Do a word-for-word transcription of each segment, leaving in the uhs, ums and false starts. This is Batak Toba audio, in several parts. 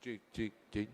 Cik, cik, cik.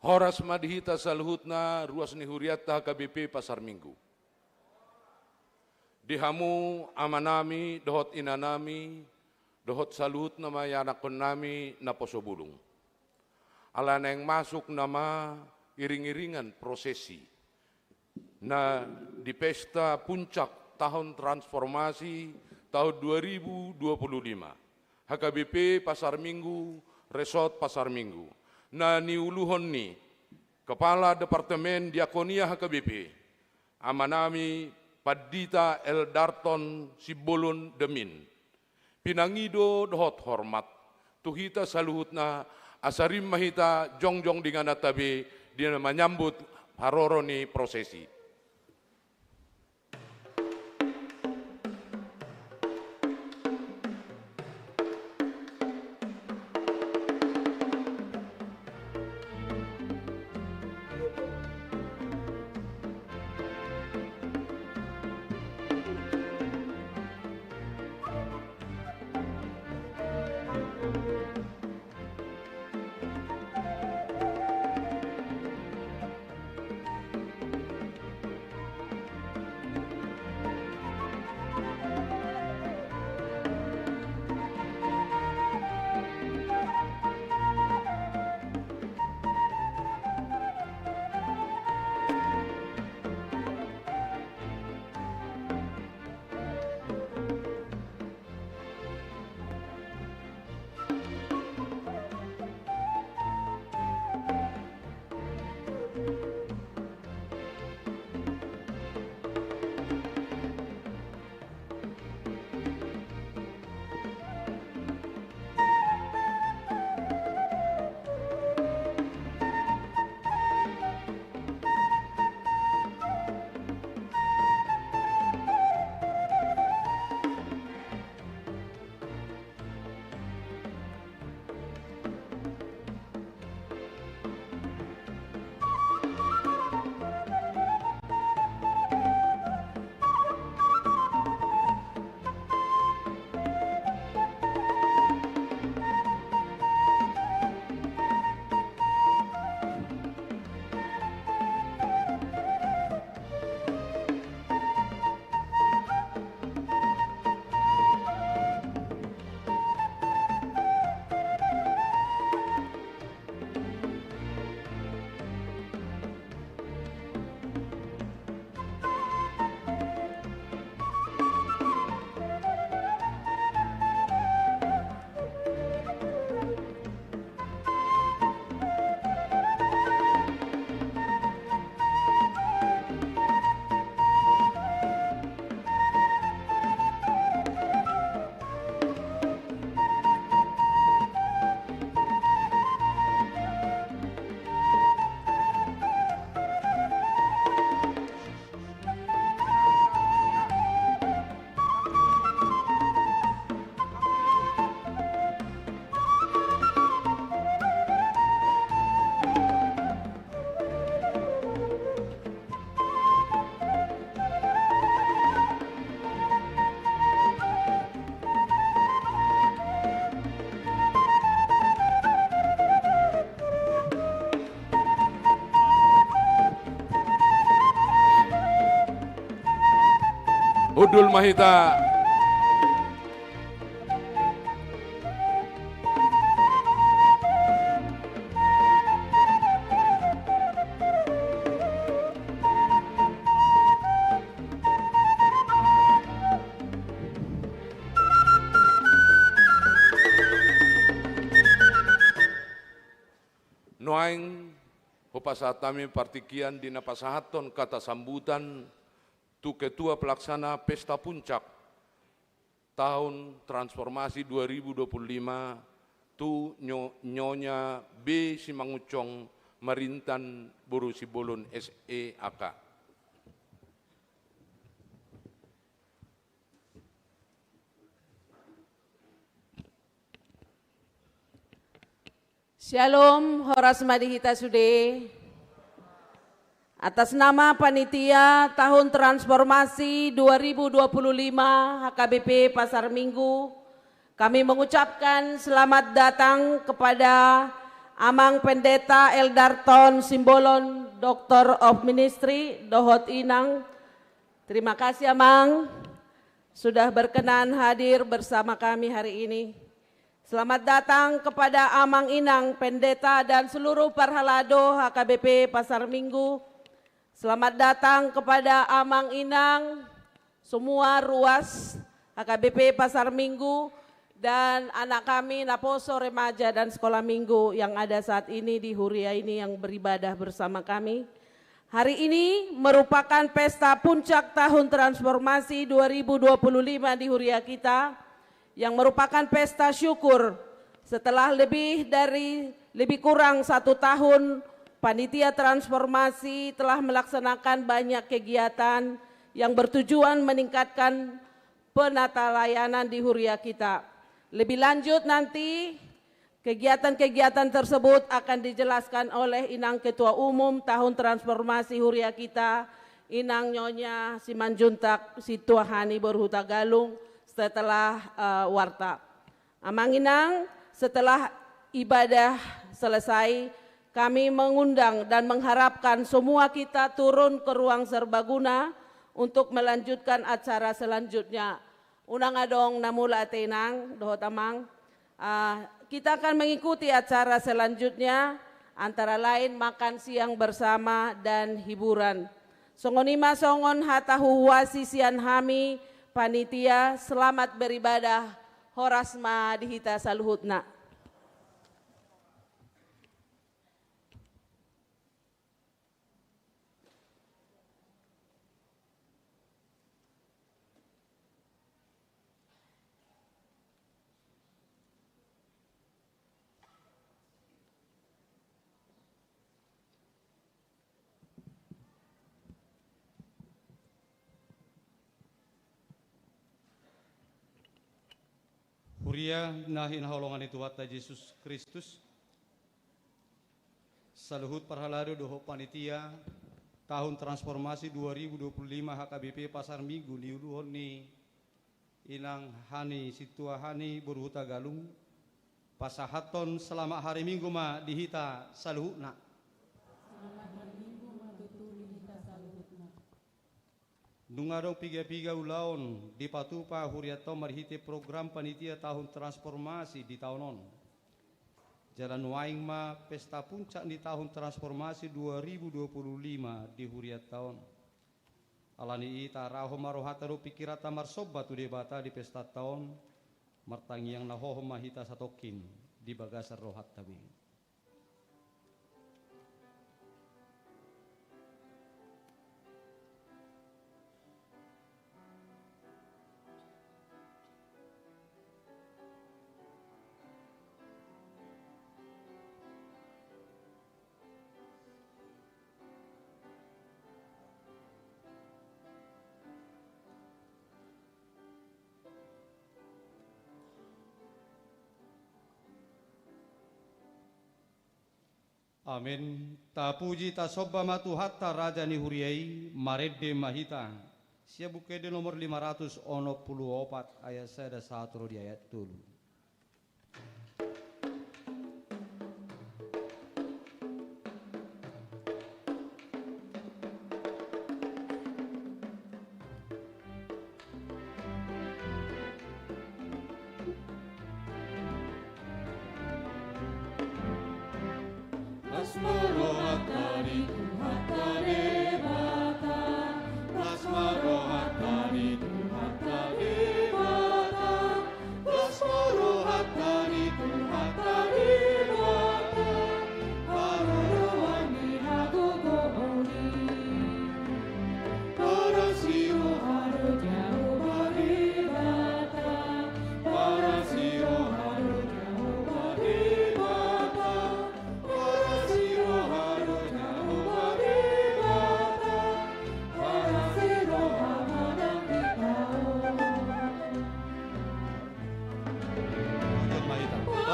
Horas ma di hita saluhutna ruas ni hurianta H K B P Pasar Minggu. Di hamu amanami dohot inanami dohot saluhutna ma ianakkonnami naposo bulung. Ala naeng masuk nama iring-iringan prosesi na di pesta puncak tahun transformasi tahun dua ribu dua puluh lima, H K B P Pasar Minggu, Resort Pasar Minggu, na niuluhon ni Kepala Departemen Diakonia H K B P, amanami Pandita L Darton Simbolon Damin. Pinangido dohot hormat tu hita saluhutna, asa rim ma hita jongjong di ingananta be di na manyambut haroro ni prosesi. Dul ma hita. Nuaeng hupasahat hami partingkian di na pasahathon kata sambutan tu Ketua Pelaksana Pesta Puncak Tahun Transformasi dua ribu dua puluh lima, tu nyo-, Nyonya B. Simangunsong, Marintan Boru Simbolon S E A K. Syalom, horas ma di hita sude. Atas nama Panitia Tahun Transformasi dua ribu dua puluh lima H K B P Pasar Minggu, kami mengucapkan selamat datang kepada Amang Pendeta Eldarton Simbolon, Doctor of Ministry, dohot Inang. Terima kasih, Amang, sudah berkenan hadir bersama kami hari ini. Selamat datang kepada Amang, Inang, Pendeta, dan seluruh parhalado H K B P Pasar Minggu. Selamat datang kepada Amang, Inang, semua ruas H K B P Pasar Minggu, dan anak kami, naposo, remaja, dan sekolah minggu yang ada saat ini di huria ini yang beribadah bersama kami. Hari ini merupakan pesta puncak tahun transformasi dua ribu dua puluh lima di huria kita, yang merupakan pesta syukur setelah lebih dari, lebih kurang satu tahun panitia transformasi telah melaksanakan banyak kegiatan yang bertujuan meningkatkan penata layanan di huria kita. Lebih lanjut nanti, kegiatan-kegiatan tersebut akan dijelaskan oleh Inang Ketua Umum Tahun Transformasi Huria kita, Inang Nyonya Simanjuntak Sintua Hani Boru Hutagalung, setelah, eh, warta. Amang Inang, setelah ibadah selesai, kami mengundang dan mengharapkan semua kita turun ke ruang serbaguna untuk melanjutkan acara selanjutnya. Unang adong na mula ate, Inang dohot Amang. Ah, kita akan mengikuti acara selanjutnya, antara lain makan siang bersama dan hiburan. Songon i ma songon hata huhuasi sian hami panitia, selamat beribadah, horas ma di hita saluhutna. Huria na hinaholongan ni Tuhanta Jesus Kristus, saluhut parhalado dohot panitia tahun transformasi dua ribu dua puluh lima H K B P Pasar Minggu niuluhon ni Inang Hani Sintua Hani Boru Hutagalung, pasahathon selamat hari Minggu ma di hita saluhutna. Selamat hari Minggu ma tutu di hita saluhutna. Nunga adong piga-piga ulaon dipatupa hurianta on marhite program panitia tahun transformasi di taon on. Jala nuaeng ma pesta puncak ni tahun transformasi dua ribu dua puluh lima di hurianta on. Alani i tarahon ma rohanta dohot pingkiranta marsomba tu Debata di pestanta on, martangiang na hohom ma hita satongkin di bagasan rohanta be. Amen. Tapuji tasomba ma Tuhanta, Raja ni huria i, marende ma hita. Sian Buku Ende nomor lima ratus onom pulu opat, ayat sada sahat ro di ayat tolu.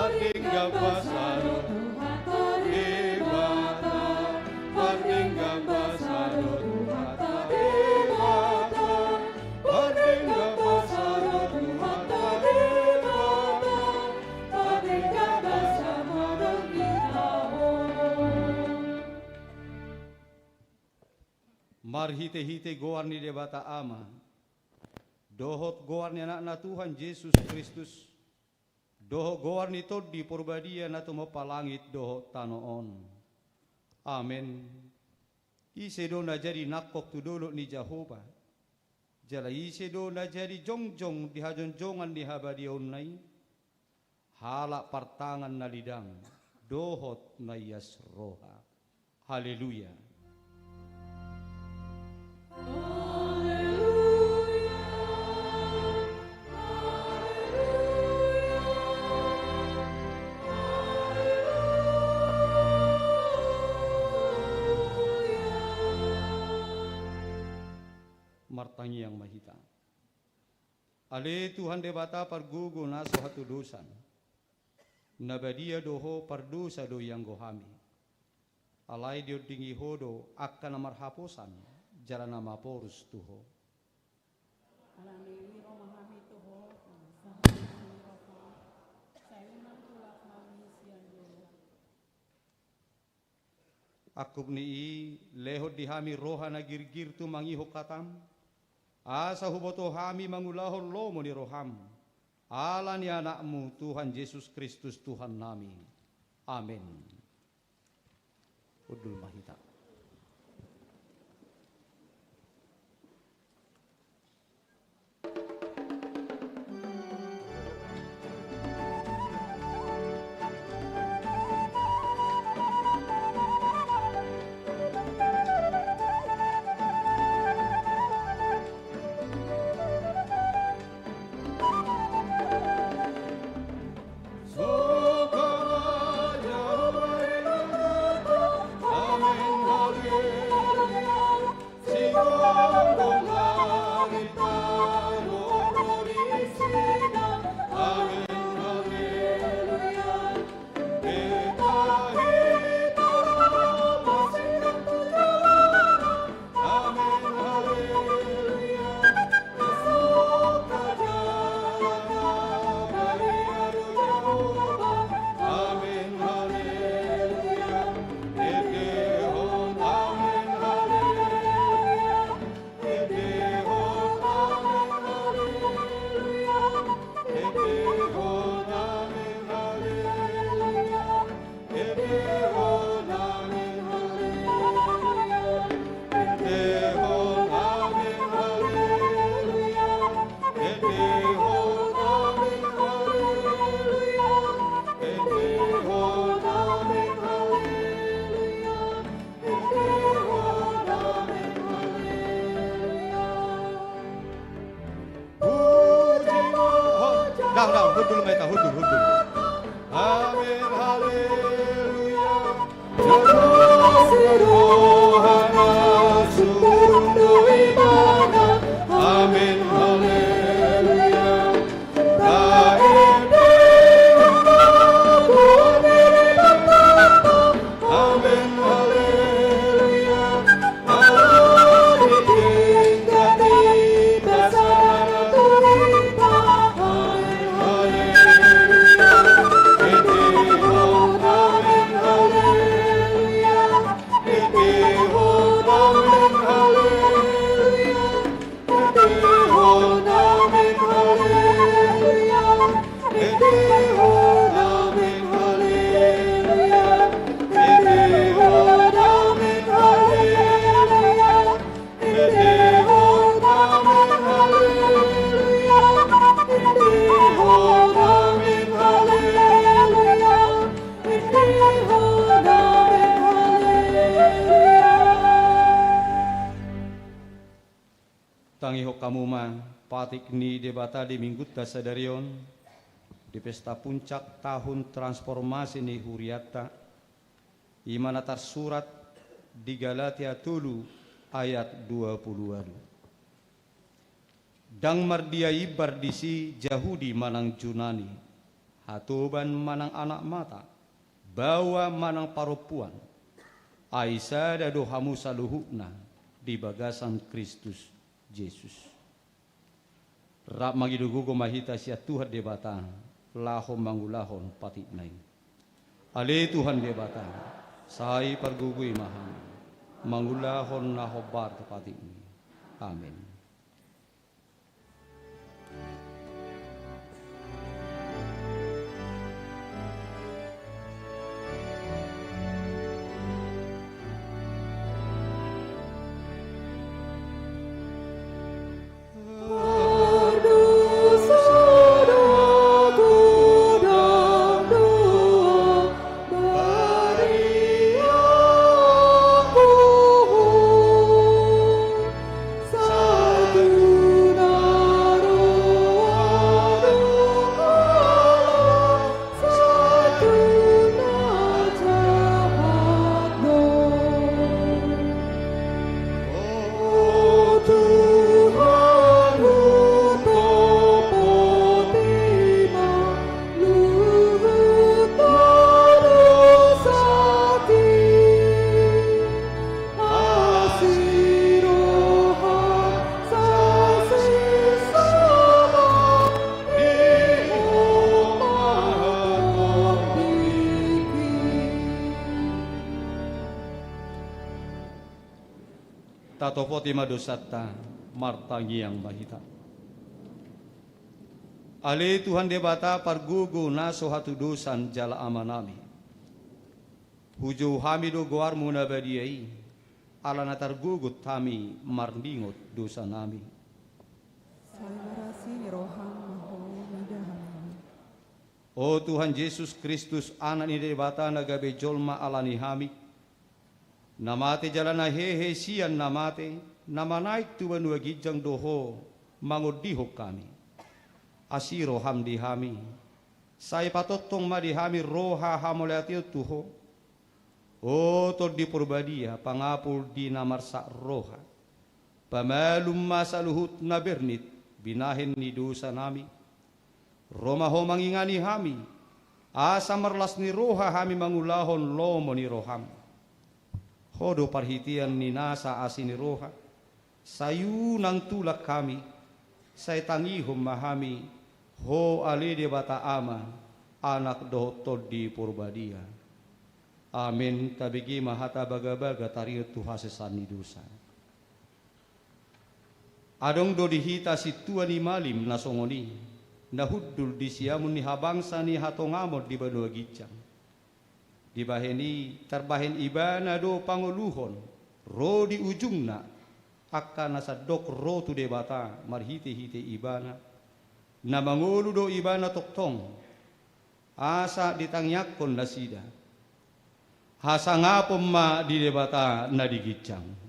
Pardenggan basa do Tuhanta Debata, pardenggan basa do Tuhanta Debata, pardenggan basa do Tuhanta Debata, pardenggan basa ma dohot hita on. Marhitehite goar ni Debata Ama, dohot goar ni Anakna Tuhan Jesus Kristus, dohot goar ni Tondi Porbadia na tumompa langit dohot tano on. Amen. Ise do na jadi nangkok tu dolok ni Jahowa? Jala ise do na jadi jongjong di hajongjongan ni habadiaonna i? Halak partangan na lidang dohot na ias roha. Haleluya. Martangiang ma hita. Ale Tuhan Debata pargogo na so hatudosan, na badia do Ho, pardosa do ianggo hami. Alai diondingi Ho do angka na marhaposan jala na maporus tu Ho. Alani i ro ma hami tu Ho, sahat ni roham, sai unang tulak hami sian jolo. Angkup ni i, lehon di hami roha na girgir tumangihon hatam, asa huboto hami mangulahon lomo ni roham, ala ni Anakmu Tuhan Jesus Kristus Tuhannami. Amen. Hundul ma hita. Dang, dang, hundul ma hita, hundul, hundul. Amen, haleluya. Amen, haleluya. Tangihon hamu ma patik ni Debata di Minggunta sadari on, di pesta puncak tahun transformasi ni hurianta, i ma na tarsurat di Galatia tolu ayat dua pulu ualu. Ndang mardia imbar disi Jahudi manang Junani, hatoban manang anak mata, baoa manang parompuan, ai sada do hamu saluhutna di bagasan Kristus Jesus. Rap mangido gogo ma hita sian Tuhan Debata, laho mangulahon patikna i. Ale Tuhan Debata, sai pargogoi ma hami, mangulahon na hombar tu patikmi. Amen. Tatopoti ma dosanta, martangiang ma hita. Ale Tuhan Debata, pargogo na so hatudosan jala Amanami, hujou hami do goarmu na badia i, ala na targogot hami marningot dosanami. Sai marasi ni roham ma Ho mida hami. O Tuhan Jesus Kristus, Anak ni Debata na gabe jolma ala ni hami, na mate jala na hehe sian na mate, na manaek tu banua ginjang do Ho mangondihon hami. Asi roham di hami, sai patongtong ma di hami roha hamauliateon tu Ho. O Tondi Porbadia, pangapul di na marsak roha, pamalum ma saluhut na bernit binahen ni dosanami. Ro ma Ho mangingani hami, asa marlas ni roha hami mangulahon lomo ni roham. Ho do parhitean ni nasa asi ni roha, sai unang tulak hami, sai tangihon ma hami, Ho ale Debata Ama, Anak dohot Tondi Porbadia. Amen. Tabege ma hata bagabaga taringot tu hasesaan ni dosa. Adong do di hita sintua ni malim na songon i, na hundul di siamun ni habangsa ni hatongamon di banua ginjang. Dibahen i, tarbahen ibana do pangoluhon, ro di ujungna, angka na sandok ro tu Debata marhitehite ibana, na mangolu do ibana tongtong, asa ditangiangkon nasida. Hasangapon ma di Debata na di ginjang.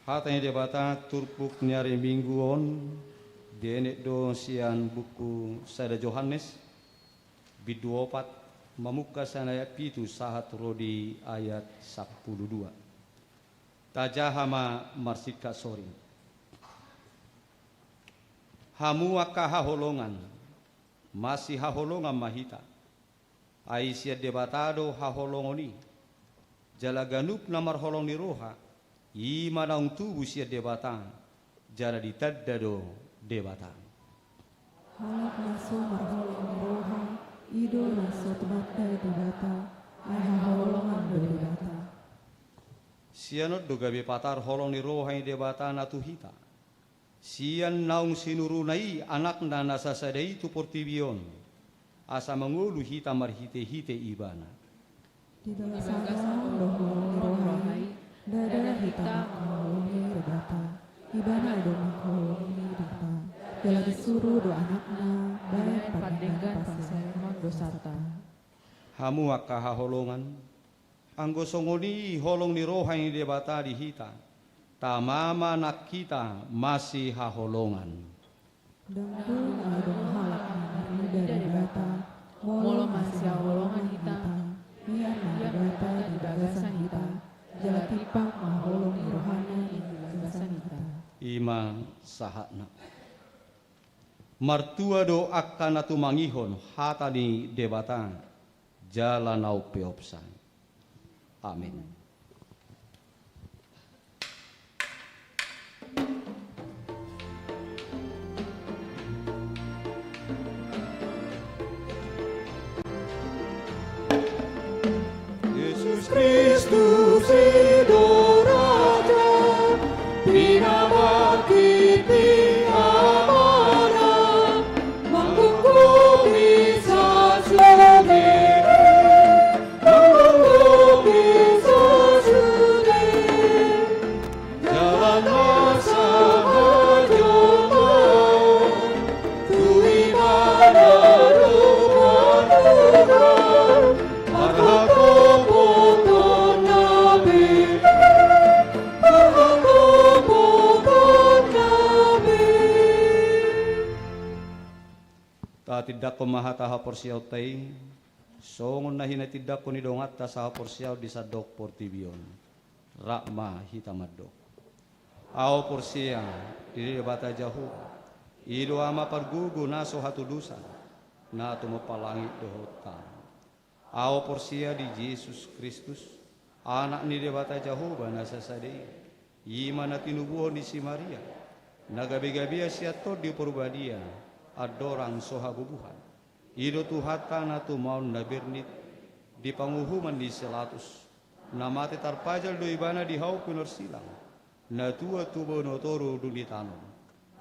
Hata ni Debata turpuk ni ari Minggu on dienet do sian buku sada Johannes, bindu opat, mamungka sian ayat pitu sahat ro di ayat sampulu dua. Tajaha ma marsingkat soring. Hamu angka haholongan, masihaholongan ma hita. Ai sian Debata do haholongon i. Jala ganup na marholong ni roha, i ma naung tubu sian Debata, jala ditanda do Debata. Halak na so marholong ni roha, i do na so tumanda Debata, ai haholongan do Debata. Sian on do gabe patar holong ni roha ni Debata na tu hita. Sian naung sinuruna i Anakna na sasada i tu portibi on, asa mangolu hita marhitehite Ibana. Di bagasan on do holong ni roha i, ndada hita mangholongi Debata, Ibana do mangholongi hita. Jala disuru do Anakna baen pandenggan parsahehon dosanta. Hamu angka haholongan, anggo songon i holong ni roha ni Debata di hita, tama ma nang hita masihaholongan. Ndang dung adong halak na marnida Debata, molo masihaholongan hita, mian ma Debata di bagasan hita, jala timpang ma holong ni rohana di bagasan hita. I ma sahatna. Martua do angka na tumangihon hata ni Debata, jala na umpeopsa. Amin. Jesus Kristus i do Raja, pinabangkit ni Amana, manghuphupi sasude, manghuphupi sasude. Jalan na sahat jolma, tu Ibana do pangidoan, parhatopotonna be, parhatopotonna be. Tatindanghon ma hata haporseaonta i, songon na hinatindanghon ni donganta sahaporseaon di sandok portibi on. Rap ma hita mandok. Ahu porsea di Debata Jahowa, i do Ama pargogo na so hatudosan, na tumompa langit dohot tano. Ahu porsea di Jesus Kristus, Anak ni Debata Jahowa na sasada i, i ma na tinubuhon ni si Maria, na gabegabean sian Tondi Porbadia, andorang so habubuhan. I do Tuhanta na tumaon na bernit di panguhuman ni si Latus, na mate tarpajal do Ibana di hau pinorsilang, na tua tubu na toru dung di tano,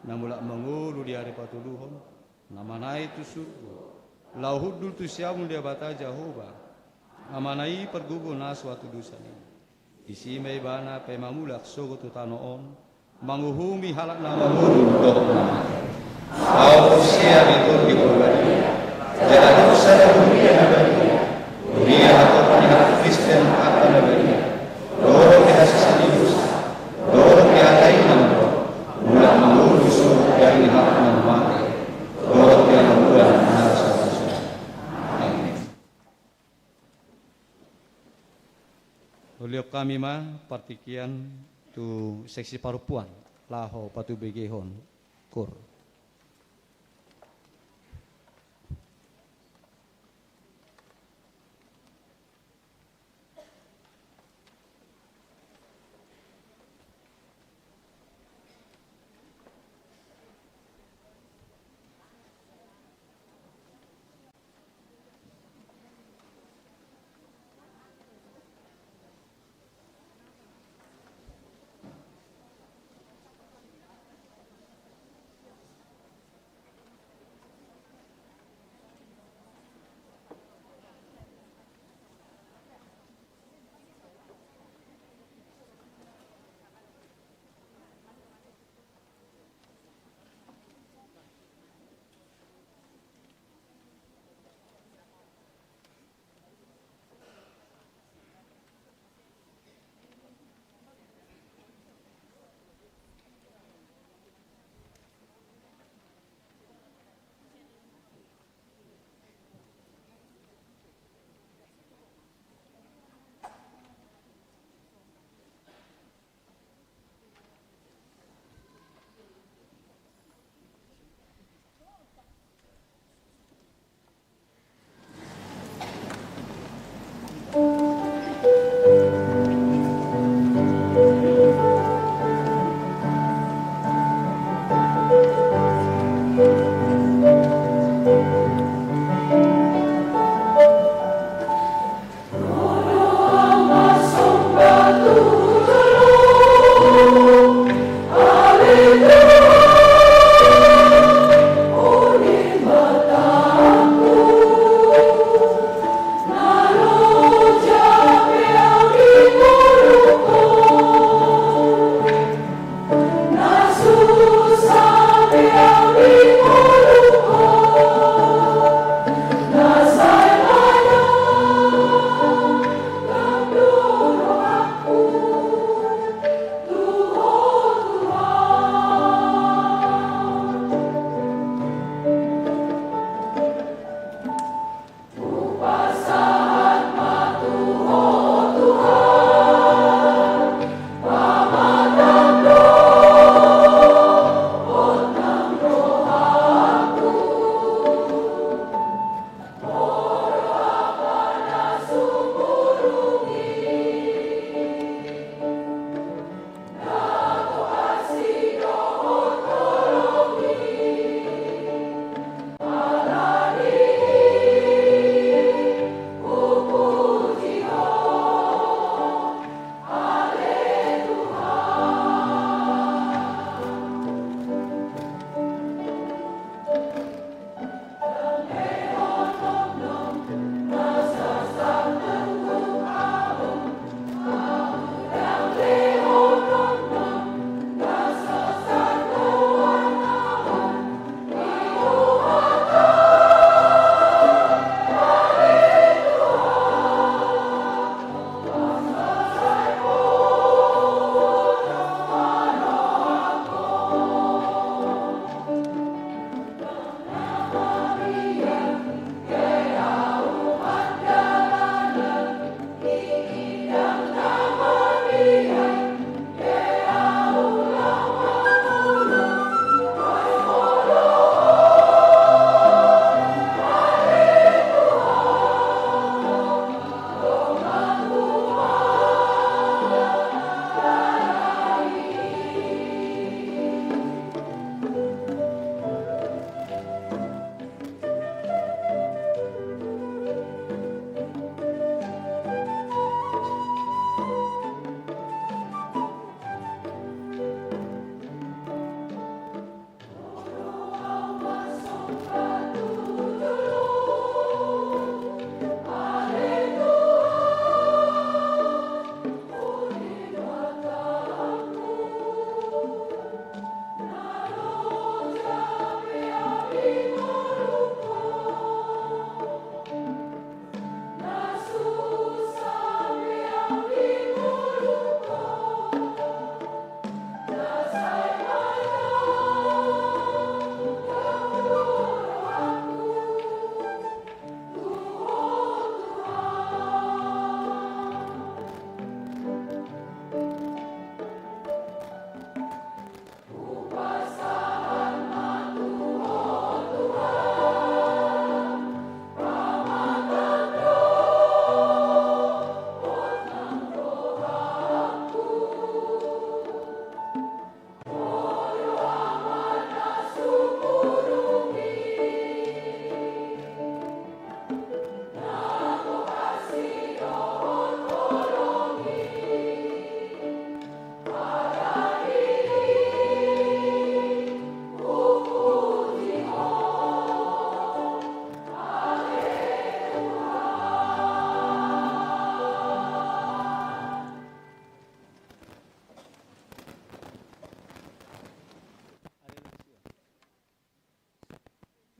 na mulak mangolu di ari patoluhon, na manaek tu surgo, laho hundul tu siamun Debata Jahowa, Amana i pargogo na so hatudosan i. Disi ma Ibana paima mulak sogot tu tano on, manguhumi halak na mangolu dohot na mate. Ahu porsea di Tondi Porbadia, jala adong sada huria na badia, huria hatopan ni halak Kristen angka na badia, dohot di hasesaan ni dosa, dohot di hata i na mandok, mulak mangolu sogot di ari ni halak na mate, dohot di hangoluan na so hatudosan. Amin. Hulehon hami ma partingkian tu seksi parompuan, laho patubegehon koor.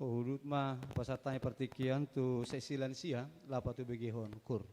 Huhut ma pasahat hami partingkian tu seksi lansia, laho patubegehon koor.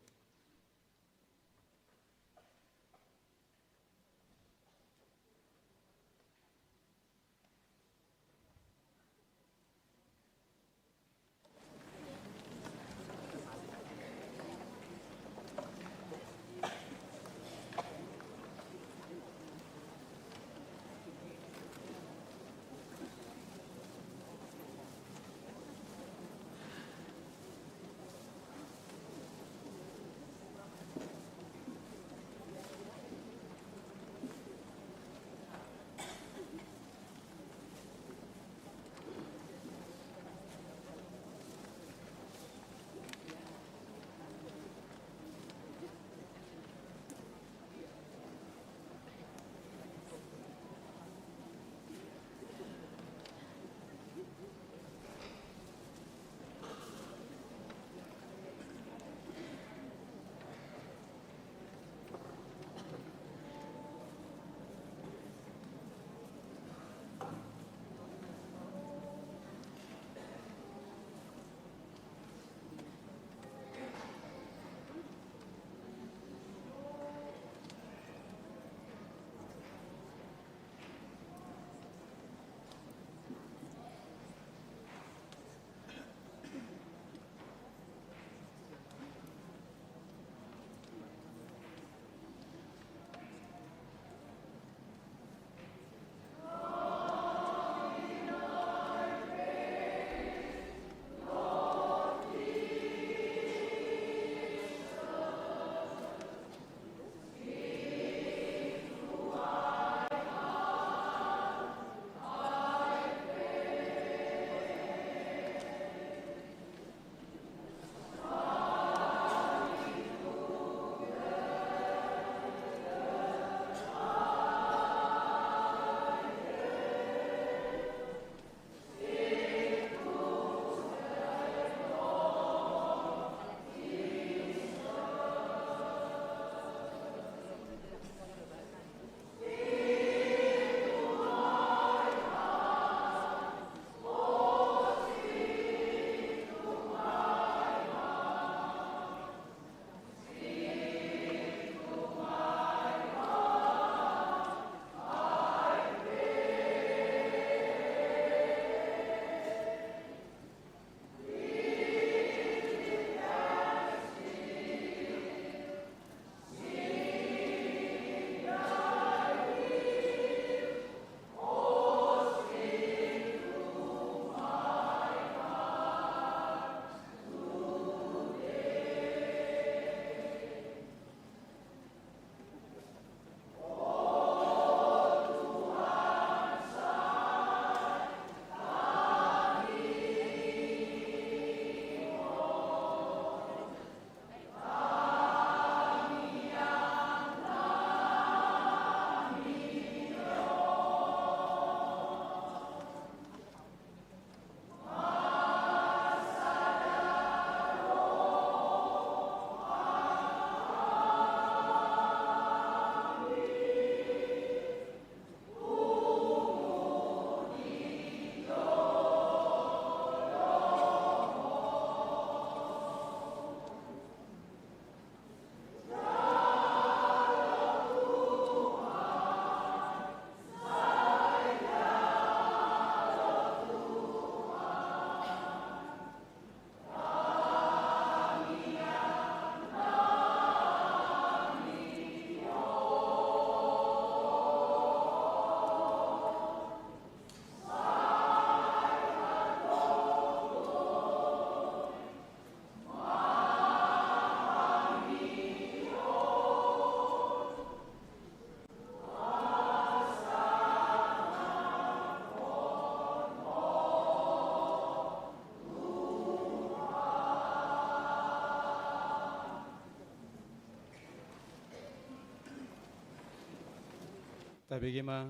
Tabege ma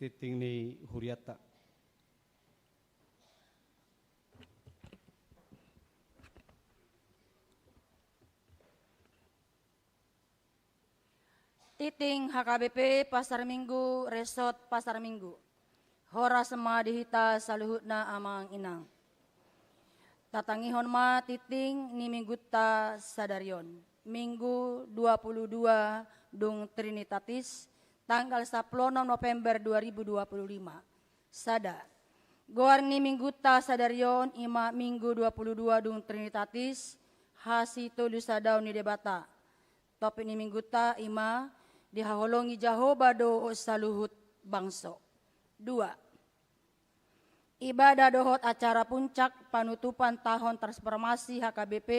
tingting ni hurianta. Tingting H K B P Pasar Minggu, Resort Pasar Minggu. Horas ma di hita saluhutna amang inang. Tatangihon ma tingting ni minggunta sadari on. Minggu dua puluh dua dung Trinitatis, tanggal sampulu onom November dua ribu dua puluh lima. Sada. Goar ni minggunta sadari on i ma Minggu dua puluh dua dung Trinitatis, hasitolusadaon ni Debata. Topik ni minggunta i ma dihaholongi Jahowa do saluhut bangso. Dua. Ibadah dohot acara puncak panutupan tahun transformasi H K B P.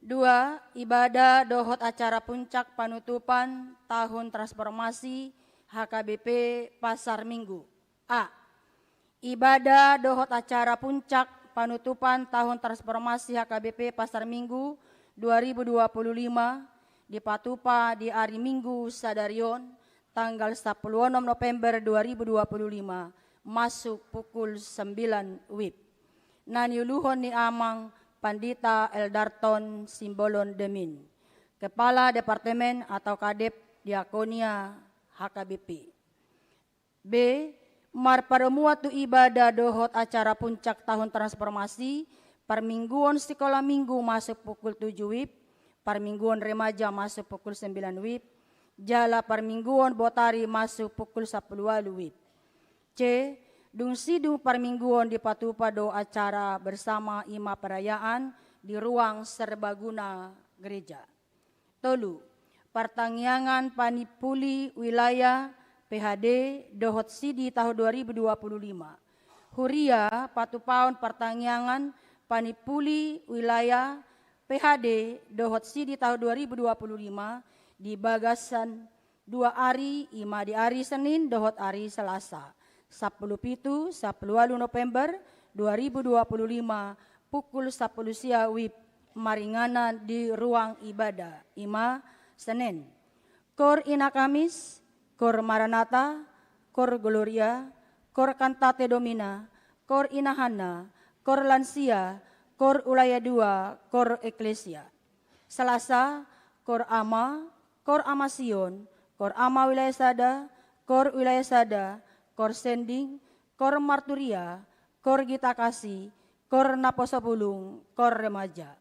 Dua, ibadah dohot acara puncak panutupan tahun transformasi H K B P Pasar Minggu. A. Ibadah dohot acara puncak panutupan tahun transformasi H K B P Pasar Minggu dua ribu dua puluh lima dipatupa di ari Minggu sadari on, tanggal sampulu onom November dua ribu dua puluh lima, masuk pukul sembilan wib. Na niuluhon ni Amang Pandita Eldarton Simbolon Demin, Kepala Departemen atau Kadep Diakonia H K B P. B. Marparomuan tu ibadah dohot acara puncak tahun transformasi, parmingguon sikola minggu masuk pukul tujuh wib, parmingguon remaja masuk pukul sembilan wib, jala parmingguon botari masuk pukul sampulu ualu wib. C. Dung sidung parmingguon dipatupa do acara bersama i ma perayaan di ruang serbaguna gereja. Tolu. Partangiangan panimpuli wilayah P H D dohot sidi tahun dua ribu dua puluh lima. Huria patupaon partangiangan panimpuli wilayah P H D dohot sidi tahun dua ribu dua puluh lima di bagasan dua ari, i ma di ari Senin dohot ari Selasa, sampulu pitu, sampulu ualu November dua ribu dua puluh lima, pukul sampulu sia wib, maringanan di ruang ibadah, i ma Senen. Kor Ina Kamis, Kor Maranatha, Kor Gloria, Kor Cantate Domina, Kor Ina Hanna, Kor Lansia, Kor Ulaya Dua, Kor Eklesia. Selasa, Kor Ama, Kor Ama Sion, Kor Ama Wilayah Sada, Kor Wilayah Sada, Kor Sending, Kor Marturia, Kor Gita Kasih, Kor Naposo Bulung, Kor Remaja.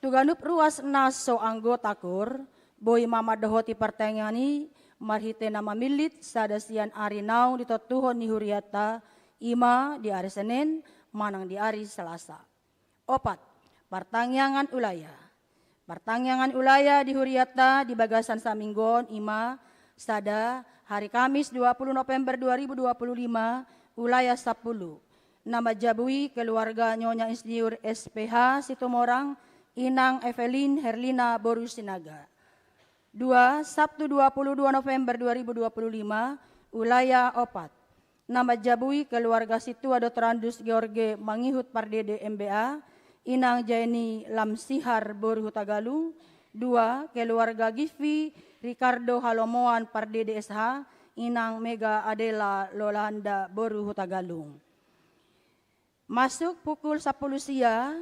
Tu ganup ruas na so anggota kor, boi ma mandohoti partangiangan i marhite na mamillit sada sian ari naung ditontuhon ni hurianta, i ma di ari Senen manang di ari Selasa. Opat, partangiangan ulaya. Partangiangan ulaya di hurianta di bagasan saminggu on i ma: sada, hari Kamis dua puluh November dua ribu dua puluh lima, ulaya sampulu. Na manjabu i keluarga Nyonya Insinyur S P H Situmorang, Inang Evelyn Herlina boru Sinaga. Dua, Sabtu dua puluh dua November dua ribu dua puluh lima, ulaya opat. Na manjabu i keluarga sintua Doktorandus George Mangihut Pardede M B A, Inang Jaini Lamsihar boru Hutagalung. Dua, keluarga Givi Ricardo Halomoan Pardede S H, Inang Mega Adela Lolanda boru Hutagalung. Masuk pukul sampulu sia,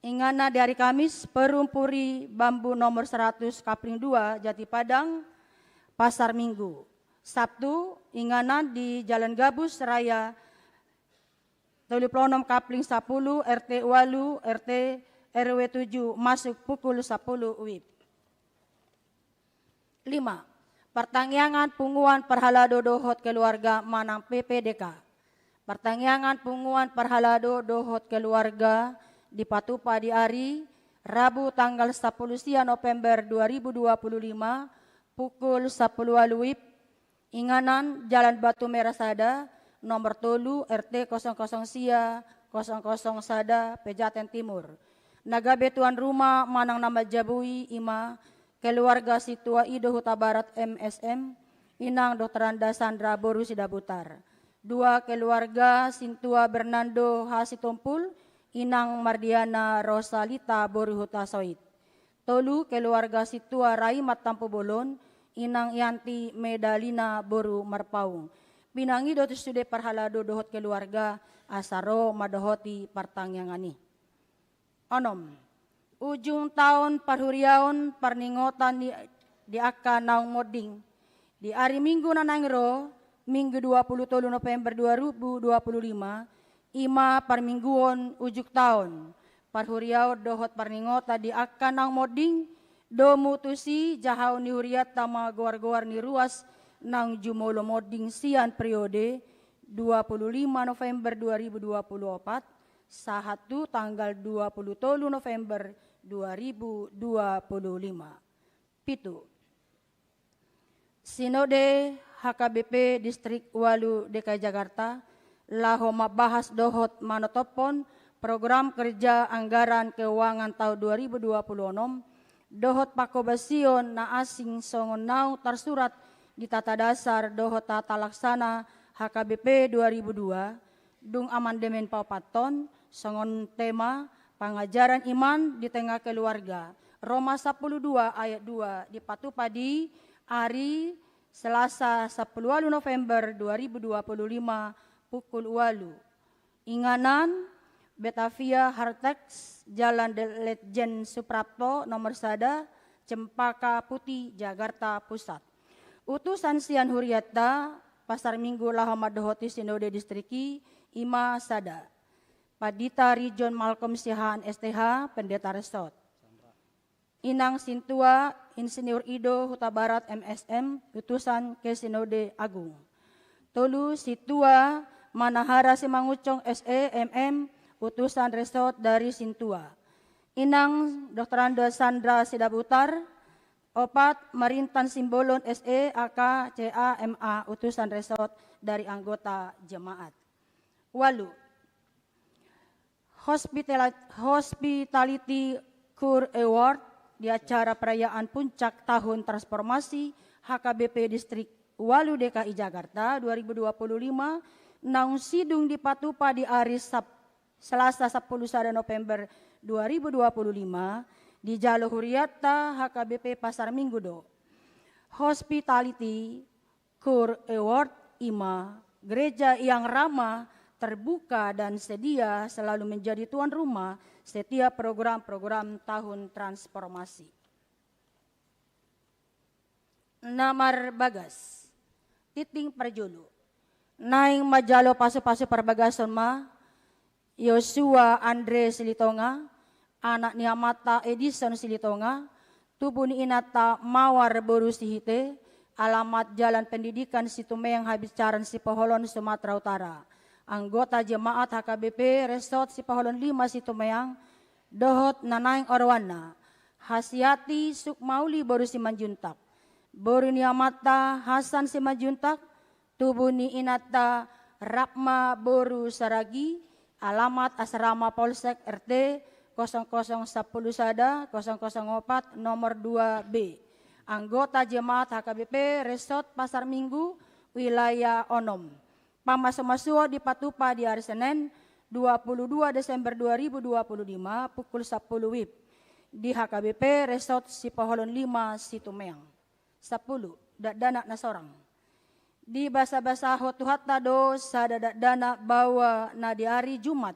inganan di hari Kamis, Perum Puri Bambu nomor seratus, Kapling dua, Jati Padang, Pasar Minggu. Sabtu, inganan di Jalan Gabus Raya tolu pulu onom, Kapling sampulu, R T ualu, R T, R W tujuh, masuk pukul sampulu wib. Lima, partangiangan punguan parhalado dohot keluarga manang P P D K. Partangiangan punguan parhalado dohot keluarga dipatupa di ari Rabu tanggal sampulu sia November dua ribu dua puluh lima, pukul sampulu ualu wib, inganan Jalan Batu Merah Sada, nomor tolu, R T kosong kosong sia, kosong kosong sada, Pejaten Timur. Na gabe tuan rumah manang na manjabu i i ma keluarga sintua Ido Hutabarat M S M, Inang Doktoranda Sandra boru Sidabutar. Dua, keluarga sintua Bernando H Sitompul, Inang Mardiana Rosalita boru Hutasoit. Tolu, keluarga sintua Raimat Tampubolon, Inang Yanti Medalina boru Marpaung. Pinangido tu sude parhalado dohot keluarga asa ro mandohoti partangiangan i. Onom, ujung taon parhuriaon parningotan ni di angka naung monding. Di ari Minggu na naeng ro, Minggu dua puluh tolu November dua ribu dua puluh lima, i ma parmingguon ujung taon. Parhuriaon dohot parningotan di angka naung monding, domu tusi jahaon ni hurianta ma goar-goar ni ruas naung jumolo monding sian periode dua puluh lima November dua ribu dua puluh opat sahat tu tanggal dua puluh tolu November dua ribu dua puluh lima. Pitu. Sinode H K B P Distrik Ualu D K I Jakarta laho mambahas dohot manotophon program kerja anggaran keuangan taon dua ribu dua puluh onom dohot panghobasion na asing songon naung tarsurat di Tata Dasar dohot Tata Laksana H K B P dua ribu dua, dung amandemen paopathon, songon tema Pengajaran Iman di Tengah Keluarga, Roma sampulu dua ayat dua, dipatupa di ari Selasa sampulu ualu November dua ribu dua puluh lima pukul ualu. Inganan, Batavia Haltex, Jalan Letjen Suprapto nomor sada, Cempaka Putih, Jakarta Pusat. Utusan sian hurianta, Pasar Minggu laho mandohoti Sinode Distrik i, i ma sada. Pandita Rijon Malcolm Siahaan S T H, Pendeta Resort. Inang Sintua, Insinyur Ido Hutabarat M S M, utusan ke Sinode Agung. Tolu, Sintua Manahara Simangunsong S E M M, utusan Resort dari Sintua. Inang Doktoranda Sandra Sidabutar. Opat, Marintan Simbolon S E A K C A M A, utusan Resort dari anggota jemaat. Ualu, Hospitala-, Hospitality Cure Award di acara perayaan puncak tahun transformasi H K B P Distrik Ualu D K I Jakarta dua ribu dua puluh lima, naung sidung dipatupa di ari Sab-, Selasa sampulu sada November dua ribu dua puluh lima, dijalo hurianta H K B P Pasar Minggu do. Hospitality Cure Award i ma gereja yang ramah, terbuka, dan sedia selalu menjadi tuan rumah setiap program-program tahun transformasi. Na marbagas, tingting parjolo. Naeng manjalo pasu-pasu parbagason ma Yosua Andre Silitonga, anak ni amanta Edison Silitonga, tubu ni inanta Mawar boru Sihite, alamat Jalan Pendidikan Situmeang, Habinsaran, Sipoholon, Sumatera Utara. Anggota jemaat H K B P Resort Sipoholon lima Situmeang, dohot na naeng oroanna, Hasiati Sukmauli boru Simanjuntak, boru ni amanta Hasan Simanjuntak, tubu ni inanta Rahma boru Saragi, alamat Asrama Polsek R T kosong kosong sampulu sada kosong kosong opat nomor dua B. Anggota jemaat H K B P Resort Pasar Minggu, wilayah onom. Pamasumasuon dipatupa di ari Senen, dua puluh dua Desember dua ribu dua puluh lima, pukul sampulu W I B, di H K B P Resort Sipoholon lima Situmeang. Sampulu, dakdanak na sorang. Dibasabasahon Tuhanta do sada dakdanak baoa na di ari Jumat,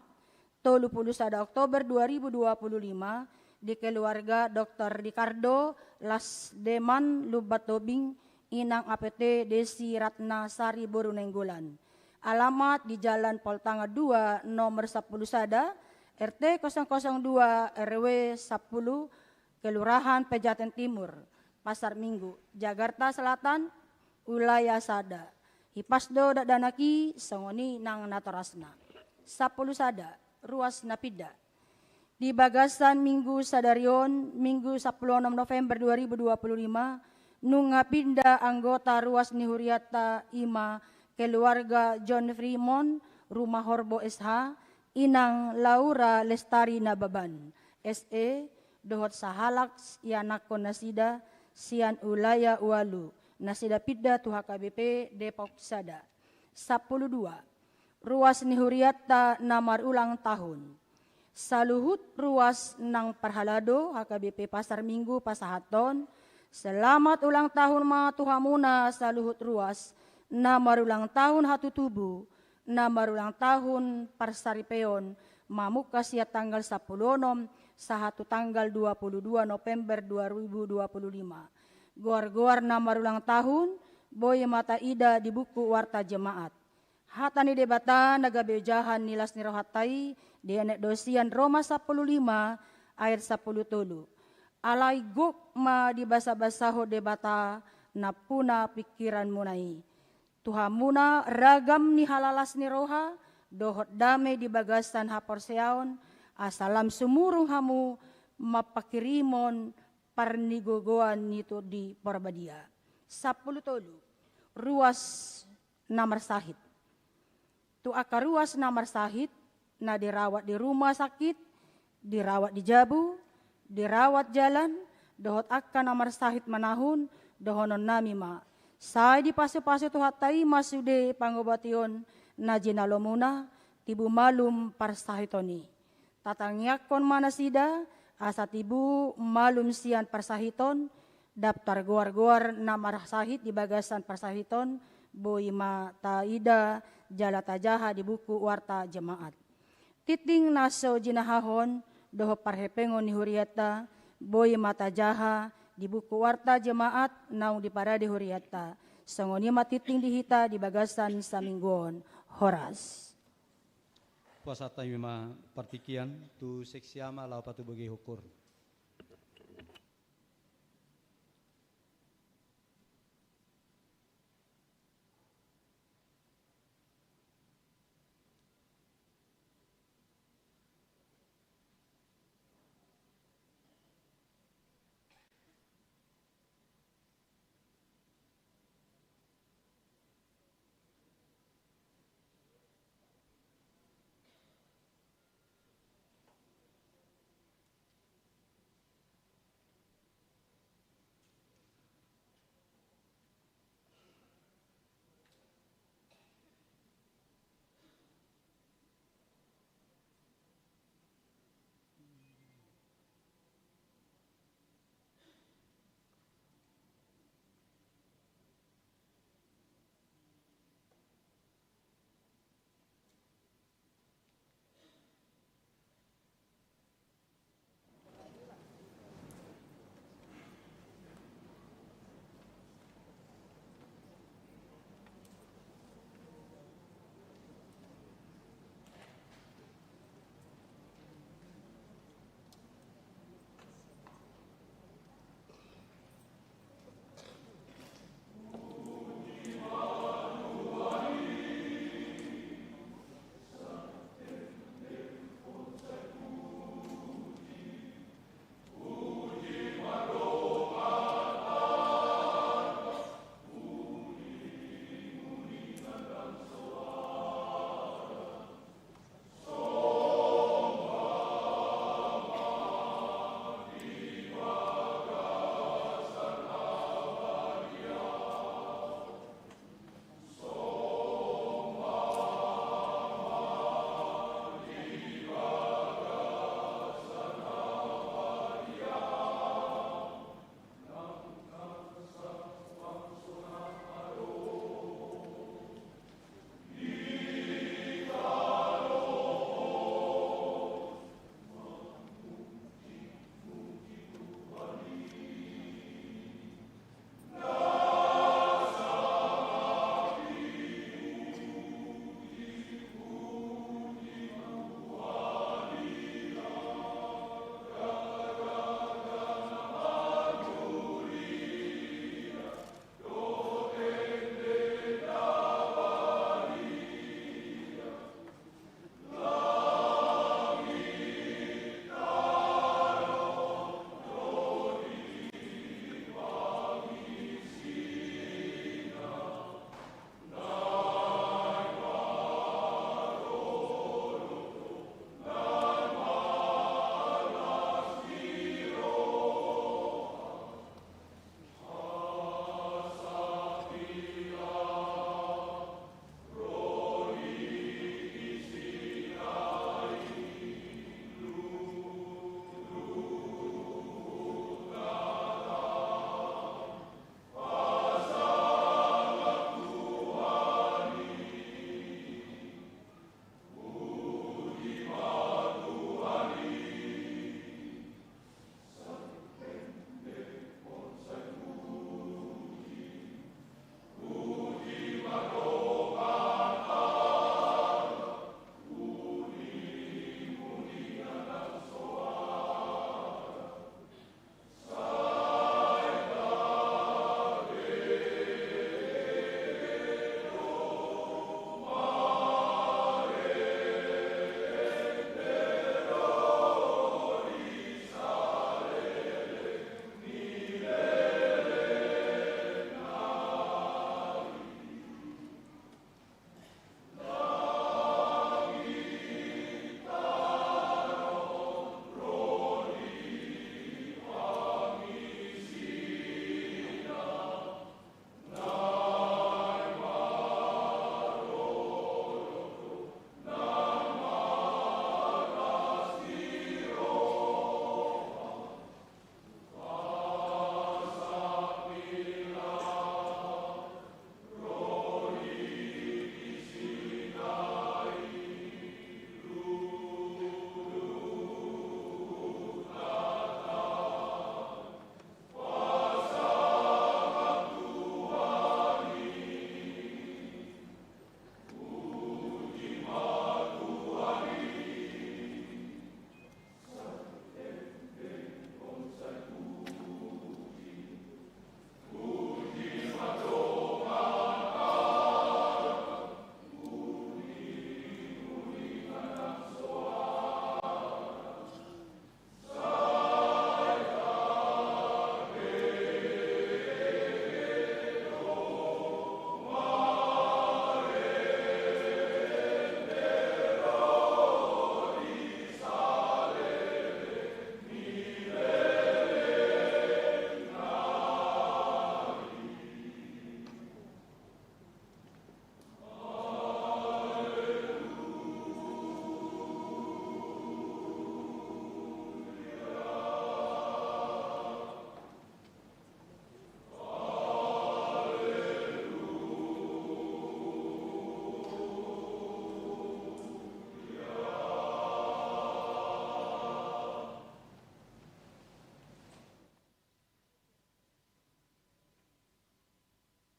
tolu pulu sada Oktober dua ribu dua puluh lima, di keluarga Doktor Ricardo Lasdeman Lumban Tobing, Inang A P T Desi Ratna Sari boru Nainggolan. Alamat di Jalan Poltanga dua nomor sampulu sada, R T kosong kosong dua, R W sampulu, Kelurahan Pejaten Timur, Pasar Minggu, Jakarta Selatan, wilayah sada. Hipas do dakdanak i, songon i nang natorasna. Sampulu sada, ruas na pinda. Di bagasan Minggu sadari on, Minggu sampulu onom November dua ribu dua puluh lima, nunga pinda anggota ruas ni hurianta, i ma keluarga John Freeman, Rumah Horbo S H, Inang Laura Lestari Nababan, S E, dohot sahalak ianakhon nasida sian wilayah Ualu, nasida pinda tu H K B P Depok sada. Sampulu dua, ruas ni hurianta na marulang tahun. Saluhut ruas nang parhalado H K B P Pasar Minggu pasahathon, selamat ulang tahun ma tu hamuna saluhut ruas na marulang tahun hatutubu, na marulang tahun parsaripeon, mamungka sian tanggal sampulu onom sahat tu tanggal dua puluh dua November dua ribu dua puluh lima. Goar-goar na marulang tahun, boi ma taida di buku Warta Jemaat. Hata ni Debata na gabe ojahan ni las ni rohanta i, dienet do sian Roma sampulu lima ayat sampulu tolu. Alai gok ma dibasa-basahon Debata nampuna pingkiranmuna i. Tu hamuna ragam ni halalas ni roha, dohot dame di bagasan haporseaon, asa lam sumurung hamu mampanghirimon parnigogoan ni Tondi Parbadia. Sampulu tolu. Ruas na marsahit. Tu angka ruas na marsahit, na dirawat di rumah sakit, dirawat di jabu, dirawat jalan, dohot angka na marsahit manahun, dohononnami ma. Sai dipasu-pasu Tuhanta i ma sude pangobation na jinalomuna, tibu malum parsahiton i. Tatangiangkon ma nasida, asa tibu malum sian parsahiton, daptar goar-goar na marsahit di bagasan parsahiton, boi ma taida jala tajaha di buku Warta Jemaat. Tingting na so jinahahon, dohot parhepengon ni hurianta, boi ma tajaha di buku Warta Jemaat naung diparade hurianta. Songon i ma tingting di hita di bagasan saminggu on. Horas. Puasanta i ma partingkian, tu seksi ama laho patubu ge hukur.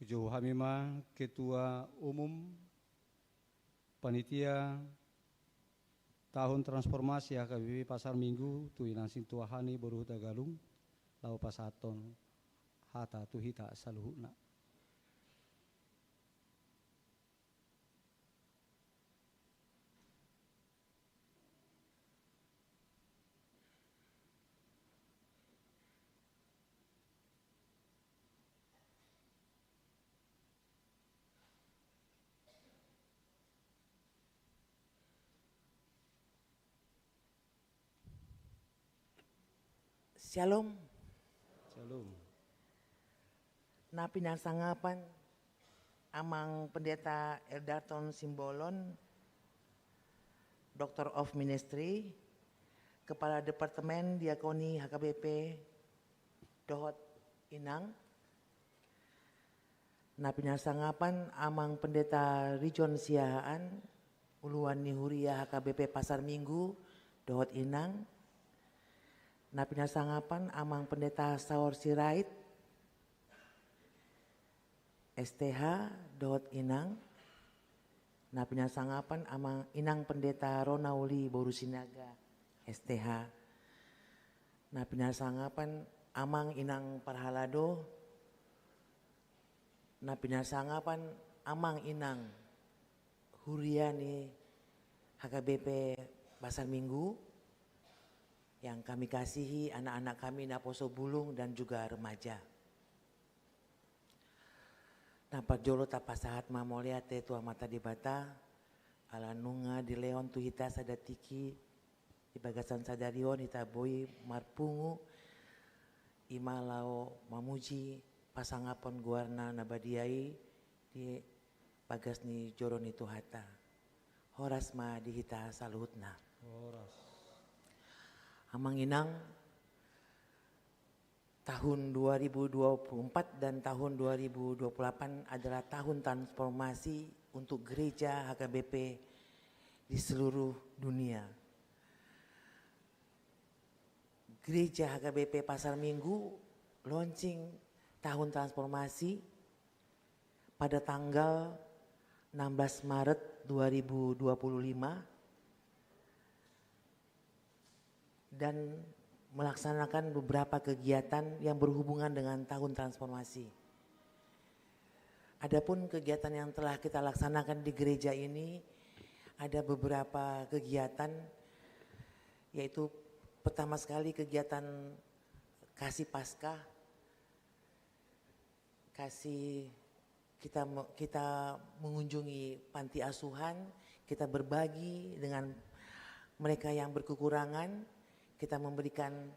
Jou hami ma Ketua Umum Panitia Tahun Transformasi H K B P Pasar Minggu tu inang sintuahan ni boru Hutagalung, laho pasahathon hata tu hita saluhutna. Syalom. Syalom. Na pinasangapan Amang Pendeta Eldarton Simbolon, Doctor of Ministry, Kepala Departemen Diakoni H K B P, dohot inang. Na pinasangapan Amang Pendeta Rijon Siahaan, uluan ni Huria H K B P Pasar Minggu, dohot inang. Na pinasangapan Amang Pendeta Saur Sirait, S T H, dohot inang. Na pinasangapan Amang Inang Pendeta Rona Uli boru Sinaga, S T H. Na pinasangapan Amang Inang Parhalado. Na pinasangapan Amang Inang Huria ni H K B P Pasar Minggu yang kami kasihi, anak-anak kami naposo bulung dan juga remaja. Na parjolo tapasahat ma mauliate tu Amanta Debata, ala nunga dilehon tu hita sada tingki di bagasan sadari on hita boi marpungu, i ma laho mamuji, pasangapon goarna na badia i di bagas ni joro ni Tuhanta. Horas ma di hita saluhutna. Horas. Amang Inang, tahun dua ribu dua puluh empat dan tahun dua ribu dua puluh delapan adalah tahun transformasi untuk gereja H K B P di seluruh dunia. Gereja H K B P Pasar Minggu launching tahun transformasi pada tanggal enam belas Maret dua ribu dua puluh lima dan melaksanakan beberapa kegiatan yang berhubungan dengan tahun transformasi. Adapun kegiatan yang telah kita laksanakan di gereja ini, ada beberapa kegiatan, yaitu pertama sekali kegiatan Kasih Paskah, kasih kita me-, kita mengunjungi panti asuhan, kita berbagi dengan mereka yang berkekurangan, kita memberikan,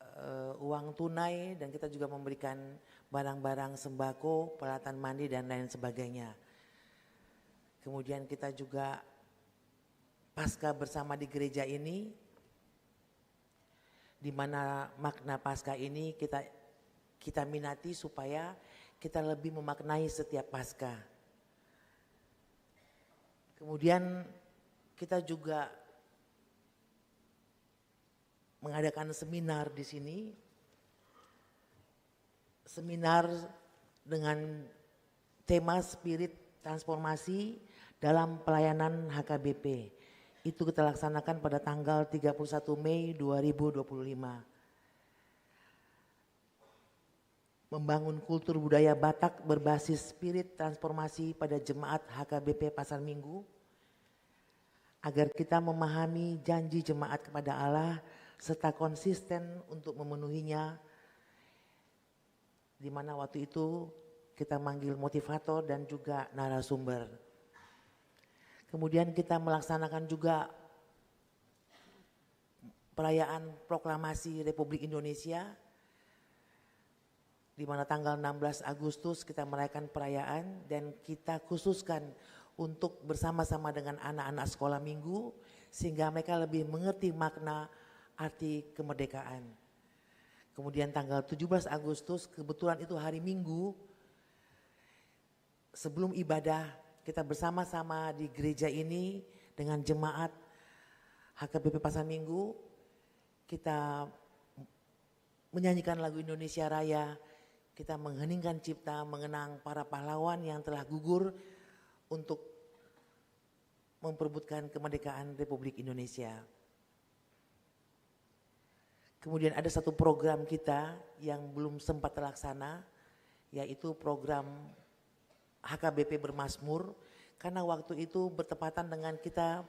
eh, uang tunai, dan kita juga memberikan barang-barang sembako, peralatan mandi, dan lain sebagainya. Kemudian kita juga Paskah bersama di gereja ini, di mana makna Paskah ini kita, kita minati supaya kita lebih memaknai setiap Paskah. Kemudian kita juga mengadakan seminar di sini, seminar dengan tema Spirit Transformasi dalam Pelayanan H K B P. Itu kita laksanakan pada tanggal tiga puluh satu Mei dua ribu dua puluh lima. Membangun kultur budaya Batak berbasis spirit transformasi pada jemaat H K B P Pasar Minggu, agar kita memahami janji jemaat kepada Allah serta konsisten untuk memenuhinya, di mana waktu itu kita manggil motivator dan juga narasumber. Kemudian kita melaksanakan juga perayaan proklamasi Republik Indonesia, di mana tanggal enam belas Agustus kita merayakan perayaan dan kita khususkan untuk bersama-sama dengan anak-anak sekolah minggu, sehingga mereka lebih mengerti makna arti kemerdekaan. Kemudian tanggal tujuh belas Agustus, kebetulan itu hari Minggu, sebelum ibadah, kita bersama-sama di gereja ini dengan jemaat H K B P Pasar Minggu, kita menyanyikan lagu Indonesia Raya, kita mengheningkan cipta mengenang para pahlawan yang telah gugur untuk memperebutkan kemerdekaan Republik Indonesia. Kemudian ada satu program kita yang belum sempat terlaksana, yaitu program H K B P Bermazmur, karena waktu itu bertepatan dengan kita,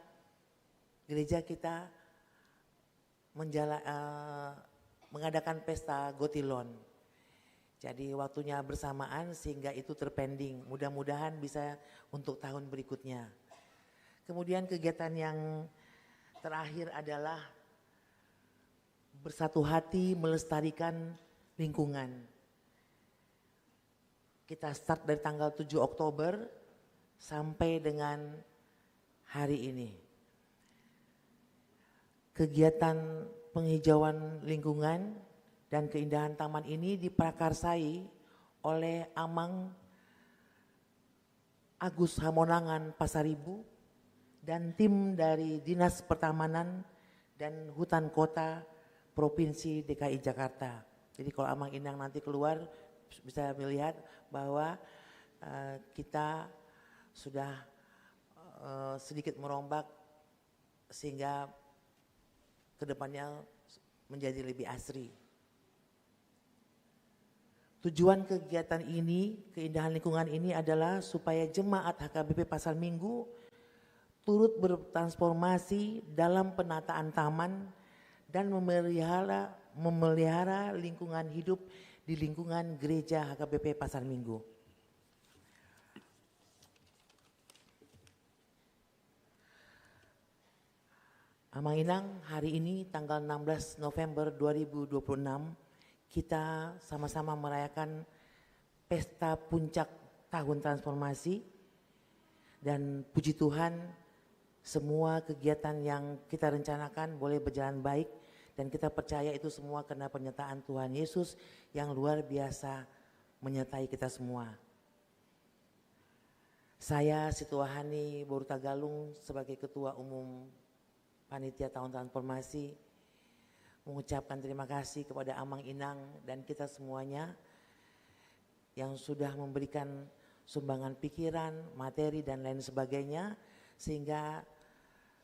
gereja kita menjala-, eh, mengadakan pesta Gotilon. Jadi waktunya bersamaan sehingga itu terpending. Mudah-mudahan bisa untuk tahun berikutnya. Kemudian kegiatan yang terakhir adalah bersatu hati melestarikan lingkungan. Kita start dari tanggal tujuh Oktober sampai dengan hari ini. Kegiatan penghijauan lingkungan dan keindahan taman ini diprakarsai oleh Amang Agus Hamonangan Pasaribu dan tim dari Dinas Pertamanan dan Hutan Kota Provinsi D K I Jakarta. Jadi kalau Amang Inang nanti keluar bisa melihat bahwa, eh, kita sudah, eh, sedikit merombak sehingga kedepannya menjadi lebih asri. Tujuan kegiatan ini, keindahan lingkungan ini adalah supaya jemaat H K B P Pasar Minggu turut bertransformasi dalam penataan taman dan memelihara, memelihara lingkungan hidup di lingkungan gereja H K B P Pasar Minggu. Amang Inang, hari ini tanggal enam belas November dua ribu dua puluh enam, kita sama-sama merayakan pesta puncak tahun transformasi. Dan puji Tuhan, semua kegiatan yang kita rencanakan boleh berjalan baik, dan kita percaya itu semua karena penyertaan Tuhan Yesus yang luar biasa menyertai kita semua. Saya, Situahani Boru Tagalung, sebagai Ketua Umum Panitia Tahun Transformasi, mengucapkan terima kasih kepada Amang Inang dan kita semuanya yang sudah memberikan sumbangan pikiran, materi, dan lain sebagainya, sehingga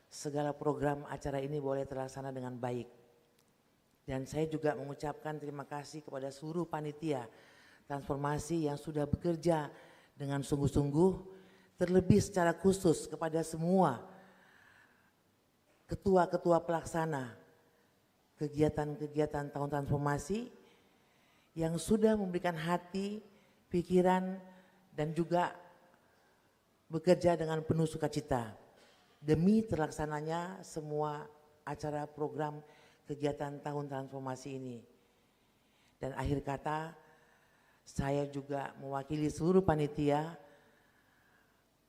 segala program acara ini boleh terlaksana dengan baik. Dan saya juga mengucapkan terima kasih kepada seluruh panitia transformasi yang sudah bekerja dengan sungguh-sungguh, terlebih secara khusus kepada semua ketua-ketua pelaksana kegiatan-kegiatan tahun transformasi yang sudah memberikan hati, pikiran, dan juga bekerja dengan penuh sukacita demi terlaksananya semua acara program kegiatan tahun transformasi ini. Dan akhir kata, saya juga mewakili seluruh panitia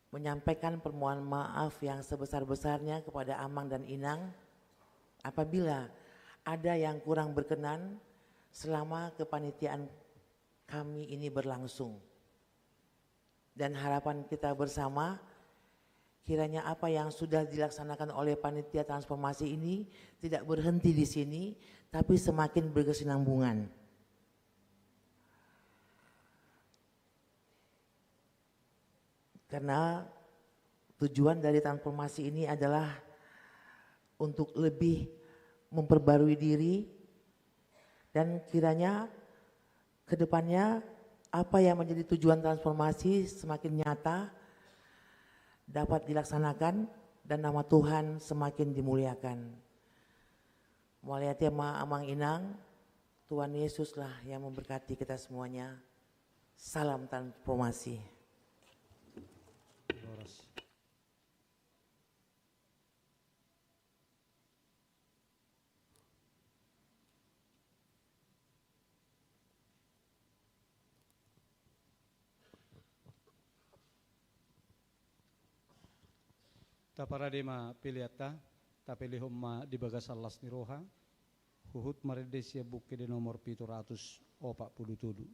menyampaikan permohonan maaf yang sebesar-besarnya kepada Amang dan Inang apabila ada yang kurang berkenan selama kepanitiaan kami ini berlangsung. Dan harapan kita bersama, kiranya apa yang sudah dilaksanakan oleh panitia transformasi ini tidak berhenti di sini, tapi semakin berkesinambungan. Karena tujuan dari transformasi ini adalah untuk lebih memperbarui diri, dan kiranya ke depannya apa yang menjadi tujuan transformasi semakin nyata dapat dilaksanakan dan nama Tuhan semakin dimuliakan. Mauliate ma Amang Inang, Tuhan Yesuslah yang memberkati kita semuanya. Salam transformasi. Taparade ma peleanta, tapelehon ma di bagasan las ni roha, huhut marende sian Buku Ende nomor pitu ratus opat pulu tolu.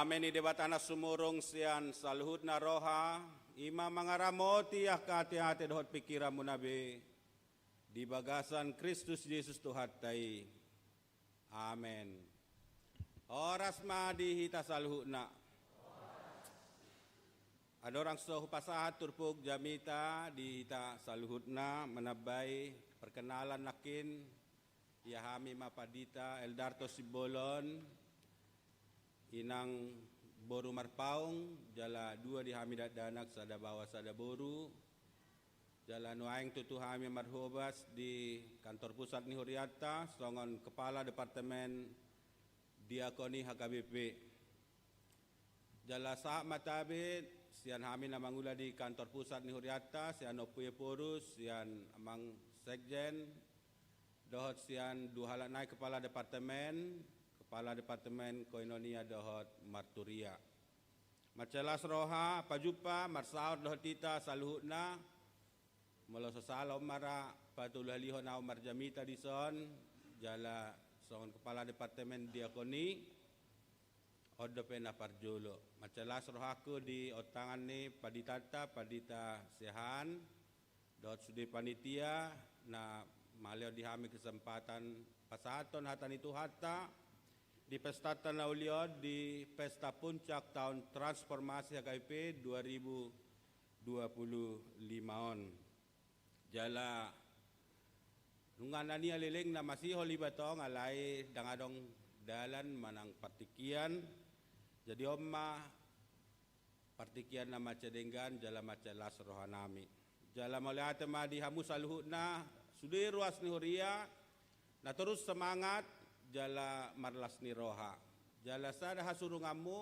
Dame ni Debata na sumurung sian saluhutna roha, i ma mangaramoti angka ateate dohot pingkiranmuna be di bagasan Kristus Jesus Tuhanta i. Amen. Horas ma di hita saluhutna. Andorang so hupasahat turpuk jamita di hita saluhutna, manambai perkenalan nangkin, ia hami ma Pandita Eldarto Simbolon, inang boru Marpaung, jala dua di hami dakdanak, sada baoa sada boru, jala nuaeng tutu hami marhobas di kantor pusat ni hurianta songon kepala departemen diakoni H K B P. Jala sahat ma tabe sian hami na mangula di kantor pusat ni hurianta, sian Ompu Ephorus, sian Amang Sekjen, dohot sian dua halak nai kepala departemen, kepala departemen koinonia dohot marturia. Mansai las roha, pajumpa, marsaor dohot hita saluhutna. Molo so sala on ma ra patoluhalihon ahu marjamita dison, jala songon kepala departemen diakoni, on dope na parjolo. Mansai las rohangku di ontangan ni panditanta, Pandita Sehan, dohot sude panitia na malean di hami kesempatan pasahathon hata ni Tuhanta di pestanta na uli on, di pesta puncak taon transformasi H K B P dua ribu dua puluh lima on. Jala nunga na nian leleng na masihol iba tong, alai ndang adong dalan manang partingkian. Jadi on ma partingkian na mansai denggan jala mansai las rohanami. Jala mauliate ma di hamu saluhutna, sude ruas ni huria, na torus semangat jala marlas ni roha. Jala sada hasurunganmu,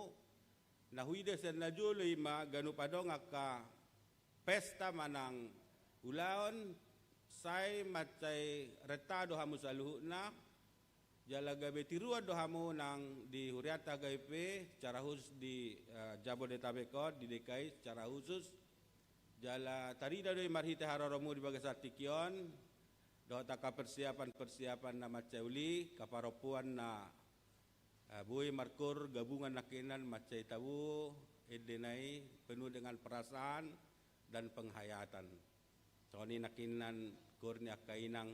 na huida sian na jolo i ma ganup adong angka pesta manang ulaon, sai mansai renta do hamu saluhutna, jala gabe tiruan do hamu nang di hurianta H K B P, secara khusus di, eh, Jabodetabek on, di D K I secara khusus. Jala tarida do i marhite haroromu di bagasan tingki on, dohot angka persiapan-persiapan na mansai uli, angka parompuan na, eh, boi markoor gabungan nangkinan mansai tabo endena i, penuh dengan perasaan dan penghayatan. Songon i nangkinan koor ni angka inang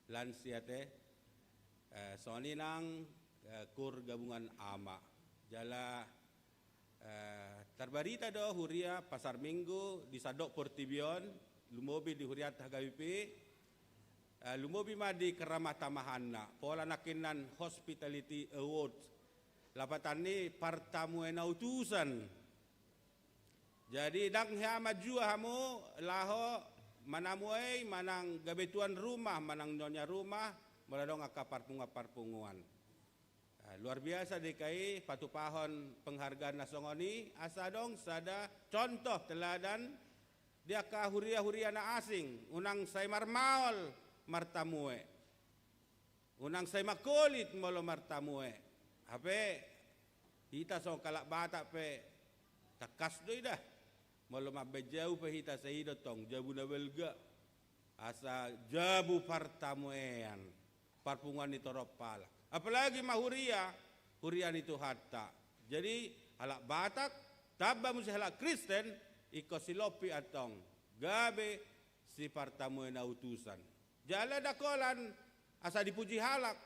lansia te, eh, songon i nang, eh, koor gabungan ama. Jala, eh, tarbarita do huria Pasar Minggu di sandok portibi on, lumobi di hurianta H K B P, eh, lumobi ma di keramah tamahanna, pola nangkinan hospitality award, lapatan ni partamue na utusan. Jadi ndang hea manjua hamu laho manamuei manang gabe tuan rumah manang nyonya rumah, molo adong angka parpunguan-parpunguan. Ah, luar biasa D K I patupahon penghargaan na songon i, asa adong sada contoh teladan di angka huria-huria na asing, unang sai marmaol martamue. Unang sai mangkolit molo martamue. Hape hita songon halak Batak pe tangkas do i da. Molo mambaen jabu pe hita sai i do tong jabu na balga. Asa jabu partamuean, parpunguan ni torop halak. Apalagi ma huria, huria ni Tuhanta. Jadi halak Batak tamba muse halak Kristen, ingkon silompi antong gabe sipartamue na utusan. Jala ndang holan asa dipuji halak.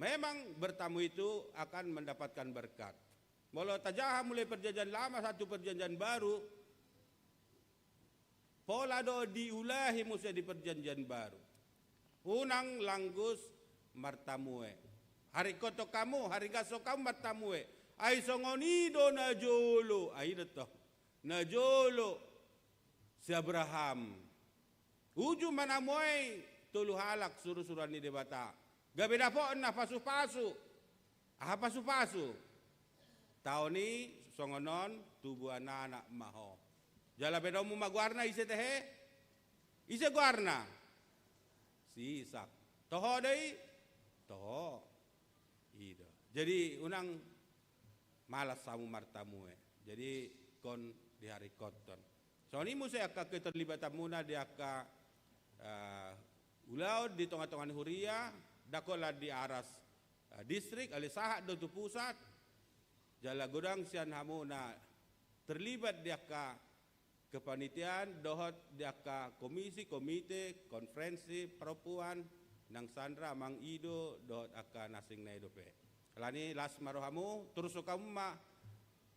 Memang bertamu itu akan mendapatkan berkat. Molo tajaha mulai Perjanjian Lama sahat tu Perjanjian Baru, pola do diulahi muse di Perjanjian Baru. Unang langgus martamue. Haringkothon hamu, haringashon hamu martamue. Ai songon i do na jolo, ai do tong. Na jolo si Abraham. Uju manamuei tolu halak surusuruan ni Debata. Gabe dapotna pasupasu. Aha pasupasu? Taon i songon on tubuan anak ma ho. Jala baenonmu ma goarna ise tehe? Ise goarna? Si Isak. Toho do i? Toho. I do. Jadi unang malas hamu martamue. Jadi ingkon diharingkothon. Songon i muse angka keterlibatanmuna di angka, eh, ulaon di tongatonga ni huria, ndang holan di aras, eh, distrik, alai sahat do tu pusat. Jala godang sian hamu na terlibat di angka kepanitiaan dohot di angka komisi, komite, konferensi, parompuan, nang sandra, amang ido, dohot angka na asing na i dope. Alani las ma rohamu, torus hamu ma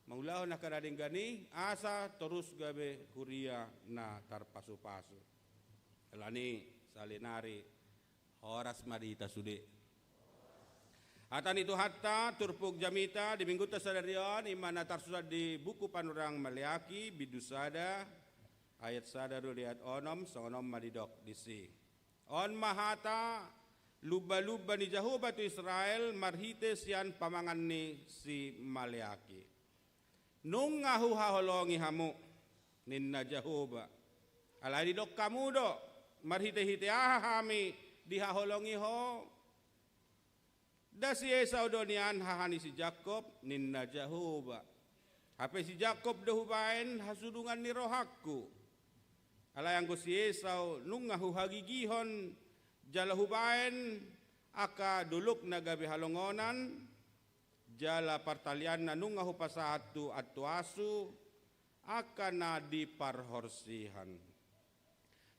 mangulahon angka na denggan i, asa torus gabe huria na tarpasupasu. Alani saonari horas ma di hita sude. Hata ni Tuhanta, turpuk jamita di minggunta sadari on, i ma na tarsurat di buku panurirang Maleaki, bindu sada, ayat sada ro di ayat onom, songon on ma didok disi. On ma hata lumba-lumba ni Jahowa tu Israel marhite sian pamangan ni si Maleaki. Nunga huhaholongi hamu, ninna Jahowa. Alai didok hamu do, marhite-hite aha hami dihaholongi ho? Nda si Esau do nian haha ni si Jakob, ninna Jahowa. Hape si Jakob do hubaen hasudungan ni rohangku. Alai anggo si Esau nunga huhagigihon jala hubaen angka dolokna gabe halongonan, jala partalianna nunga hupasahat tu antuasu angka na diparhorsihan.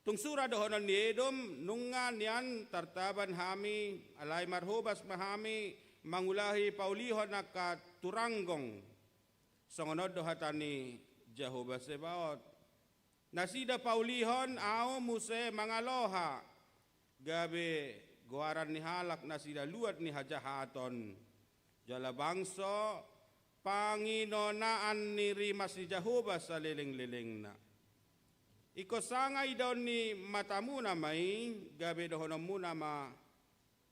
Tung sura dohonon ni Edom, nunga nian tartaban hami, alai marhobas ma hami mangulahi paulihon angka turanggong. Songon on do hata ni Jahowa Sebaot. Nasida paulihon ahu muse mangaloha, gabe goaran ni halak nasida luat ni hajahaton, jala bangso panginonaan ni rimas ni Jahowa saleleng-lelengna. Ingkon sanga idaon ni matamuna ma i, gabe dohononmuna ma,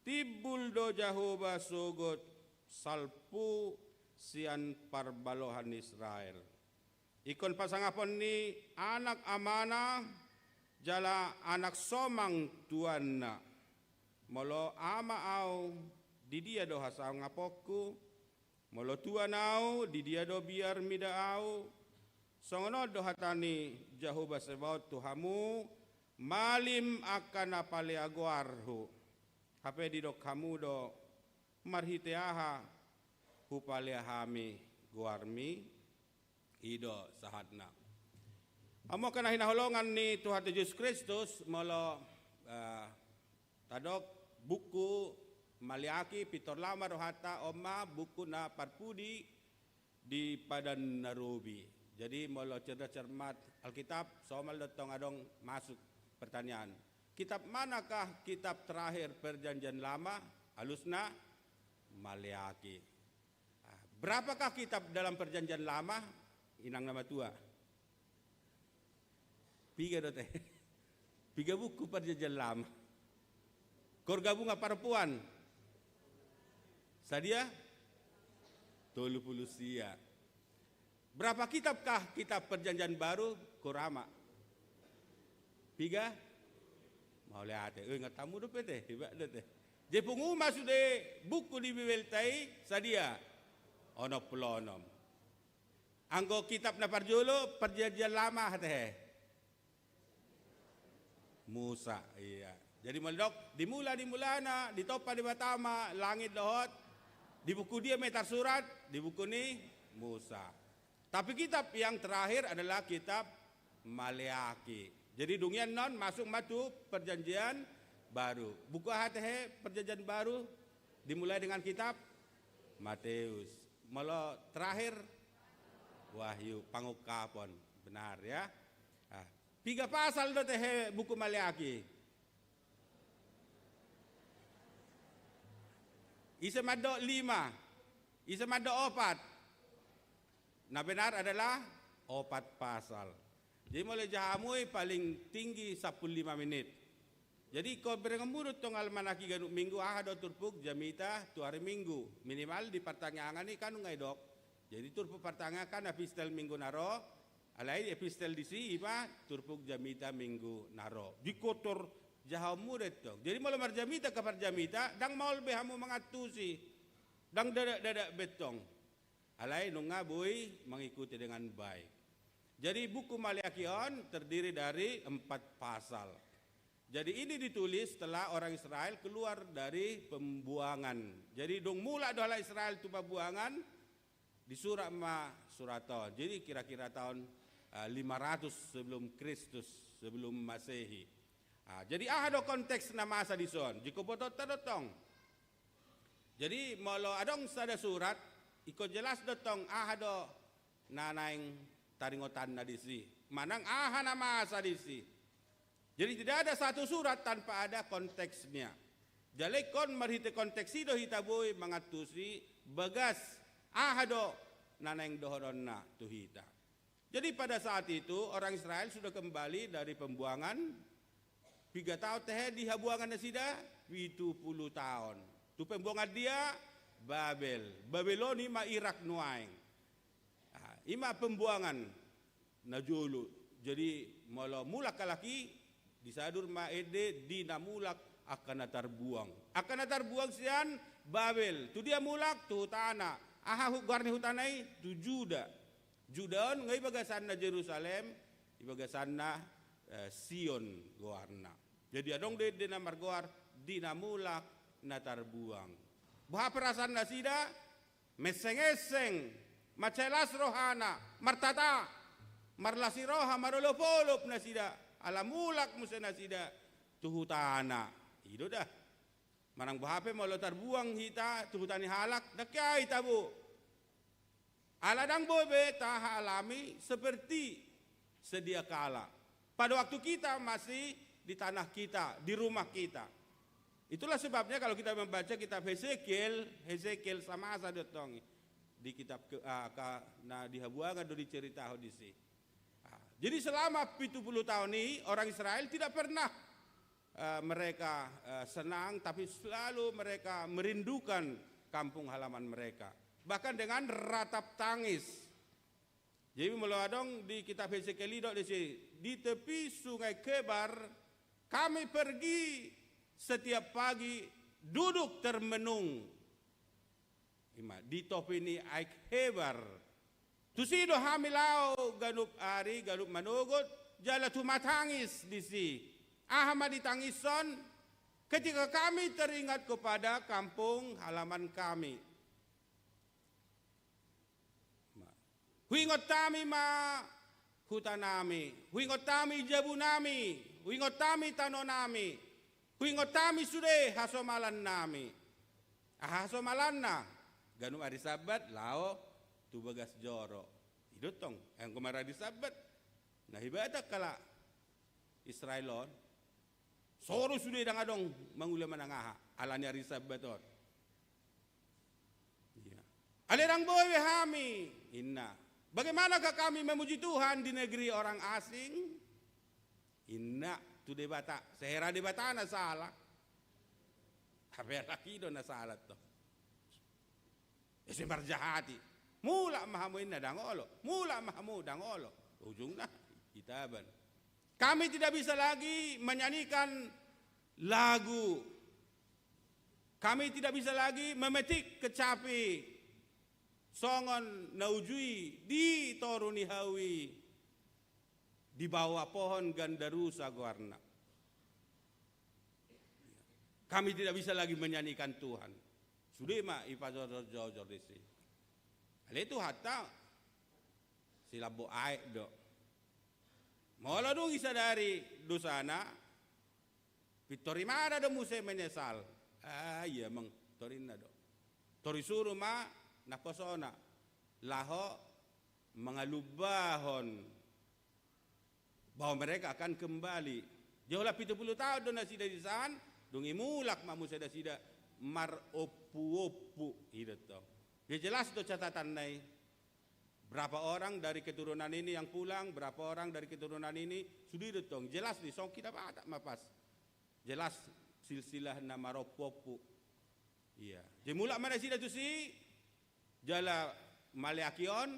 timbul do Jahowa sogot salpu sian parbalohan ni Israel. Ingkon pasangapon ni anak amana jala anak somang tuanna. Molo ama ahu, di dia do hasangaponku? Molo tuan ahu, di dia do biar mida ahu? Songon on do hata ni Jahowa Sebaot tu hamu, malim angka na palea goarhu. Hape didok hamu do, marhite aha hupalea hami goarmi? I do sahatna. Hamu angka na hinaholongan ni Tuhanta Jesus Kristus, molo, eh, tadok buku Maleaki, pintor laho ma rohanta, on ma buku na parpudi di Padan na Robi. Jadi molo cerdas cermat Alkitab, somal do tong adong masuk pertanyaan. Kitab manakah kitab terakhir Perjanjian Lama? Alusna Maleaki. Ah, berapakah kitab dalam Perjanjian Lama? Inang na matua. Piga do te? Piga buku Perjanjian Lama? Kor gabungan parompuan? Sadia? Tolu pulu sia. Berapa kitabkah kitab Perjanjian Baru, kor ama? Piga? Mauliate. Oi, ingot hamu dope te, hebat do te. Jadi pungu ma sude buku di Bibelta i sadia? Onom pulu onom. Anggo kitab na parjolo, Perjanjian Lama, aha tehe? Musa, iya. Jadi molo didok, di mula, di mulana ditompa Debata ma langit dohot, di buku dia ma i tarsurat? Di buku ni Musa. Tapi kitab yang terakhir adalah kitab Maleaki. Jadi dung i annon masuk ma tu Perjanjian Baru. Buku aha tehe Perjanjian Baru? Dimulai dengan kitab Mateus. Molo terakhir Wahyu, pangungkapon. Benar ya. Ah, piga pasal do tehe buku Maleaki? Ise mandok lima? Ise mandok opat? Na benar adalah opat pasal. Jadi molo jahamu i paling tinggi sampulu lima menit. Jadi ingkon berengonmu do tong almanak i ganup minggu, aha do turpuk jamita tu ari Minggu. Minimal di partangiangan i kan nunga didok. Jadi turpuk partangiangan kan epistel minggu na ro, alai epistel disi i ma turpuk jamita minggu na ro. Dikotor jahaonmu do tong. Jadi molo marjamita angka parjamita, ndang maol be hamu mangantusi. Ndang dadak-dadak be tong. Alai nunga boi mengikuti dengan baik. Jadi buku Maleaki on terdiri dari empat pasal. Jadi ini ditulis setelah orang Israel keluar dari pembuangan. Jadi dung mulak do halak Israel tu pambuangan, Disurat ma surat on. Jadi kira-kira tahun, eh, lima ratus sebelum Kristus, sebelum Masehi. Ah, jadi aha do konteks na masa dison? Jiko botoonta do tong. Jadi molo adong sada surat, ingkon jelas do tong aha do na naeng taringotanna disi. Manang aha na masa disi. Jadi tidak ada satu surat tanpa ada konteksnya. Jala ingkon marhite konteks i do hita boi mangantusi bagas aha do na naeng dohononna tu hita. Jadi pada saat itu orang Israel sudah kembali dari pembuangan. Piga taon tehe di habuangan nasida? Pitu pulu taon. Tu pembuangan dia? Babel. Babel on i ma Irak nuaeng. Ah, i ma pembuangan na jolo. Jadi molo mulak halak i, disadur ma ende di na mulak angka na tarbuang. Angka na tarbuang sian Babel. Tu dia mulak? Tu hutana. Aha hu-, goar ni hutana i? Tu Juda. Juda on nga i bagasanna Jerusalem, i bagasanna, eh, Sion goarna. Jadi adong do ende na margoar di na mulak na tarbuang. Boha perasaan nasida? Mengseng-engseng, mansai las rohana, martata, marlas ni roha, marolop-olop nasida, ala mulak muse nasida tu hutana. I do da. Manang boha pe molo tarbuang hita tu huta ni halak, ndang hea hita bo. Ala ndang boi be tahaalami seperti sedia kala. Pada waktu kita masih di tanah kita, di rumah kita. Itulah sebabnya kalau kita membaca kitab Hesekiel, Hesekiel samasa do tong i. Di kitab ke, ah, ka, na di habuangan do diceritahon disi. Ah, jadi selama pitu pulu taon i orang Israel tidak pernah, eh, mereka, eh, senang, tapi selalu mereka merindukan kampung halaman mereka. Bahkan dengan ratap tangis. Jadi molo adong di kitab Hesekiel i didok disi, di tepi sungai Kebar kami pergi setiap pagi duduk termenung. I ma, di topi ni aek Kebar. Tusi do hami laho ganup ari, ganup manogot, jala tumatangis disi. Aha ma ditangishon? Ketika kami teringat kepada kampung halaman kami. Huingot hami ma hutanami, huingot hami jabunami, huingot hami tanonami, huingot hami sude hasomalannami. Aha hasomalanna? Ganup ari Sabbat laho tu bagas joro. I do tong, anggo marari Sabbat, na hibata halak Israel on, so do sude ndang adong mangula manang aha, ala ni ari Sabbat on. Iya. Alai ndang boi be hami, inna. Bagaimanakah kami memuji Tuhan di negeri orang asing? Inna tu Debata, sahera Debata na sala. Hape halak i do na sala tong. Ese marjahat i. Mulak ma hamu inna, ndang olo. Mulak ma hamu, ndang olo. Ujungna, itaban. Kami tidak bisa lagi menyanyikan lagu. Kami tidak bisa lagi memetik kecapi songon na uju i di toru ni hau i, di bawah pohon gandarusa goarna. Kami tidak bisa lagi menyanyikan Tuhan. Sude ma ipajojor-jojor disi. Alai Tuhanta silambok aek do. Molo dung disadari dosana, pintor ibana do muse menyesal. Ah, iya, amang, torinna do. Tor disuru ma namposona laho mangalumbahon bahwa mereka akan kembali. Jala pitu pulu taon do nasida di san, dung i mulak ma muse nasida marompu-ompu, i do tong. Dia jelas do catatanna i. Berapa orang dari keturunan ini yang pulang, berapa orang dari keturunan ini, sude do tong. Jelas do i, songon hita Batak ma pas. Jelas silsilah na marompu-ompu. Iya. Jadi mulak ma nasida tusi, jala maleakhir on,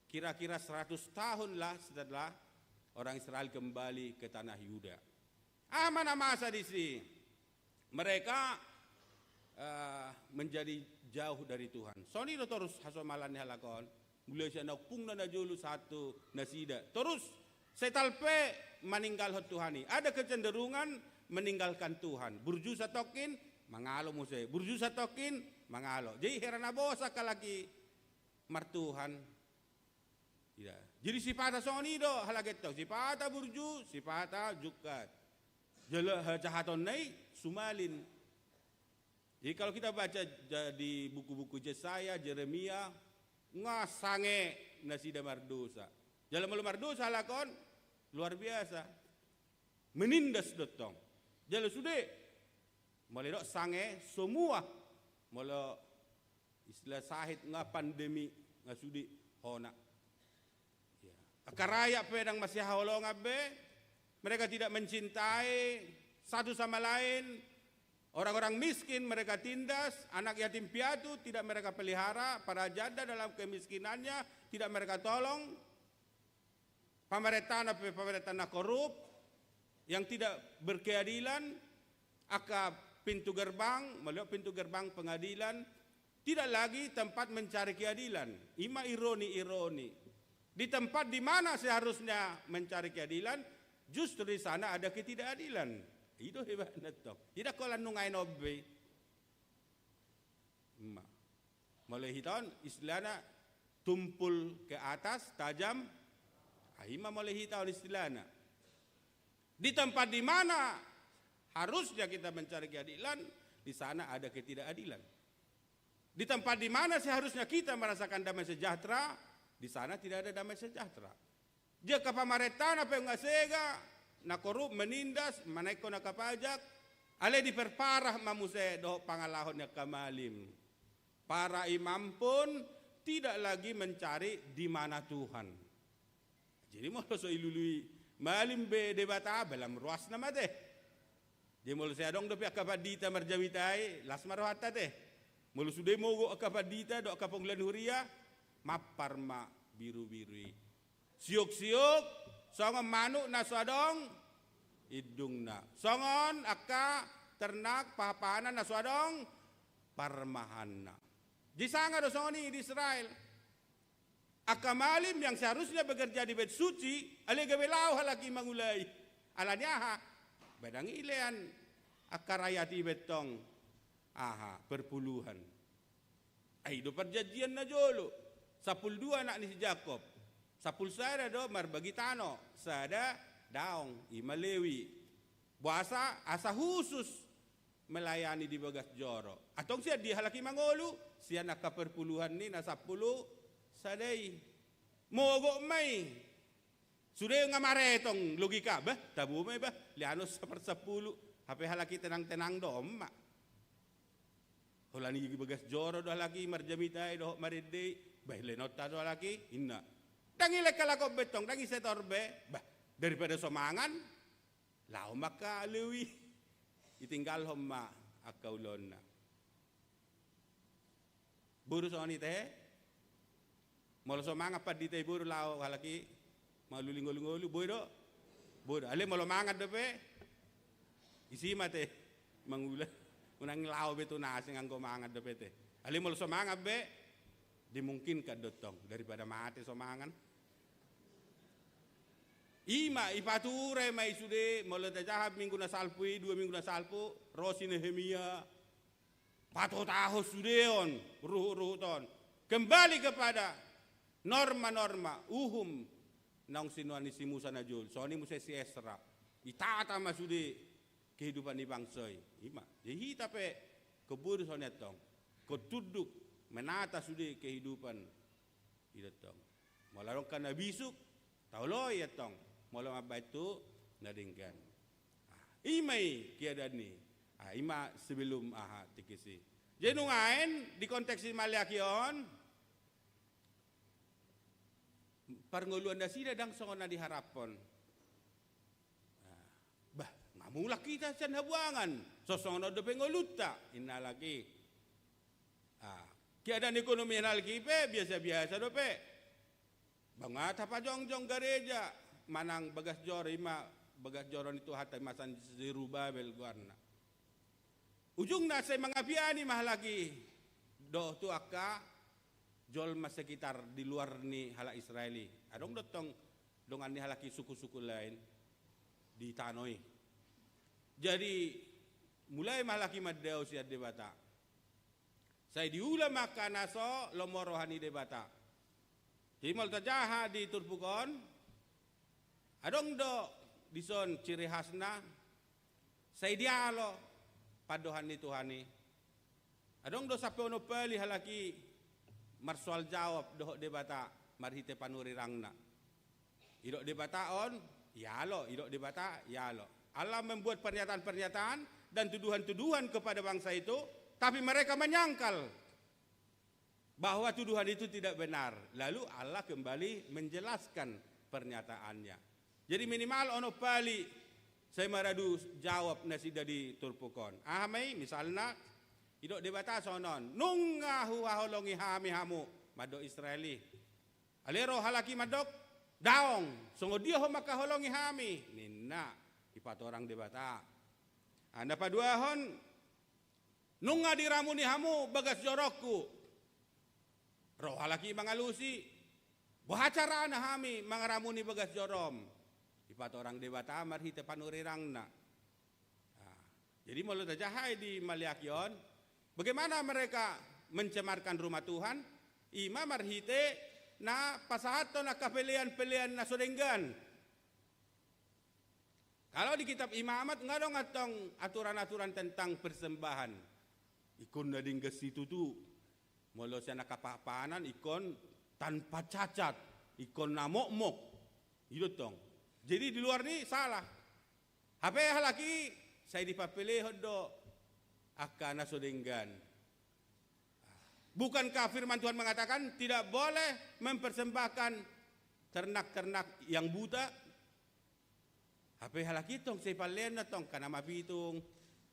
kira-kira seratus tahun lah setelah orang Israel kembali ke tanah Yuda. Aha ma na masa disi? Mereka, eh, menjadi jauh dari Tuhan. Songon i do torus hasomalan ni halak on. Mulai sian na ompungna na jolo sahat tu nasida. Torus, sai talpe maninggalhon Tuhan i. Ada kecenderungan meninggalkan Tuhan. Burju satongkin, mangalo muse. Burju satongkin, mangalo. Jadi hera na bosan halak i. martuhan. Jadi sipata songon i do halak gentong, sipata burju, sipata jungkat. Jala hajahatonna i sumalin. Jadi kalau kita baca di buku-buku Jesaya, Jeremia, nga sange nasida mardosa. Jala molo mardosa halak on, luar biasa. Menindas do tong. Jala sude, molo didok sange, semua, molo istilah sahit nga pandemi, nga sude hona. Ya. Angka rakyat pe ndang masihaholongan be, mereka tidak mencintai satu sama lain. Orang-orang miskin mereka tindas, anak yatim piatu tidak mereka pelihara, para janda dalam kemiskinannya tidak mereka tolong. Pamarentana pe pamarenta na korup, yang tidak berkeadilan, angka pintu gerbang, molo pintu gerbang pengadilan, tidak lagi tempat mencari keadilan. Ima ironi-ironi. Di tempat di mana seharusnya mencari keadilan, justru di sana ada ketidakadilan. I do hebatna tong. Ida kolan nunga i nobbe. Ima. Molo hita on istilahna tumpul ke atas, tajam. Ah, ima molo hita on istilahna. Di tempat di mana harusnya kita mencari keadilan, di sana ada ketidakadilan. Di tempat di mana seharusnya kita merasakan damai sejahtera, di sana tidak ada damai sejahtera. Angka pamarentana pe nga sega, na korup, menindas, manaek angka pajak, alai diperparah ma muse dohot pangalaho ni angka malim. Para imam pun tidak lagi mencari di mana Tuhan. Jadi molo so dilului malim be Debata, ba lam ruas nama te. Jadi molo sai adong dope angka pandita marjamita i, las ma rohanta te. Molo sude mogok angka pandita dohot angka pangula ni huria, mampar ma birubiru i. Siuksiuk songon manuk na so adong indungna. Songon angka ternak pahanpahanan na so adong parmahanna. Disanga do songon i di Israel. Angka malim yang seharusnya bekerja di bait suci, alai gabe laho halak i mangulai. Alani aha? Ba ndang dilean angka rakyat i be tong aha, perpuluhan. Ai do perjanjian na jolo. Sampulu dua anak ni si Jakob. Sampulu sada do marbagi tano, sada daong, ima Lewi. Boasa? Asa husus melayani di bagas joro. Antong sian dia halak i mangolu? Sian angka perpuluhan ni na sampulu sada i. Mogok ma i. Sude nga maretong logika, bah, tabo ma i bah, leanon saparsampulu, hape halak i tenang-tenang do on ma. Holan i bagas joro do halak i marjamita i dohot marende i, bah, leanonta do halak i, inna. Ndang dilehon halak on be tong, ndang disetor be, bah, daripada so mangan, laho ma angka Lewi, ditinggalhon ma angka ulaonna. Boru songon i tehe. Molo so mangan pandita i boru laho halak i mangululingolungolu, boi do? Boi do. Alai molo mangan dope, disi ma te mangula. Unang laho be tu na asing anggo mangan dope te. Alai molo so mangan be, dimungkinkan do tong daripada mate so mangan. Ima, dipature ma i sude, molo tajaha minggu na salpu i, dua minggu na salpu, ro si Nehemia, patotahon sude on ruhut-ruhut on. Kembali kepada norma-norma, uhum naung sinuan ni si Musa na jolo. Songon i muse si Esra. Ditata ma sude kehidupan ni bangso i. Ima. Jadi hita pe, ingkon boru songon i antong. Ingkon tunduk menata sude kehidupan i do tong. Molo adong angka na bisuk, taoloi antong. Molo mambahen tu na denggan. Ah, ima i keadaan i. Ah, ima sebelum aha, tingki i. Jadi nuaeng di konteks si Maleaki on, parngoluan nasida ndang songon na diharaphon. Ah, bah, nga mulak hita sian habuangan. So songon on dope ngolunta, inna halak i. Ah, keadaan ekonomi halak i pe biasa-biasa dope. Ba nga tapajongjong gareja manang bagas joro, ima bagas joro ni Tuhanta, ima sian Zerubabel goarna. Ujungna sai mangapiani ma halak i dohot tu angka jolma sekitar di luar ni halak Israel i. Adong do tong dongan ni halak i suku-suku lain di tano i. Jadi mulai ma halak i mandao sian Debata. Sai diula ma angka na so lomo roha ni Debata. Jadi molo tajaha di turpuk on, adong do dison ciri khasna, sai dialo pandohan ni Tuhan i. Adong do sampe onom pali halak i marsoal jawab dohot Debata marhite panurirangna. Idok Debata on, ialo, idok Debata, ialo. Allah membuat pernyataan-pernyataan dan tuduhan-tuduhan kepada bangsa itu, tapi mereka menyangkal bahwa tuduhan itu tidak benar. Lalu Allah kembali menjelaskan pernyataannya. Jadi minimal onom pali sai maradu jawab nasida di turpuk on. Aha ma i? Misalna, idok Debata songon on, nunga huhaholongi hami hamu, mandok Israel i. Alai ro halak i mandok, daong, songon dia ho mangkaholongi hami, ninna. Dipatorang Debata. Ah, na paduahon, nunga diramuni hamu bagas jorongku. Ro halak i mangalusi, boha carana hami mangaramuni bagas jorom? Dipatorang Debata marhite panurirangna. Nah, jadi molo tajaha i di Maleaki on, bagaimana mereka mencemarkan rumah Tuhan? Ima marhite na pasahathon angka pelean-pelean na so denggan. Kalau di kitab Imamat nggak dong antong aturan-aturan tentang persembahan. Ingkon na denggan situtu. Molo sian angka pahapanan ingkon tanpa cacat, ingkon na mokmok. I do tong. Jadi di luar ni salah. Hape halak i sai dipapelehon do angka na so denggan. Bukankah firman Tuhan mengatakan tidak boleh mempersembahkan ternak-ternak yang buta? Hape halak i tong sai palleanna tong angka na mapitung,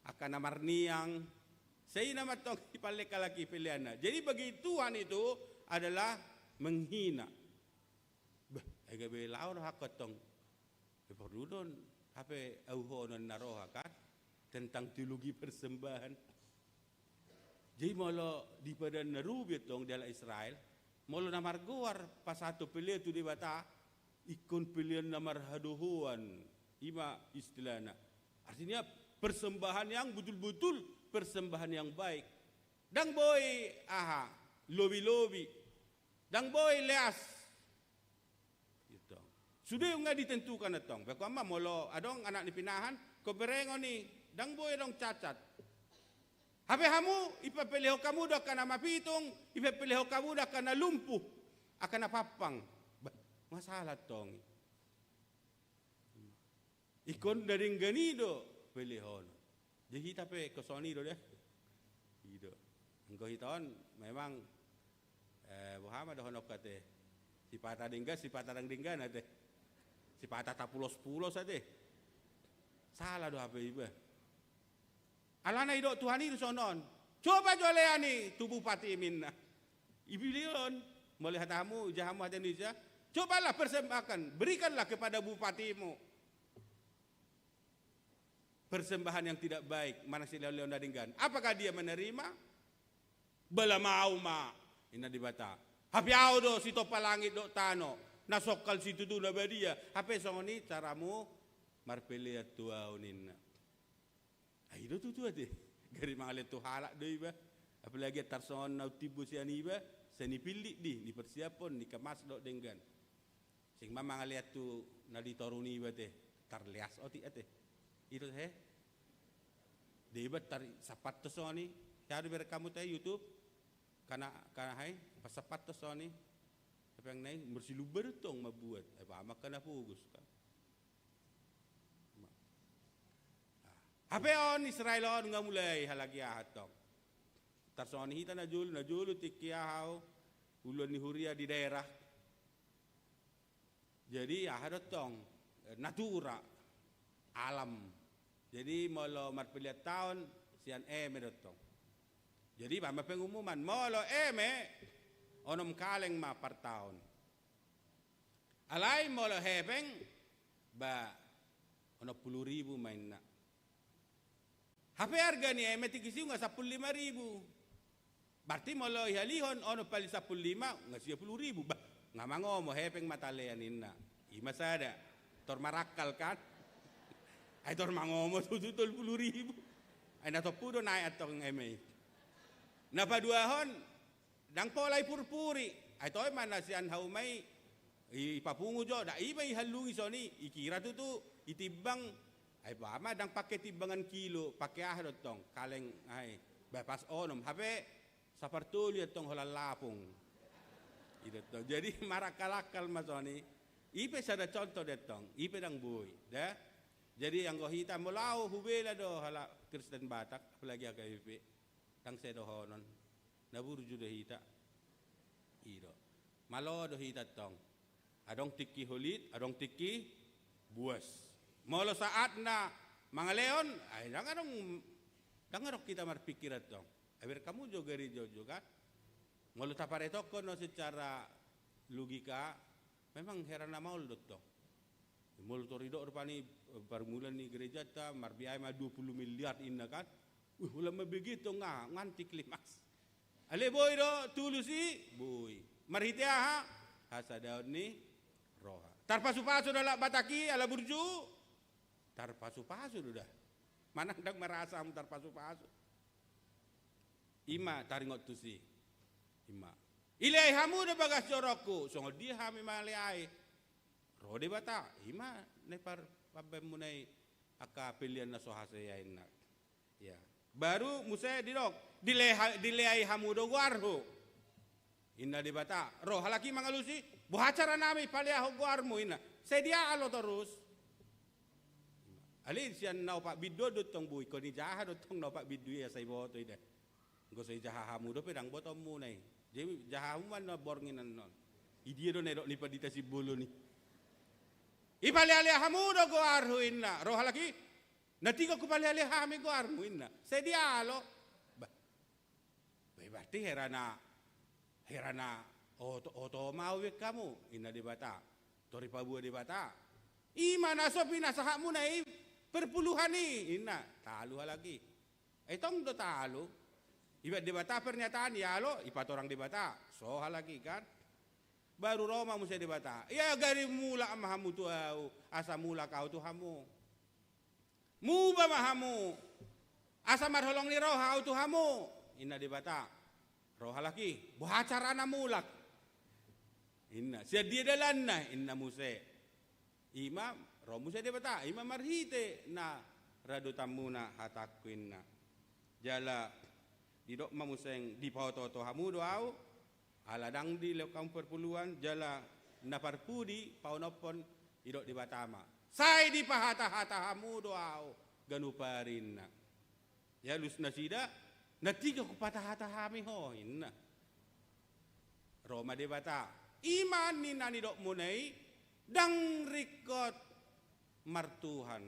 angka na marniang. Sai i nama tong ipallean halak i peleanna. Jadi bagi Tuhan itu adalah menghina. Bah, ai gabe laho rohangkon tong. Pe porlu do on hape auhonon na roha kan, tentang teologi persembahan. Jadi molo di Padan na Robi tong di halak Israel, molo na margoar pasahathon pelean tu Debata, ingkon pelean na marhadohoan, ima istilahna. Artinya persembahan yang betul-betul persembahan yang baik. Ndang boi aha, lobi-lobi. Ndang boi leas. Gitu. Sude nunga ditentukan antong. Baen ma molo adong anak ni pinahan, ingkon berengon i, ndang boi adong cacat. Hape hamu, ipapelehon hamu do angka na mapitung, ipapelehon hamu do angka na lumpuh, angka na pampang. Bah, masalah tong i. Ingkon na denggan i do pelehonon. Jadi hita pe ingkon songon i do da. I do. Anggo hita on memang, eh, boha ma dohononku ate. Sipata denggan, sipata ndang denggan ate. Sipata tapulos-pulos ate. Salah do hape iba. Alana idok Tuhan i do songon on. Coba jo lean i tu bupati, ninna. Iba do on. Molo hata hamu, ija hamu hata Indonesia. Cobalah persembahkan, berikanlah kepada bupatimu. Persembahan yang tidak baik, manang silehon-lehon na denggan. Apakah dia menerima? Balam ahu ma, ninna Debata. Hape ahu do sitompa langit dohot tano, na songkal situtu na badia. Hape songon i caramu marpelean tu ahu, ninna. Ai i do tutu ate. Gari mangalean tu halak do iba. Apalagi tarsongon na umtimbo sian iba, sai nipillit di, nipersiaphon, nikemas dohot denggan. Seng ma mangalean tu na di toru niba ate, tarleas otik ate. I do he. Deba tar sapat to songon i. Hea do berek hamu te YouTube. Kana, kana hai, pasapat to songon i. Tapi yang nai, mersilumba do tong mambuat. Eh, paham angka na pogos kan. Hape on Israel on nunga mulai halak i aha tong. Tarsongon hita na jolo, na jolo tingki aha, uluan ni huria di daerah. Jadi aha do tong, natura, alam. Jadi molo marpelean taon sian eme do tong. Jadi baen ma pengumuman, molo eme onom kaleng ma partaon. Alai molo hepeng, ba, onom pulu ribu ma, ninna. Hape arga ni eme tingki si nunga sampulu lima ribu. Berarti molo ihalihon onom pali sampulu lima, nunga sia pulu ribu. Bah, nunga mangomo, hepeng ma talean, ninna. I ma sada. Tor marangkal kan. Ai tor mangomo tutu tolu pulu ribu. Ai na tompu do naek antong eme i. Na paduahon, ndang pola ipurpuri. Ai toe ma na sian hauma i, i papungu jo, da i ma i hallungi soni, i kira tutu, i timbang, ai ba ma ndang pake timbangan kilo, pake aha do tong, kaleng, ai, ba pas onom, hape, sapartolu i tong holan lapung. I do tong. Jadi, marakkal-akkal ma soni, i pe sada contoh do tong, i pe ndang boi, da? Jadi, anggo hita molo au hubela do halak Kristen Batak, apalagi H K B P, ndang sai dohonon. Na burju do hita. I do. Malo do hita tong. Adong tingki holit, adong tingki buas. Molo saatna mangalehon, ai ndang adong, ndang adong hita marpingkiran tong. Ai bereng hamu jo gareja on jo kan. Molo taparetokkon do secara logika, memang hera na maol do tong. Molo tor didok rupani, eh, parmulaan ni gerejanta, marbiaya ma dua puluh miliar inna kan. Wih, holan mambege tong nga, nga anti klimaks. Ale boi do, tulus i, boi. Marhite aha? Hasadaon ni roha. Tarpasupasu do halak Batak i, ala burju. Tarpasupasu do da. Manang ndang marasa hamu tarpasupasu. I ma taringot tusi. I ma. Ileai hamu do bagas jorongku, songon dia hami maleai. Ro Debata, i ma na i par-, pambaenmuna i angka pelean na so hasea inna. Ya. Baru muse didok, "Dileha-, dileai hamu do goarhu." Inna Debata, ro halak i mangalusi, "Boha caranami paleahon goarmu?" inna. "Sai dialo torus." Ale sian na opat bindu do tong boi, ingkon dijaha do tong na opat bindu i asa diboto i da. Anggo so dijaha hamu dope ndang botoonmuna i. Jadi jaha hamu ma na borngin annon. I dia do na didok ni pandita Simbolon i. "Ipalealea hamu do goarhu," inna. Ro halak i, "Na tingkos hupalealea hami goarmu," inna. "Sai dialo." Bah. Bah, berarti hera na, hera na oto, oto ma au baen hamu, inna Debata. Tor dipaboa Debata. I ma na so pinasahatmuna i perpuluhan i, inna. Talu halak i. Ai tong do talu. Ibaen Debata pernyataan, dialo, ipatorang Debata. So halak i kan. Baru ro ma muse Debata. "Ia gari mulak ma hamu tu au, asa mulak au tu hamu. Muba ma hamu, asa marholong ni roha au tu hamu," inna Debata. Ro halak i, "Boha carana mulak?" inna. "Sian dia dalanna?" inna muse. I ma, ro muse Debata, "I ma marhite na radotanmuna hatangku," inna. Jala didok ma muse, "Dipaotooto hamu do au, ala ndang dilehon hamu perpuluhan, jala na parpudi paonomhon," didok Debata ma, "Sai dipahatahata hamu do au ganup ari," inna. Dialus nasida, "Na tingkos hupatahata hami ho," inna. Ro ma Debata, "I ma ninna nidokmuna i, ndang ringkot martuhan.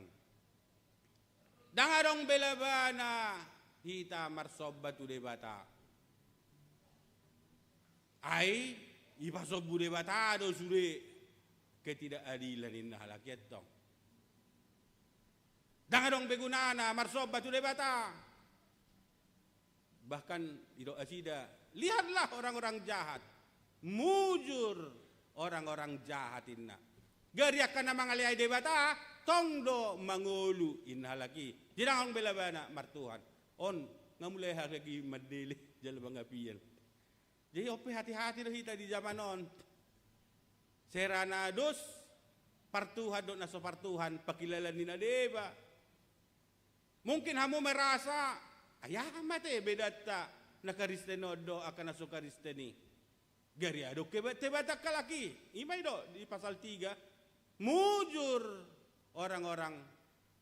Ndang adong bela bana hita marsomba tu Debata. Ai ipasombu Debata do sude ketidakadilan," inna halak i antong. "Ndang adong be gunana marsomba tu Debata." Bahkan didok nasida, "Lihatlah orang-orang jahat, mujur orang-orang jahat," inna. "Gari angka na mangaleai Debata tong do mangolu," inna halak i. "Jadi ndang adong bela bana martuhan." On, nga mulai halak i mandele jala mangapian. Jadi on pe hati-hati do hita di zaman on. Sera na dos partuhan dohot na so partuhan, pangkilalaan ni na deba. Mungkin hamu merasa, "Ai aha ma te bedanta na Kristen on dohot angka na so Kristen i?" Gari adong kebatebatan halak i. I ma didok di pasal tiga. Mujur orang-orang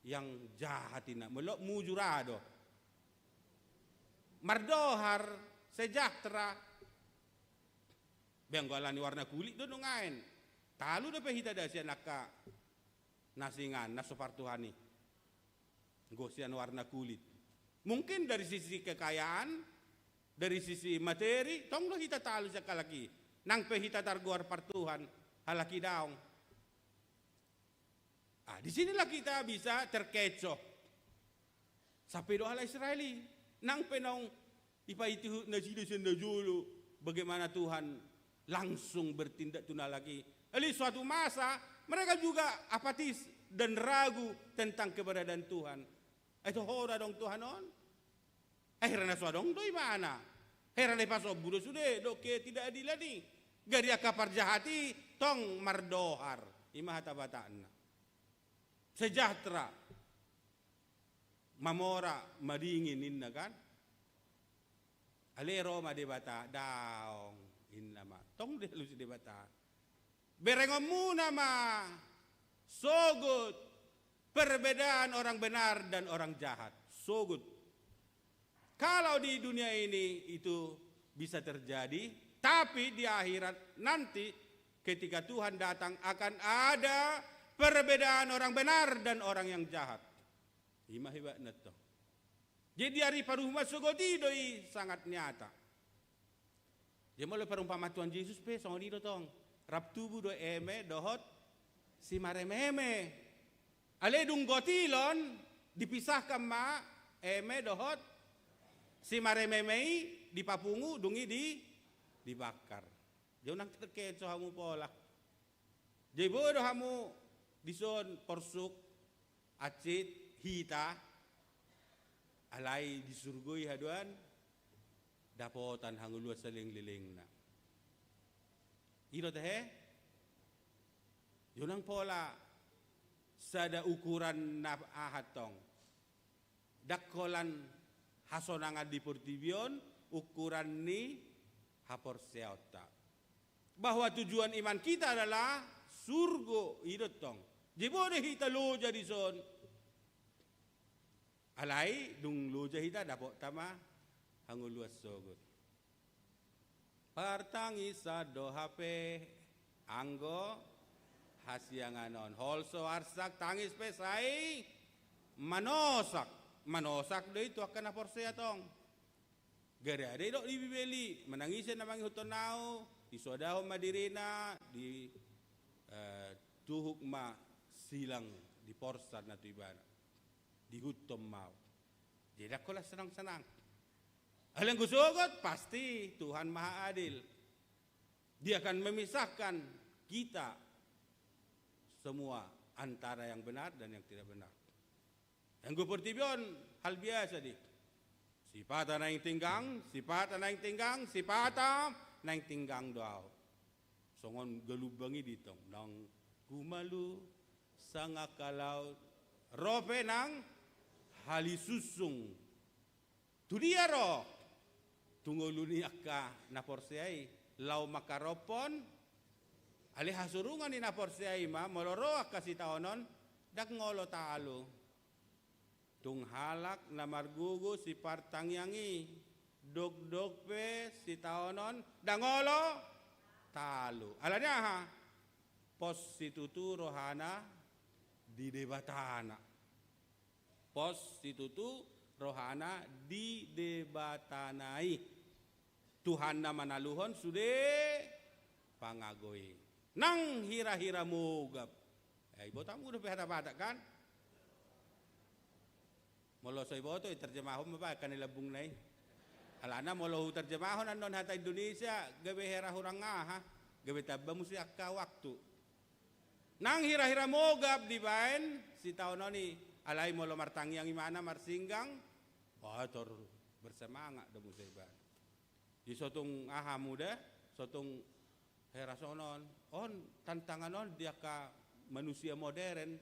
yang jahat, inna. Molo mujur aha do? Mardohar, sejahtera. Be anggo alani warna kulit do nuaeng. Talu dope hita da sian angka na singan, na so partuhan i. Anggo sian warna kulit. Mungkin dari sisi kekayaan, dari sisi materi, tong do hita talu sian halak i. Nang pe hita targoar partuhan, halak i daong. Ah, di sinilah kita bisa terkecoh. Sampe do halak Israel i. Nang pe naung ipaihut nasida sian na jolo, bagaimana Tuhan langsung bertindak tu na halak i. Alai suatu masa, mereka juga apatis dan ragu tentang keberadaan Tuhan. Ai toho do adong Tuhan on? Ai hera na so adong do ibana. Hera na ipasombu do sude dohot ketidakadilan i. Gari angka parjahat i tong mardohar. I ma hata Batakna. Sejahtera. Mamora, madingin ninna kan. Ale ro ma Debata, daong ninna ma. Tong dialusi Debata. Berengonmuna ma sogot perbedaan orang benar dan orang jahat. Sogot. Kalau di dunia ini itu bisa terjadi, tapi di akhirat nanti ketika Tuhan datang akan ada perbedaan orang benar dan orang yang jahat. I ma hebatna tong. Jadi di ari paruhuman sogot i do i sangat nyata. Jadi molo perumpamaan Tuhan Jesus pe songon i do tong. Rap tubu do eme dohot simarememe. Ale dung gotilon dipisahkan ma eme dohot simarememe i, dipapungu, dung i di, dibakar. Jadi unang terkecoh hamu pola. Jadi boi do hamu dison porsuk, hansit, hita, alai di surgo i haduan dapotan hangoluan saleleng-lelengna. I do tehe? Unang pola sada ukuran na aha tong. Ndang holan hasonangan di portibi on ukuran ni haporseaonta. Bahwa tujuan iman kita adalah surgo, i do tong. Jadi boi do hita loja dison. Alai dung loja hita dapotta ma hangoluan sogot. Partangisan do hape anggo hasiangan on. Holso arsak, tangis pe sai manosak. Manosak do i tu angka na porsea tong. Gari aha do didok di Bibel i, manang ise na mangihuthon ahu, disoadahon ma dirina, di, eh, tuhuk ma silang, diporsan na tu ibana. Diihuthon ma ahu. Jadi ndang holan senang-senang. Alai anggo sogot, pasti Tuhan Maha Adil. Dia akan memisahkan kita semua antara yang benar dan yang tidak benar. Anggo portibi on hal biasa do i. Sipata naeng tinggang, sipata naeng tinggang, sipata naeng tinggang do ahu. Songon galumbang i do i tong, nang humalu sangangka laut, ro pe nang hali sunsung. Tu dia ro? Tu ngolu ni angka na porsea i, laho mangkarophon. Alai hasurungan ni na porsea i ma, molo ro angka sitaonon, ndang olo talu. Tung halak na margogo sipartangiang i, dokdok pe sitaonon, ndang olo talu. Alani aha? Pos situtu rohana di Debatana. Pos situtu rohana di Debatana i. Tuhanna manaluhon sude pangago i. Nang hira-hira mogap. Eh, iboto hamu dope hata Batak kan? Molo so iboto, iterjemahon ma baen angka na di lambungna i. Alana molo huterjemahon annon hata Indonesia, gabe hera hurang aha, gabe tamba muse angka waktu. Nang hira-hira mogap dibaen sitaonon i, alai molo martangiang imana marsinggang, wah, tor bersemangat do muse ibana. Di sotung aha muda, sotung hera songon on, on tantangan on di angka manusia modern,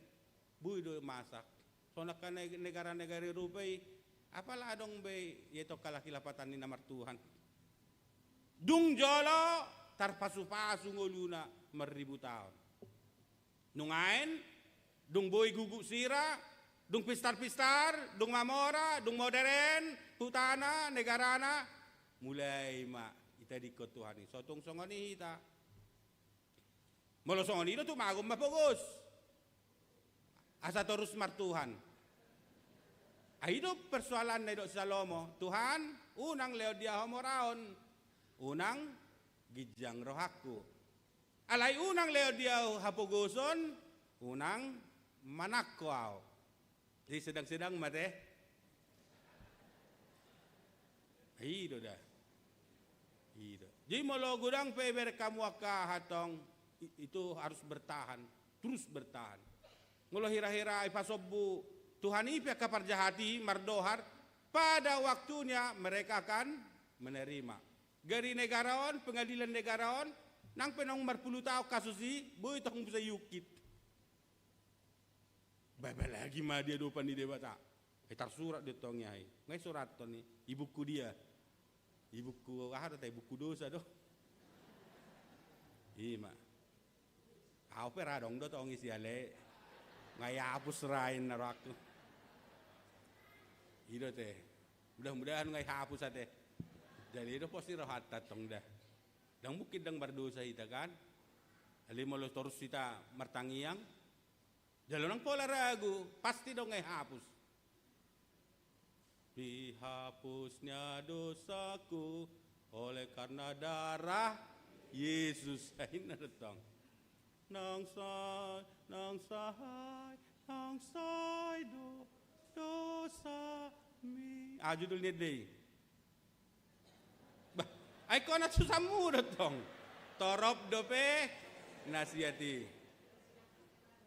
boi do masak. Songon angka ne-, negara-negara Eropa i, apala adong be i, ia tong halak i lapatan ni na martuhan. Dung jolo tarpasu-pasu ngoluna marribu taon. Nungaen, dung boi guguk sira, dung pistar-pistar, dung mamora, dung moderen, hutana, negarana, mulai ma itadingkon Tuhan i. Sotung songon i hita. Molo songon i do tumagon ma pogos. Asa torus martuhan. Ai i do persoalan na didok si Salomo, Tuhan, unang lehon di ahu hamoraon, unang ginjang rohangku. Alai unang lehon di ahu hapogoson, unang manangko ahu. Jadi sedang-sedang ma te. I do da. I do. Jadi molo godang pe bereng hamu angka hatong, i-, itu harus bertahan, terus bertahan. Molo hira-hira ipasombu Tuhan i pe angka parjahat i mardohar, pada waktunya mereka akan menerima. Gari negara on, pengadilan negara on, Nang pe naung marpulu taon kasus i, boi tong muse iungkit. Ba, apalagi ma di adopan ni Debata. Ai tarsurat do tong i, ai nga isurathon i, i buku dia. I buku aha do, tai buku dosa do. I ma. Au pe ra adong do tong i, siale. Nga ihapus ra inna rohangku. I do te. Mudah-mudahan nga ihapus ate. Jadi do pos ni rohanta tong da. Ndang mungkin ndang mardosa hita kan. Alai molo torus hita martangiang, jala unang pola ragu, pasti do nga ihapus. Dihapusnya dosaku oleh karena darah Yesus. Inna do tong. Nang sai, nang sai, nang sai do dosami. Ah, judul ni ende i. Bah, ai kona susamu do tong. Torop dope na siat i.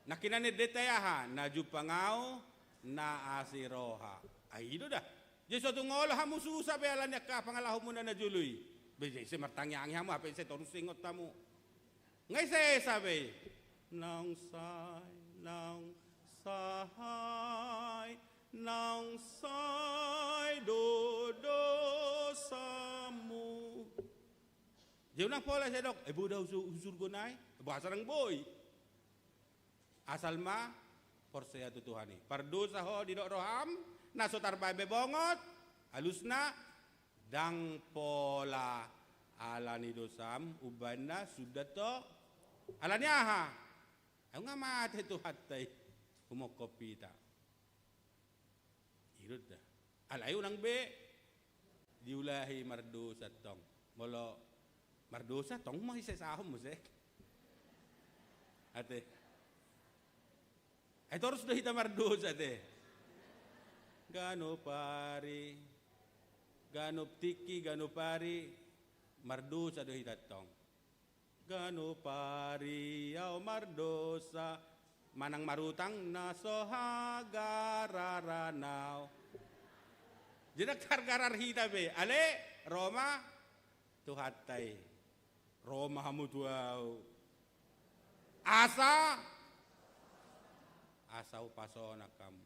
Nangkinan ni ende i aha? Na jumpang au na asi roha. Ai i do da. Jadi so tung olo hamu susa be ala ni angka pangalahomuna na jolo i. Be jadi ise martangiangi hamu, hape ise torus ingot hamu. Nga isesa be i. Nang sai, nang sai, nang sai do dosamu. Jadi unang pola ise dok, eh, boi do au su-, surgo nai. Boasa ndang boi. Asal ma porsea tu Tuhan i. Pardosa ho didok roham, na so tarbaen be bongot, alusna, ndang pola ala ni dosam umbahen na sundat ho. Ala ni aha? Au nga mate Tuhanta i humongkop hita. I do da. Alai unang be diulahi mardosa tong. Molo mardosa tong ma isesahon muse. Ate. Ai torus do hita mardosa te. Ganup ari, ganup tingki, ganup ari mardosa do hita tong. Ganup ari au mardosa, manang marutang na so hagararan au. Jadi ndang targarar hita be, ale ro ma Tuhanta i. Ro ma hamu tu au. Asa, asa hupasonang hamu.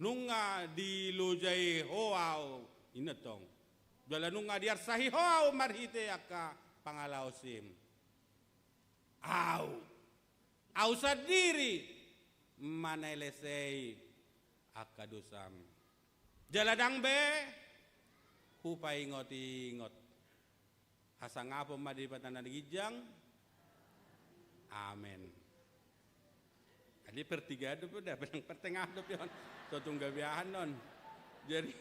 Nunga dilojai ho au, inna tong. Jala nunga diarsahi ho au marhite angka pangalaosim. Au, au sandiri manelesei angka dosam. Jala ndang be hupaingot-ingot. Hasangapon ma di Debata na ginjang. Amen. Jadi pertigaan dope da, benang pertengahan dope on. So tung gabe aha on. Jadi,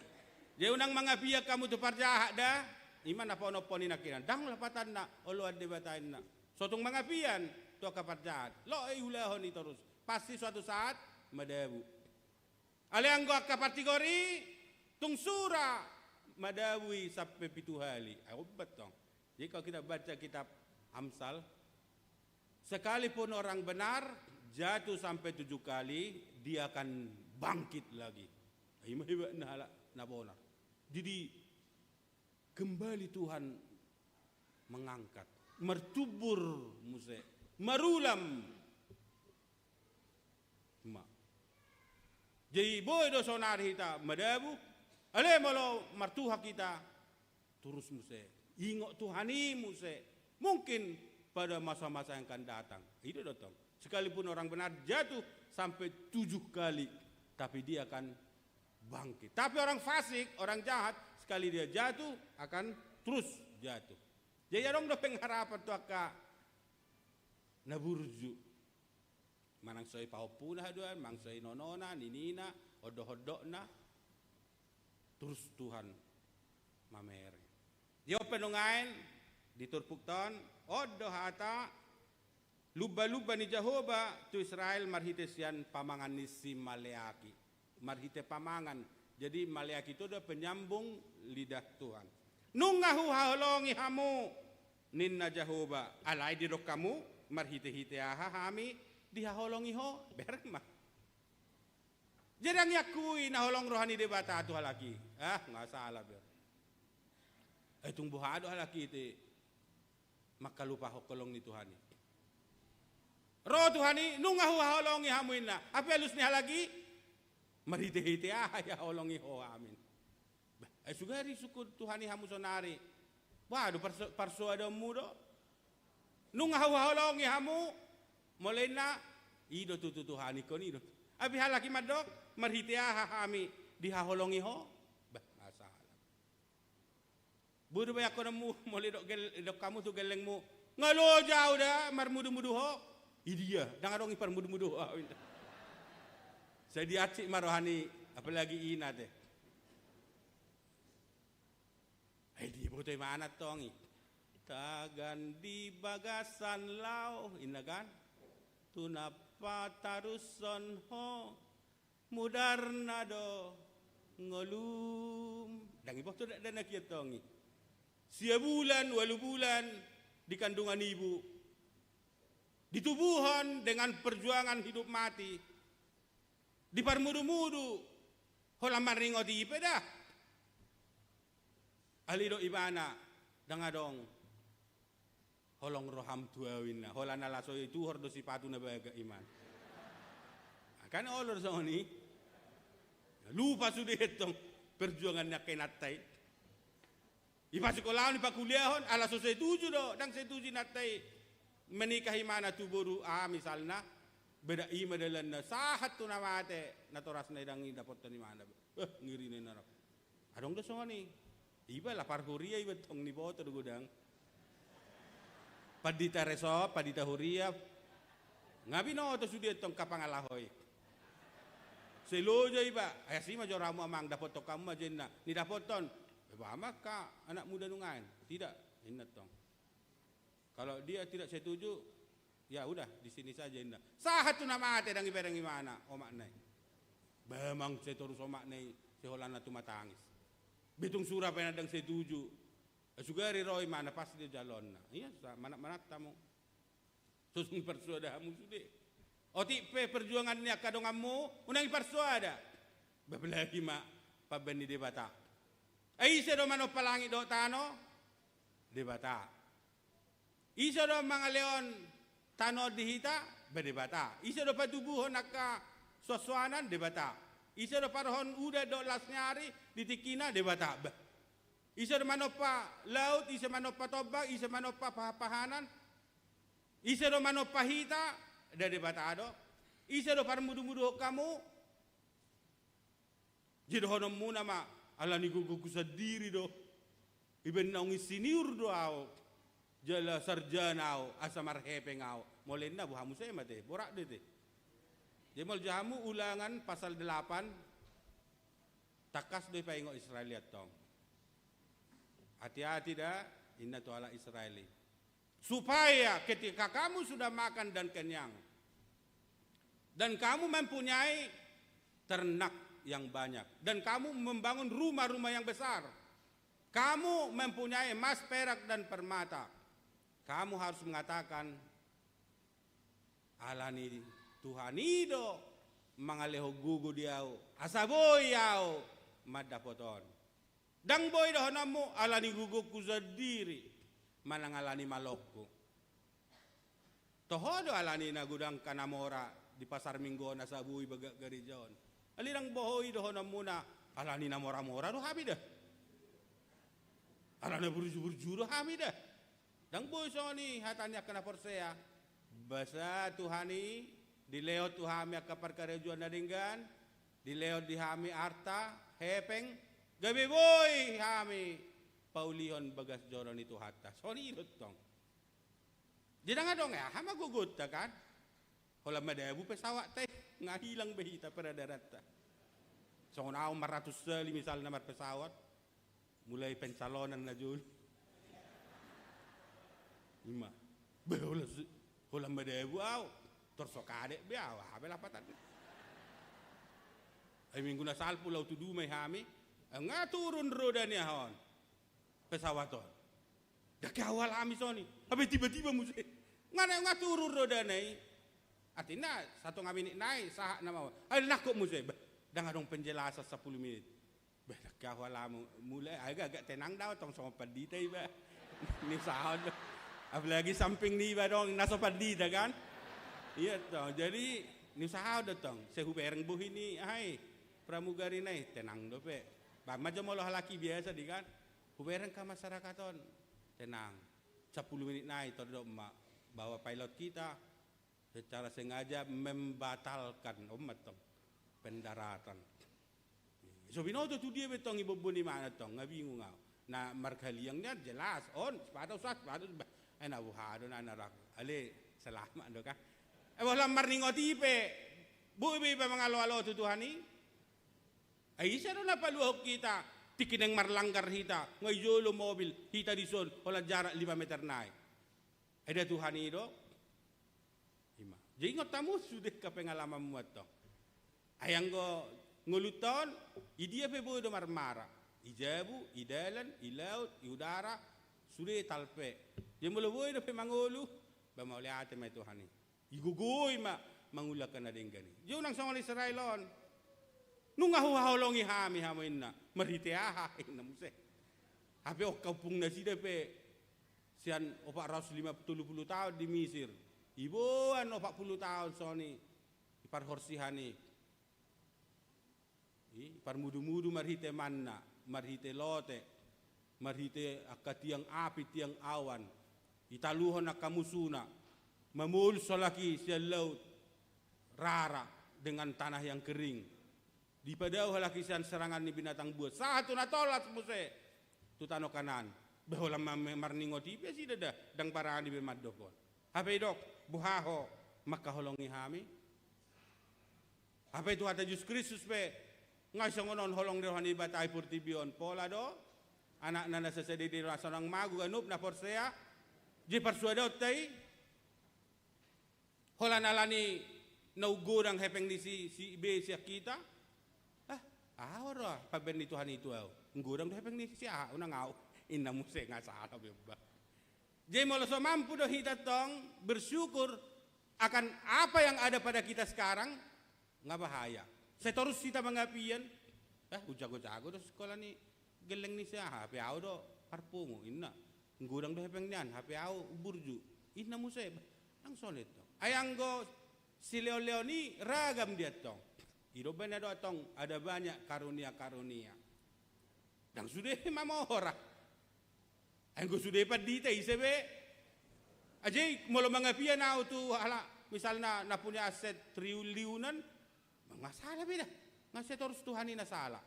jadi unang mangapian hamu tu parjahat da. I ma na paonomhon i nangkinan. Ndang lapatanna, oloan Debata inna. So tung mangapian tu angka parjahat. Lo i ulahon i torus. Pasti suatu saat madabu. Alai anggo angka partigor i tung sura madabu i sampe pitu hali. Ai ompat tong. Jadi kalau kita baca kitab Amsal, sekalipun orang benar jatuh sampai tujuh kali, dia akan bangkit lagi. Ai i ma hebatna halak na bonar. Jadi kembali Tuhan mengangkat, martumbur muse, marulam. Ma. Jadi boi do saonari hita madabu, ale molo martuhan hita, torus muse. Ingot Tuhan i muse. Mungkin pada masa-masa yang akan datang. I do tong. Sekalipun orang benar jatuh sampai tujuh kali, tapi dia akan bangkit. Tapi orang fasik, orang jahat, sekali dia jatuh, akan terus jatuh. Jadi adong do pengharapan tu angka na burju. Manang so i pahompuna haduan, manang so i nonona, ninina, ondok-ondokna, torus Tuhan mamereng. Di on pe nuaeng, di turpukta on, on do hata, lumba-lumba ni Jahowa tu Israel marhite sian pamangan ni si Maleaki. Marhite pamangan. Jadi Maleaki itu adalah penyambung lidah Tuhan. Nunga huhaholongi hamu, ninna Jahowa, alai didok hamu, marhite-hite aha hami dihaholongi ho, bereng ma. Jadi ndang iakui na holong roha ni Debata tu halak i. Ah, nga sala ber. Eh, tung boha do halak i te. mangkalupahon holong ni Tuhan i. Ro Tuhan i, nunga huhaholongi hamu inna. Hape alus ni halak i, marhitehite aha dihaholongi ho hami. Bah, ai sugari sungkun Tuhan i hamu sonari. Bah, do parso-, parsoadaonmu do. Nunga huhaholongi hamu, molo inna, i do tutu Tuhan i, ingkon i do. Hape halak i mandok, marhite aha hami dihaholongi ho? Bah, masalah. Boi do bayangkononmu, molo didok gel-, didok hamu tu gellengmu, nga loja au da marmudumudu ho. Idia, ndang adong i parmudumudu ho au inna. Sai diansik ma roha ni, apalagi ina te. Ai diboto imana tong i. Tagan di bagasan laho, inna kan? Tu na patarushon ho, mudarna do ngolum. Ndang diboto dakdanak i tong i. Sia bulan, ualu bulan di kandungan ibu. Ditubuhon dengan perjuangan hidup mati. Diparmudumudu, holan maringot i pe da. Alai didok ibana, ndang adong holong roham tu au inna, holan ala so dituhor do sipatu na bagak imana. Kan olo do songon i. Lupa sude tong perjuangan ni angka inanta i. Dipasikolahon, dipakuliahon, ala so setuju do, ndang setuju inanta i menikah imana tu boru A misalna, bedak i ma dalanna, sahat tu na mate, natorasna i ndang didapothon imana. Eh, ngeri na inna. Adong do songon i. Iba la parhuria iba tong, niboto do godang. Pandita resort, pandita huria. Nga binoto sude tong angka pangalaho i. Sai loja iba, ai asi ma jo ramu amang, dapothon hamu ma jo inna. Nidapothon. Eba ma angka anak muda nuaeng. Tidak, inna tong. Kalau dia tidak setuju, ya udah, di sini saja inna. Sahat tu na mate ndang dibereng imana, omakna i. Ba mang sai torus omakna i, sai holan na tumatangis. Be tung sura pe ndang setuju. Sugari ro imana pasti do jaloonna. Ia, sa-, manat-manat hamu. So sung parsoada hamu sude. Otik pe perjuangan ni angka donganmu, unang diparsoada. Apalagi ma pambahen ni Debata. Ai ise do manompa langit dohot tano? Debata. Ise do mangalehon tano on di hita? Ba Debata. Ise do patubuhon angka suansuanan? Debata. Ise do parohon udan dohot las ni ari di tingkina? Debata. Ba. Ise do manompa laut, ise manompa tombak, ise manompa pahanpahanan? Ise do manompa hita? Nda Debata do? Ise do parmudumuduhon hamu? Jadi dohononmuna ma, ala ni gogongku sandiri do. Ibaen naung insinyur do au. Jala sarjana au, asa marhepeng au. Molo inna boha muse ma te, borat do te. Jadi molo jo hamu Ulangan pasal delapan, tangkas do dipaingot Israel i antong. Hati-hati da, inna tu halak Israel i. Supaya ketika kamu sudah makan dan kenyang, dan kamu mempunyai ternak yang banyak, dan kamu membangun rumah-rumah yang besar, kamu mempunyai emas, perak, dan permata, kamu harus mengatakan, ala ni Tuhan i do mangalehon gogo di au, asa boi au mandapot on. Ndang boi dohononmu ala ni gogongku sandiri, manang ala ni malongku. Toho do ala ni na godang angka na mora di pasar Minggu on asa boi bagak gareja on. Alai ndang boi dohononmuna ala ni na mora-mora do hami da. Ala na burju-burju do hami da. Ndang boi songon i hata ni angka na porsea. Basa Tuhan i dilehon tu hami angka parkarejoan na denggan, dilehon di hami arta, hepeng, gabe boi hami paulihon bagas joro ni Tuhanta. Songon i do tong. Jadi ndang adong aha ma gogonta kan. Holan madabu pesawatta i, nga hilang be hita peradaranta. Songon au marratus sali misalna marpesawat. Mulai pencalonan na jolo. Ima. Be, holan si-, holan madabu au. Tor so kadek be au, aha be lapatan. Ai minggu na salpu laho tu dumai hami. Nga turun roda ni aha on. Pesawat on. Ndang ke au alami songon i. Abe tiba-tiba muse. Nga na nga turun roda na i. Artina satonga minit nai, sahat nama. Ai nangkok muse. Bah, ndang adong penjelasan sampulu minit. Bah, ndang ke au alami, mulai agak-agak tenang da au tong songon pandita iba. Ni sahon. Apalagi samping niba adong na so pandita kan. Iya tong, jadi niusahahon do tong, sai hubereng bohi ni aha i, pramugarina i, tenang dope. Ba ma jo molo halak i biasa di kan, hubereng ka masyarakat on, tenang. Sampulu minit nai tordok ma bahwa pilot kita secara sengaja membatalkan, on ma tong, pendaratan. So binoto tu dia be tong ibobon imana tong, nga bingung au. Na marhaliang nian jelas on, sipata usa, sipata usa. Eh, na boha do na narak. Ale, selamat do kan. Eh, boha lam marningot i pe. Boi be iba mangalo-alo tu Tuhan i. Ai ise do na paluahon hita, tingki naeng marlanggar hita, nga i jolo mobil, hita dison, holan jarak lima meter nai. Ai da Tuhan i do. Ima. Jadi ingot hamu sude angka pengalamanmu antong. Ai anggo ngolunta on, i dia pe boi do marmara. I jabu, i dalan, i laut, i udara, sude talpe. Jadi molo boi dope mangolu, ba mauliate ma i Tuhan i. Igogoi ma mangulahon na denggan i. Jadi unang songon Israel on. Nunga huhaholongi hami hamu inna. Marhite aha inna muse. Hape on ompung nasida pe sian opat ratus lima puluh, tolu puluh taon di Misir. Iboan opat puluh taon songon i parhorsihan i. I parmudu-mudu marhite manna, marhite lote, marhite angka tiang api, tiang awan. Italuhon angka musuna, mamolus halak i sian laut rara dengan tanah yang kering. Dipadao halak i sian serangan ni binatang buas. Sahat tu na tolhas muse tu tano Kanaan. Ba holan ma-, ma-, marningot i pe nasida da, ndang barani be mandok on. Hape idok, boha ho mangkaholongi hami? Hape Tuhanta Jesus Kristus pe, nga songon on holong ni roha ni Debata i portibi on, pola do, anakna na sasadede do na sonang mago ganup na porsea, je parsuadaonta i, holan alani na umgodang hepeng ni si, si be sian hita. Ah, aha do pambaen ni Tuhan i tu au? Umgodang do hepeng ni si aha, unang au. Inna muse nga sala be ba. Jadi molo so mampu do hita tong bersyukur akan apa yang ada pada kita sekarang, nga bahaya. Sai torus hita mangapian, eh, hujago-jago do sikola ni gelleng ni si aha, hape au do parpungu, inna. Nggodang do hepeng nian, hape au burju, inna muse, nang songon i tong. Ai anggo silehon-lehon i ragam dia tong. I do umbaen na do tong, ada banyak karunia-karunia. Ndang sude mamora. Anggo sude pandita ise be. Aja i molo mangapian au tu halak misalna na punya aset triliunan, nga sala be da. Nga sai torus Tuhan i na sala.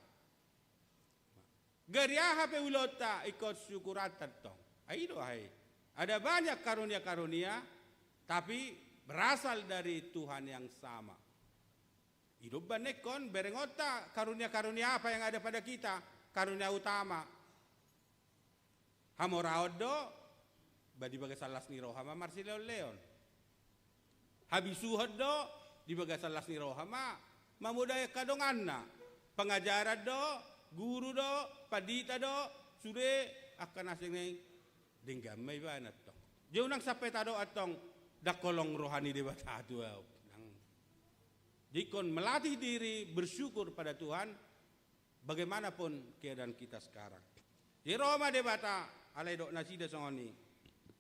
Gari aha pe ulaonta ingkon syukuranta tong. Ai i do aha i. Ada banyak karunia-karunia, tapi berasal dari Tuhan yang sama. I do umbaen ingkon berengonta karunia-karunia apa yang ada pada kita, karunia utama. Hamoraon do, ba di bagasan las ni roha ma marsilehon-lehon. Habisuhon do, di bagasan las ni roha ma mamodai angka donganna. Pangajaran do, guru do, pandita do, sude angka na seng naeng denggan ma ibana tong. Jadi unang sampe tadok antong, ndang holong roha ni Debata tu au. Nang. Jadi ingkon melatih diri bersyukur pada Tuhan, bagaimanapun keadaan kita sekarang. Jadi ro ma Debata, alai dok nasida songon i.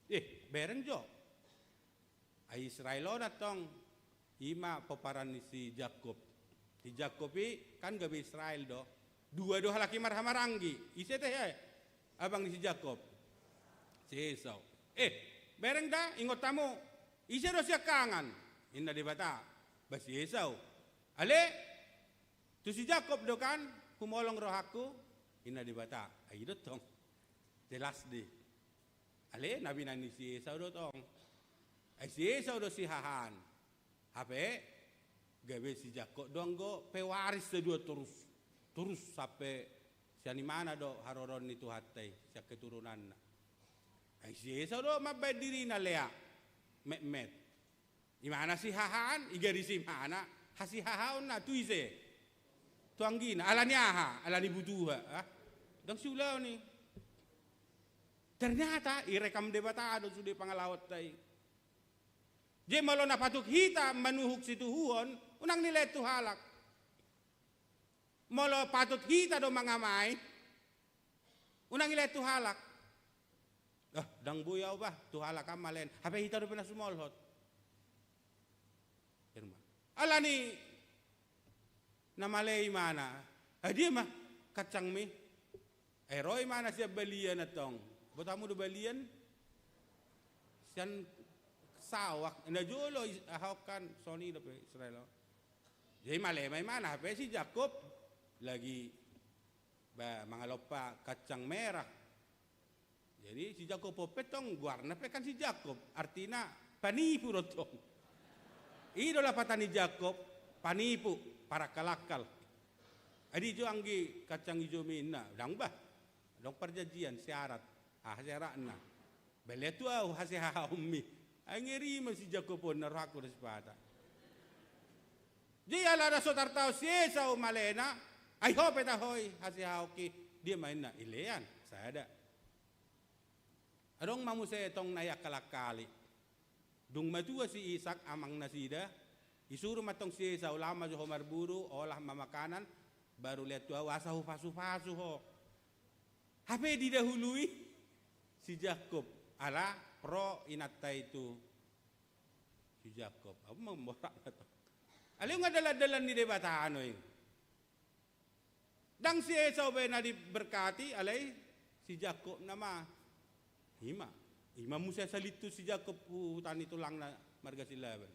Eh, bereng jo. Ai Israel on antong, i ma pomparan ni si Jakob. Si Jakob i kan gabe Israel do. Dua do halak i marhahamaranggi. Ise tehe abang ni si Jakob? Si Esau. Eh, bereng da, ingot hamu. Ise do siangkangan? Inna Debata. Ba si Esau. Ale, tu si Jakob do kan humolong rohangku, inna Debata. Ai i do tong. Jelas di. Ale na binahen ni si Esau do tong. Ai si Esau do sihahaan. Hape gabe si Jakob do anggo pewaris satua torus. Torus sampe sian imana do haroroan ni Tuhanta i sian keturunanna. Ai si Esau do mambaen dirina Lea metmet. Imana sihahaan, i gabe si imana hasihahaonna tu ise? Tu anggina. Alani aha? Alani butuha. Ah, ndang siulaon i. Ternyata irekam Debata do sude pangalaonta i. Jadi molo na patut hita manuhuk situhuon, unang nilehon tu halak. Molo patut hita do mangamai, unang nilehon tu halak. Ah, ndang boi au bah tu halak an malean, hape hita dope na sumolhot. Alani na male imana, ah, dia ma kacangmi. Eh, ro imana sian balian antong. Boto hamu do balian? Sian sawah na jolo, aha on kan songon i dope Israel on. Jadi male ma imana, hape si Jakkob lagi ba mangalompa kacang merah. Jadi si Jakkob on pe tong goarna pe kan si Jakkob, artina panipu do tong. I do lapatan ni Jakkob, panipu, parakkal-akkal. Adi jo anggi kacang ijomi inna, ndang bah. Adong parjanjian, syarat. Aha syaratna? Baen tu au hasehahaonmi. Ai ngeri ma si Jakkob on na rohangku na sipata. Jadi ala na so tartaon si Esau malena, ai ho pe taho i hasehahaonki. Dia ma inna, ilean, sada. Adong ma muse tong na iakkal-akkali. Dung matua si Isak amang nasida, isuru ma tong si Esau, laho ma jo ho marburu, olah ma makanan, baru lean tu au asa hupasu-pasu ho. Hape didahului si Jakkob, ala pro inanta i tu si Jakkob. Au mamborak na tong. Alai nga dalan-dalan ni Debata nuaeng. Ndang si Esau be na diberkati, alai si Jakkob nama. Ima, ima muse salintu si Jakkob hu-, huta ni tulangna marga si Laban.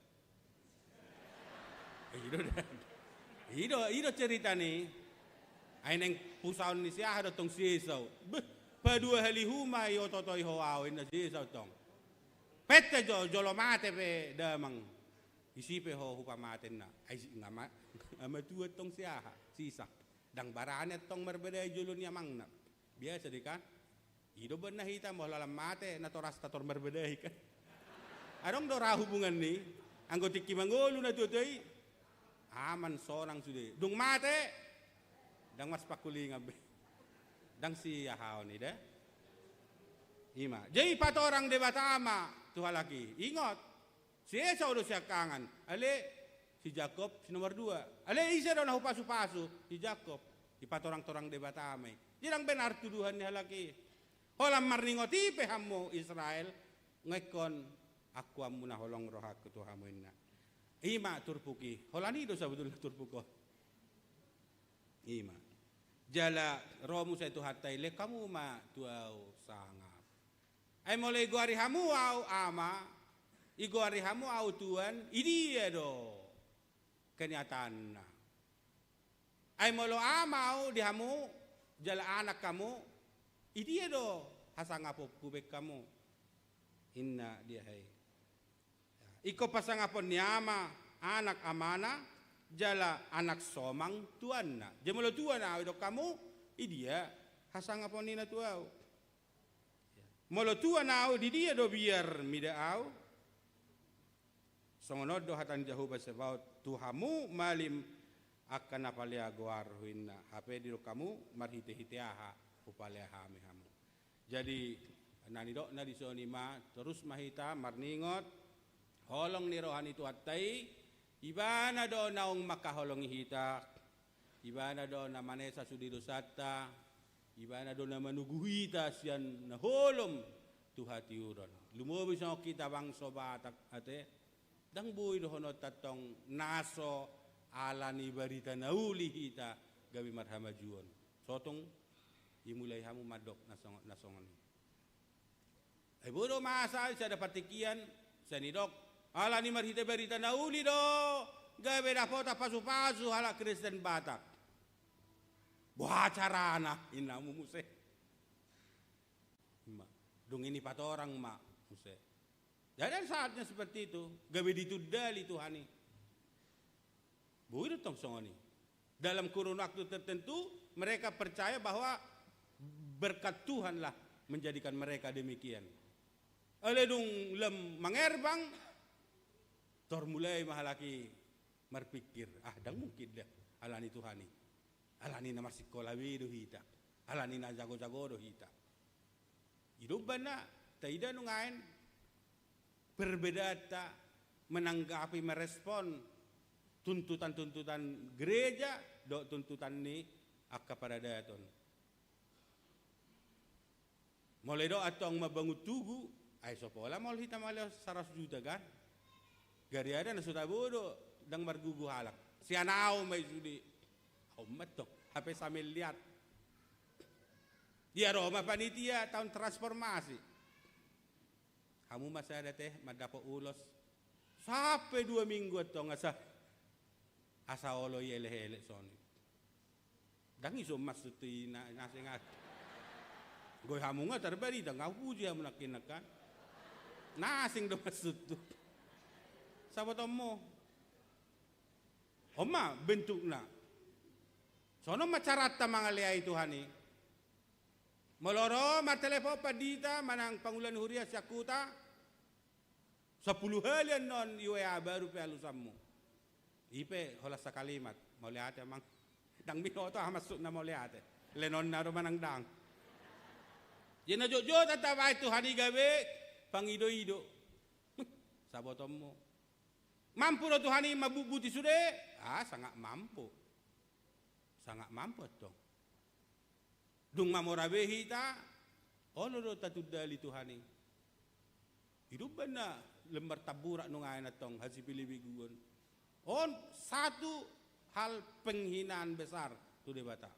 I do da. I do, i do cerita ni. Ai naeng pusaon ni si aha do tong si Esau. Beh, paduahalihu ma i oto-otoi ho au inna si Esau tong. Pette jo, jolo mate pe damang. Isi pe ho hupamate inna. Ai si nga ma, nga matua tong si aha, si Isak. Ndang barani antong marbadai jolo ni amangna. Biasa do i kan? I do umbahen na hita molo lam mate, natorasta tor marbadai kan? Adong do ra hubungan ni, anggo tingki mangolu natua-tua i. Aman sonang sude. Dung mate, ndang marsipakulingan be. Ndang si ahaon i da. Ima. Jadi patorang Debata ma tu halak i. Ingot. Si Esau do siangkangan, ale si Jakkob si nomor dua. Ale ise do na hupasu-pasu? Si Jakkob. Dipatorang-torang Debata ma i. Jadi ndang benar tuduhan ni halak i. Holan marningot i pe hamu Israel, nga ingkon akuanmu na holong rohangku tu hamu inna. Ima turpuk i. Holan i do sabotulna turpuk on. Ima. Jala ro muse Tuhanta i, lehon hamu ma tu au sangap. Ai molo igoari hamu au Ama, igoari hamu au Tuan, i dia do kenyataanna? Ai molo Ama au di hamu, jala Anak hamu, i dia do hasangaponku baen hamu? Inna dia he. Ingkon pasangapon ni Ama, Anak Amana, jala Anak Somang Tuanna. Jadi molo Tuan au didok hamu, i dia hasangapon ni na tu au? Molo Tuan au, di dia do biar mida au? Songon on do hata ni Jahowa Zebaot tu hamu malim angka na palea goarhu inna, hape didok hamu marhite-hite aha hupalea hami hamu. Jadi na nidokna dison i ma, torus ma hita marningot holong ni roha ni Tuhanta i. Ibana do naung mangkaholongi hita, Ibana do na manesa sude dosanta, Ibana do na manogu hita sian na holom tu hatiuron. Lumobi songon hita bangso Batak ate, ndang boi dohononta tong na so ala ni barita na uli hita gabe marhamajuon. Sotung imulai hamu mandok na songon, na songon i. Ai boi do masa i sada partingkian, sai nidok, ala ni marhite barita na uli do gabe dapotan pasu-pasu halak Kristen Batak. Boha carana, inna hamu muse. Ima, dung i dipatorang ma muse. Jadi ada saatnya seperti itu, gabe ditundali Tuhan i. Boi do tong songon i. Dalam kurun waktu tertentu, mereka percaya bahwa berkat Tuhanlah menjadikan mereka demikian. Alai dung lam mangerbang, tor mulai ma halak i marpikir, ah, ndang mungkin da, ala ni Tuhan i. Ala ni na marsikola be do hita. Ala ni na jago-jago do hita. I do umbahen na taida nuaeng perbedaanta menanggapi, merespon tuntutan-tuntutan gereja dohot tuntutan ni angka paradaton. Molo didok antong mambangun tugu, ai so pola molo hita mauliate saratus juta kan. Gariada na so tabo do, ndang margugu halak. Sian ahu ma i sude. Ahu ma antong, hape samiliar. Ia ro ma panitia taon transformasi. Hamu ma sada teh mandapot ulos. Sampe dua minggu antong asa, asa olo i elek-elek soni. Ndang i so maksud i na, na asing ate. Goi hamu nga tarbarita, nga hupuji hamu nangkin kan. Na asing do maksud tu. Sabotonmu. On ma bentukna. Sonon ma caranta mangaleai Tuhan i. Molo ro martelepon pandita manang pangula ni huria sian huta, sampulu hali annon i W A baru pe alusanmu. I pe holan sakalimat, mauliate amang. Ndang binoto aha maksudna mauliate. Lenonna do manang ndang. Ia na jotjot tabaen Tuhan i gabe pangido-ido. Sabotonmu. Mampu do Tuhan i mambutbuti sude? Ah, sangat mampu. Sangat mampu antong. Dung mamora be hita, olo do tatundali Tuhan i. Ido umbahen na lembar tamburak nunga i antong hasipelebeguon. On satu hal penghinaan besar tu Debata.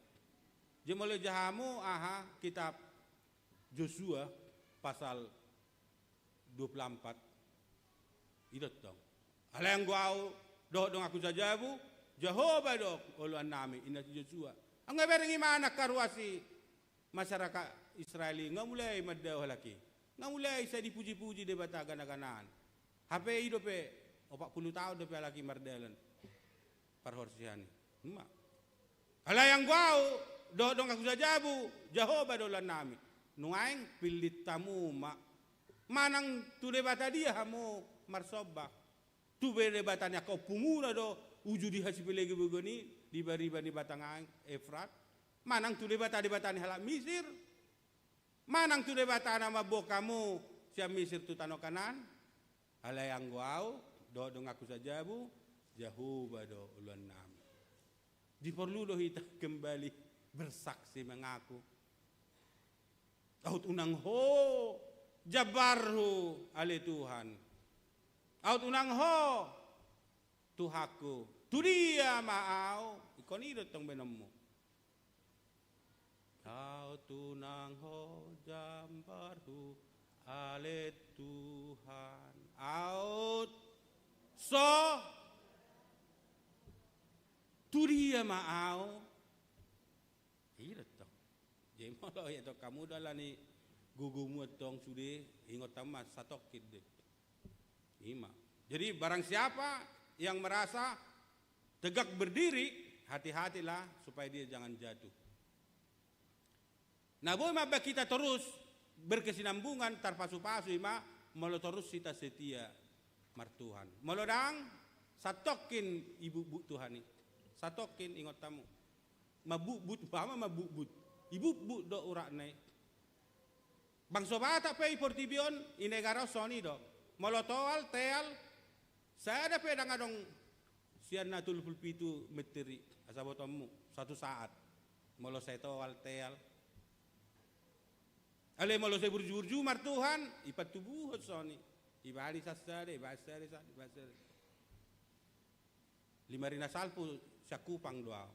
Jadi molo ijai hamu aha kitab Josua pasal dua puluh empat. Ido antong. Alai anggo ahu, dohot donganku sajabu, Jahowa do oloannami, ninna si Josua. Anggo ibereng i ma angka ruas i masyarakat Israel i, nga mulai mandao halak i. Nga mulai sai dipujipuji Debata ganaganaan. Hape i dope, opat pulu taon dope halak i mardalan. Parhorsean i. Ima. Alai anggo ahu, dohot donganku sajabu, Jahowa do oloannami. Nuaeng pillit hamu ma. Manang tu debata dia hamu marsomba. Tu be debata ni angka ompumuna do uju di hasipelebeguon i, di bariba ni batang aek Efrat. Manang tu debata-debata ni halak Misir. Manang tu debata na mamboan hamu sian Misir tu tano Kanaan. Alai anggo ahu, dohot donganku sajabu, Jahowa do oloannami. Jadi porlu do hita kembali bersaksi, mengaku. Aut unang Ho jambarhu ale Tuhan. Aut unang Ho Tuhanku. Tu dia ma ahu. Ingkon i do antong baenonmu. Aut unang Ho jambarhu ale Tuhan. Aut so. Tu dia ma ahu. I do antong. Jadi molo ia tong hamu do alani gogomu antong sude, ingot hamu ma satongkin do. Ima. Jadi barang siapa yang merasa tegak berdiri, hati-hatilah supaya dia jangan jatuh. Na boi ma baen hita torus berkesinambungan, tarpasupasu, ima molo torus hita setia martuhan. Molo ndang, satongkin ibutbut Tuhan i. Satongkin, ingot hamu. Mambutbut, umpama mambutbut. Ibutbut do uratna i. Bangso Batak pe i portibi on, i negara on songon i do. Molo toal, teal, sada pe ndang adong sian na tolu pulu pitu meter i, asa botonmu, satu saat. Molo sai toal, teal. Alai molo sai burju-burju martuhan, i patubuhon songon i. Ibaen i sada, ibaen sada, sada, ibaen sada. Lima ari na salpu sian Kupang do ahu.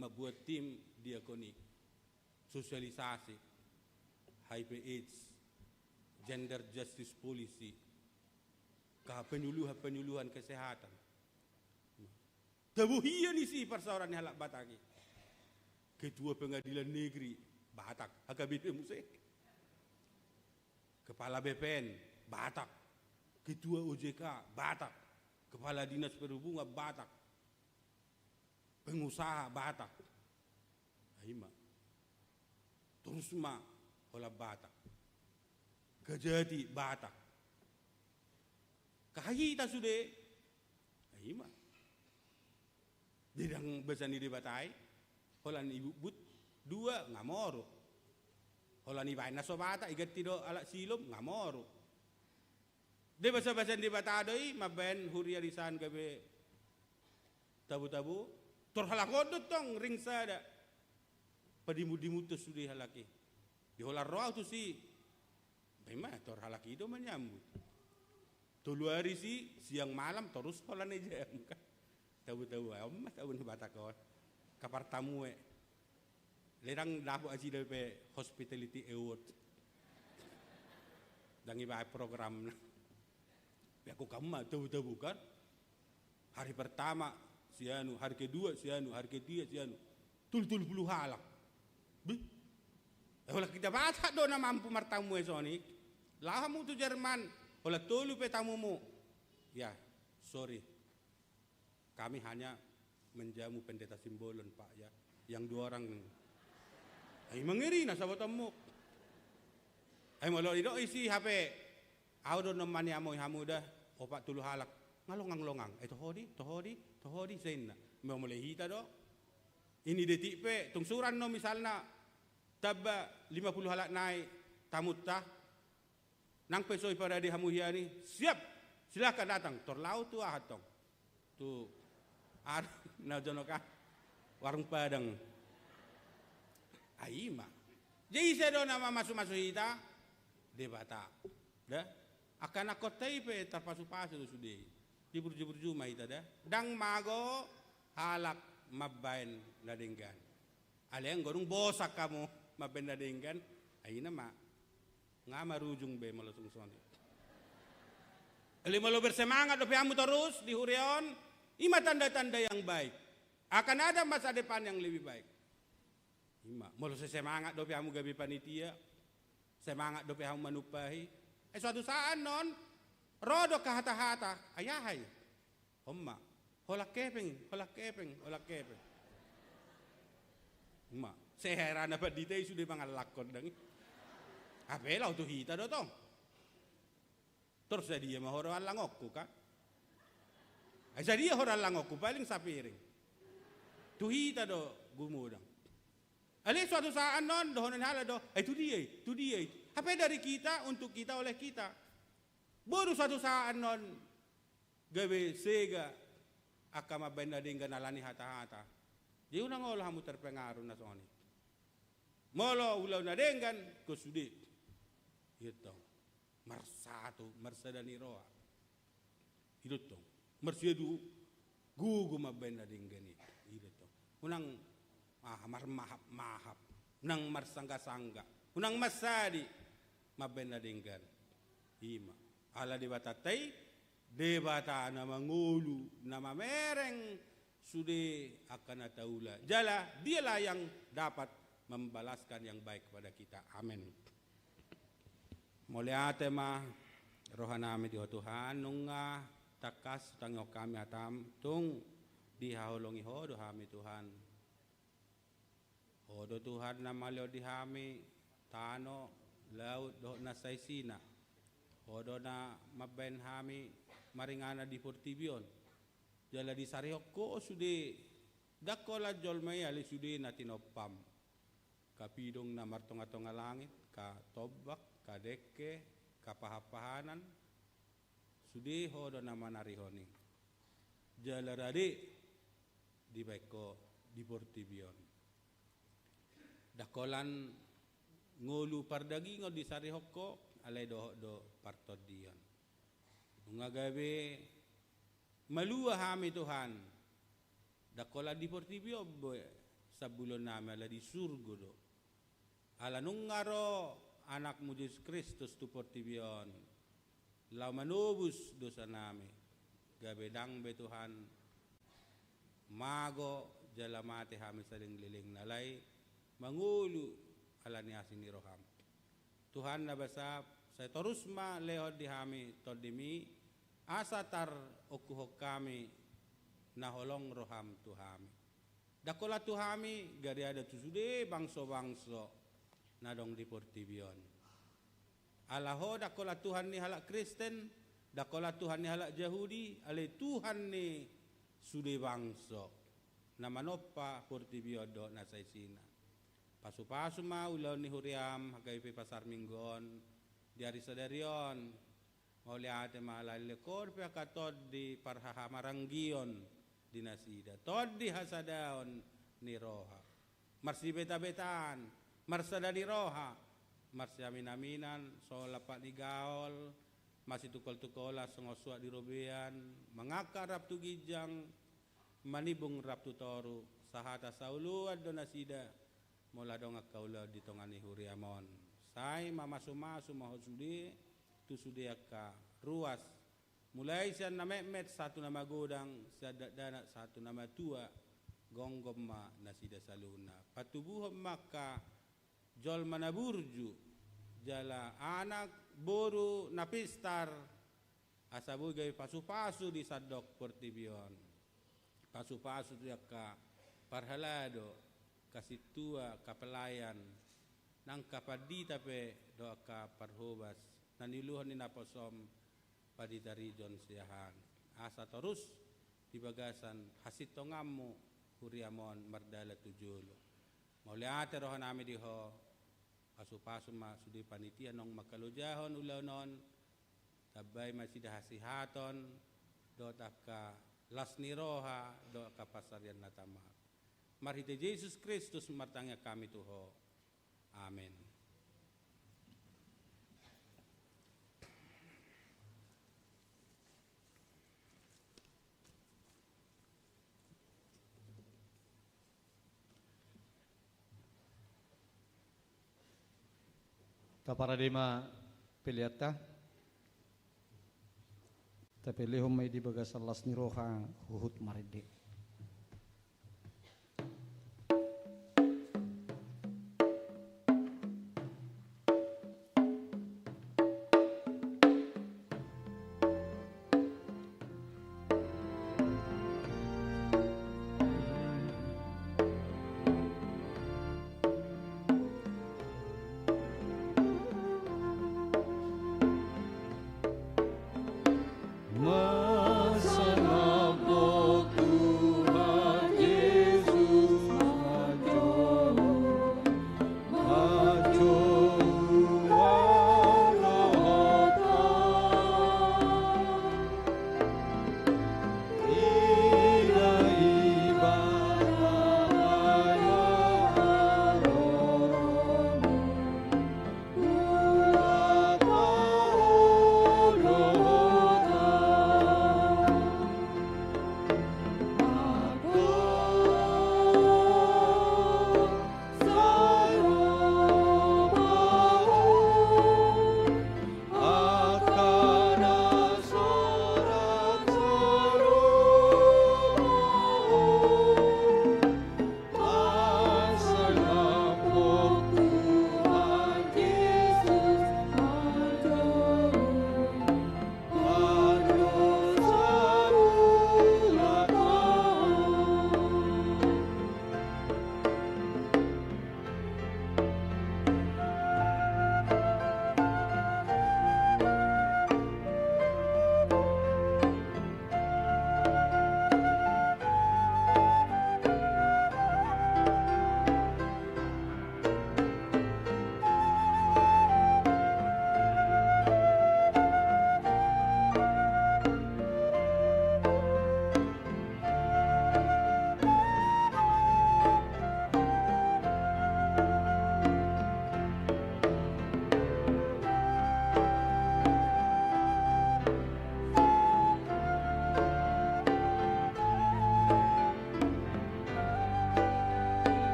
Mambuat tim diakoni, sosialisasi, HIV AIDS, gender justice policy, ka penyuluhan-penyuluhan kesehatan. Tabo hian isi parsaoran ni halak Batak i. Ketua Pengadilan Negeri, Batak, H K B P muse. Kepala B P N, Batak. Ketua O J K, Batak. Kepala Dinas Perhubungan, Batak. Pengusaha, Batak. Ima. Torus ma holan Batak. Kajati, Batak. Ka hita sude. Ima. Ndang basa ni Debata i, holan ibutbut, dua, nga moru. Holan ibaen na so Batak, iganti do halak Silom, nga moru. Ndang basa-basa ni Debata do i, mambaen huria di san gabe tabo-tabo, tor halak on do tong ring sada. Padimun-dimunhon sude halak i. Di holan ro au tusi. Memang tor halak i do manyambut. Tolu ari si, siang malam torus holan i jam kan. Tabo-tabo, on ma tabo ni Batak on. Kapartamue. Ledang dapot asi dope hospitality award. Dang ibaen programna. Pe anggo hamu ma tabo-tabo kan. Hari pertama si anu, hari kedua si anu, hari ketiga si anu. Tolu, tolu pulu halak. Bih. Eh, holan hita Batak do na mampu martamu e soni. Laho hamu tu Jerman, holan tolu pe tamumu. Ya, sorry. Kami hanya menjamu Pendeta Simbolon, Pak, ya. Yang dua orang. Ai mangirina sabotonmu. Ai molo didok isi hape. Au do non maniamoi hamu da, opat tolu halak. Nga longang-longang. Eh, toho di, toho di, toho di, sainna. Memang mulai hita do. Ini detik pe, tung suran no misalna, tamba lima pulu halak nai, tamunta. Nang pe so iparade hamu hian i, siap, silakan datang, tor laho tu aha tong. Tu, ar-, na jonok an, warung Padang. Ai ima. Jadi ise do na mamasu-masu hita? Debata. Da? Angka anakhonta i pe tarpasu-pasu do sude i. Diburju-burju ma hita da. Dang mago halak mambaen na denggan. Alai anggo dung bosan hamu mambaen na denggan, ai ina ma. Nga marujung be molo sungsoni. Alai molo bersemangat dope hamu torus di huria on, ima tanda-tanda yang baik. Akan ada masa depan yang lebih baik. Ima, molo sai semangat dope hamu gabe panitia, semangat dope hamu manumpahi. Eh, suatu saat non, ro do angka hata-hata, ai aha i? On ma, holan hepeng, holan hepeng, holan hepeng. Ima, sai hera na pandita i sude mangallakhon dang i. Hape laho tu hita do tong. Tor sadia ma ho ro allangonku kan? Ai sadia ho ro allangonku, paling sapiring. Tu hita do gumodang. Alai suatu saat non, dohonon ni halak do, eh, tu dia i, tu dia i. Hape dari kita, untuk kita, oleh kita. Boru suatu saat non, gabe sega angka mambaen na denggan ala ni hata-hata. Jadi unang olo hamu terpengaruh na songon i. Molo ulaon na denggan, ingkon sude. Ia tong. Marsatu, marsada ni roha. I do tong. Marsiadu gogo mambaen na denggan i. I do tong. Unang, ah, marmahap-mahap. Unang marsangga-sangga. Unang marsadi mambaen na denggan. Ima. Ala Debatanta i, Debata na mangolu, na mamereng sude angka na taula. Jala dialah yang dapat membalaskan yang baik kepada kita. Amin. Mauliate ma rohanami di Ho Tuhan, nunga tangkas hutangihon hami hatam, tung dihaholongi Ho do hami Tuhan. Ho do Tuhan na malehon di hami tano, laut dohot na saisina. Ho do na mambaen hami maringanan di portibi on. Jala disarihon Ho sude, ndang holan jolma i alai sude na tinompam. Kapidong na martonga-tonga langit, katombak, kadengke, kapahan-pahanan, sude Ho do na manarihon i. Jala rade dibaen Ho di portibi on. Ndang holan ngolu pardagingon disarihon Ho, alai dohot do partondion. Nunga gabe malua hami Tuhan. Ndang holan di portibi on be sambulionnami, ala di surgo do. Ala nunga ro Anakmu Jesus Kristus tu portibi on, laho manobus dosanami, gabe ndang be Tuhan mago jala mate hami saleleng-lelengna, alai mangolu ala ni asi ni roham. Tuhan na basap, sai torus ma lehon di hami tondim i, asa tarongkuhon hami na holong roham tu hami. Ndang holan tu hami, gari ada tu sude bangso-bangso na adong di portibi on. Ala Ho ndang holan Tuhan ni halak Kristen, ndang holan Tuhan ni halak Jahudi, alai Tuhan ni sude bangso na manompa portibi on dohot na saisina. Pasu-pasu ma ulaon ni huriam, H K B P Pasar Minggu on, di ari sadari on. Mauliate ma ala leleng Ho dope angka tondi parhahamaranggion di nasida, tondi hasadaon ni roha, marsibeta-betaan, marsada ni roha, marsiaminaminan, songon lampak ni gaol, masitungkoltungkolan songon suat di robean, mangangkat rap tu ginjang, manimbung rap tu toru, sahata saoloan do nasida, molo adong angka ulaon di tonga ni huriam on. Sai mamasumasu ma ho sude, tu sude angka ruas, mulai sian na metmet sahat tu na magodang, sian dakdanak sahat tu na matua, gomgom ma nasida saluhutna. Patubuhon ma angka jolma na burju, jala anak boru na pistar, asa boi gabe pasupasu di sandok portibi on. Pasupasu tu angka parhalado, angka sintua, angka pelayan, nang angka pandita pe dohot angka parhobas, na niuluhon ni naposom, pandita Rijon Siahaan. Asa torus di bagasan hasintonganmu huriam on mardalan tu jolo. Mauliate rohanami di ho, pasupasu ma sude panitia naung mangkalojahon ulaon on, tambai ma nasida hasihaton, dohot angka las ni roha, dohot angka pansarian na tama. Marhite Jesus Kristus martangiang hami tu ho. Amen. Taparade ma peleanta. Tapelehon ma i di bagasan las ni roha, huhut marende.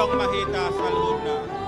Tong ma hita saluhutna.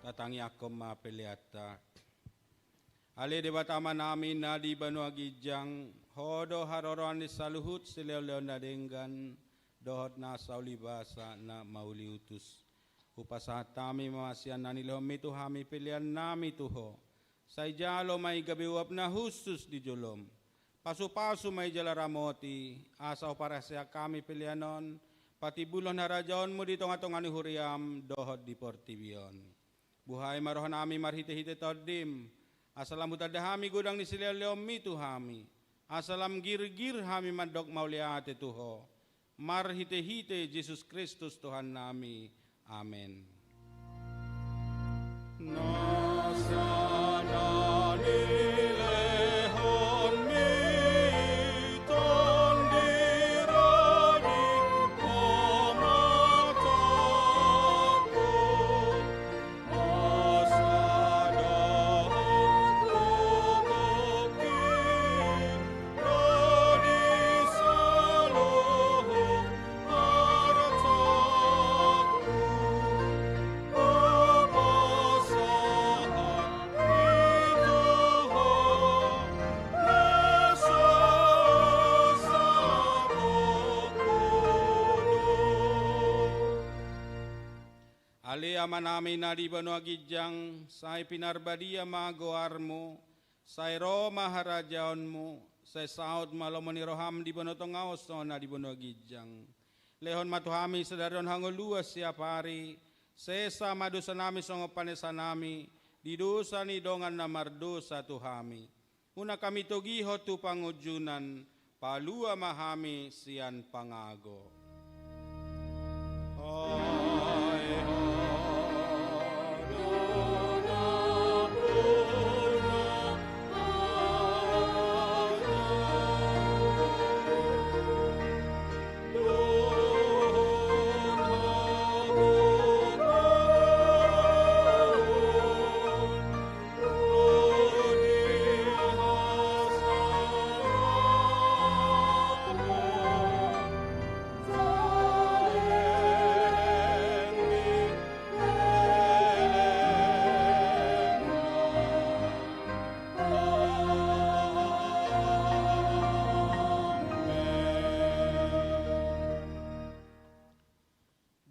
Tatangiangkon ma peleanta. Ale Debata Amanami na di banua ginjang, Ho do haroroan ni saluhut silehonlehon na denggan dohot na saulibasa na mauliutus. Hupasahat hami ma sian na nilehonmi tu hami peleannami tu Ho. Sai jalo ma i gabe uap na hushus di jolom. Pasupasu ma i jala ramoti, asa huparhaseang hami pelean on patimbulhon harajaonmu di tongatonga ni huriam dohot di portibi on. Buhai ma rohanami marhitehite Tondim, asa lam hutanda hami godang ni silehonlehonmi tu hami, asa lam girgir hami mandok mauliate tu Ho. Marhitehite Jesus Kristus Tuhannami. Amen. Nasa na nilehonmi Tondi, radi ma matangku. Ale Amanami na di banua ginjang, sai pinarbadia ma goarmu, sai ro ma harajaonmu, sai saut ma lomo ni roham di banua tonga on songon na di banua ginjang. Lehon ma tu hami sadari on hangoluan siapari, sesa ma dosanami songon panesanami di dosa ni dongan na mardosa tu hami. Unang hami togihon tu pangunjunan, palua ma hami sian pangago.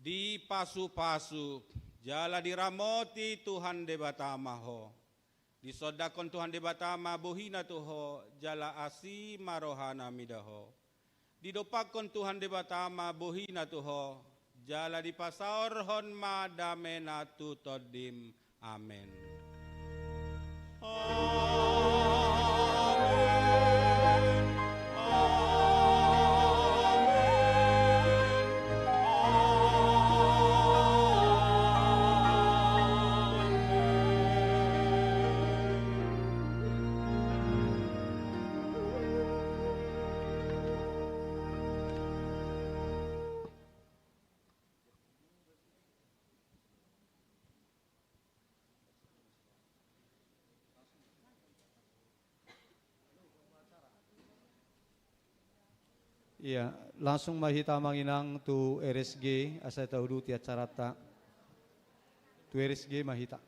Dipasupasu jala diramoti Tuhan Debata ma ho. Disondangkon Tuhan Debata ma bohina tu ho, jala asi ma rohana mida ho. Didompakkon Tuhan Debata ma bohina tu ho, jala dipasaorhon ma damena tu tondim. Amen. Amen. Amen. Ia, langsung ma hita amang inang tu R S G, asa tauduti acaranta. Tu R S G ma hita.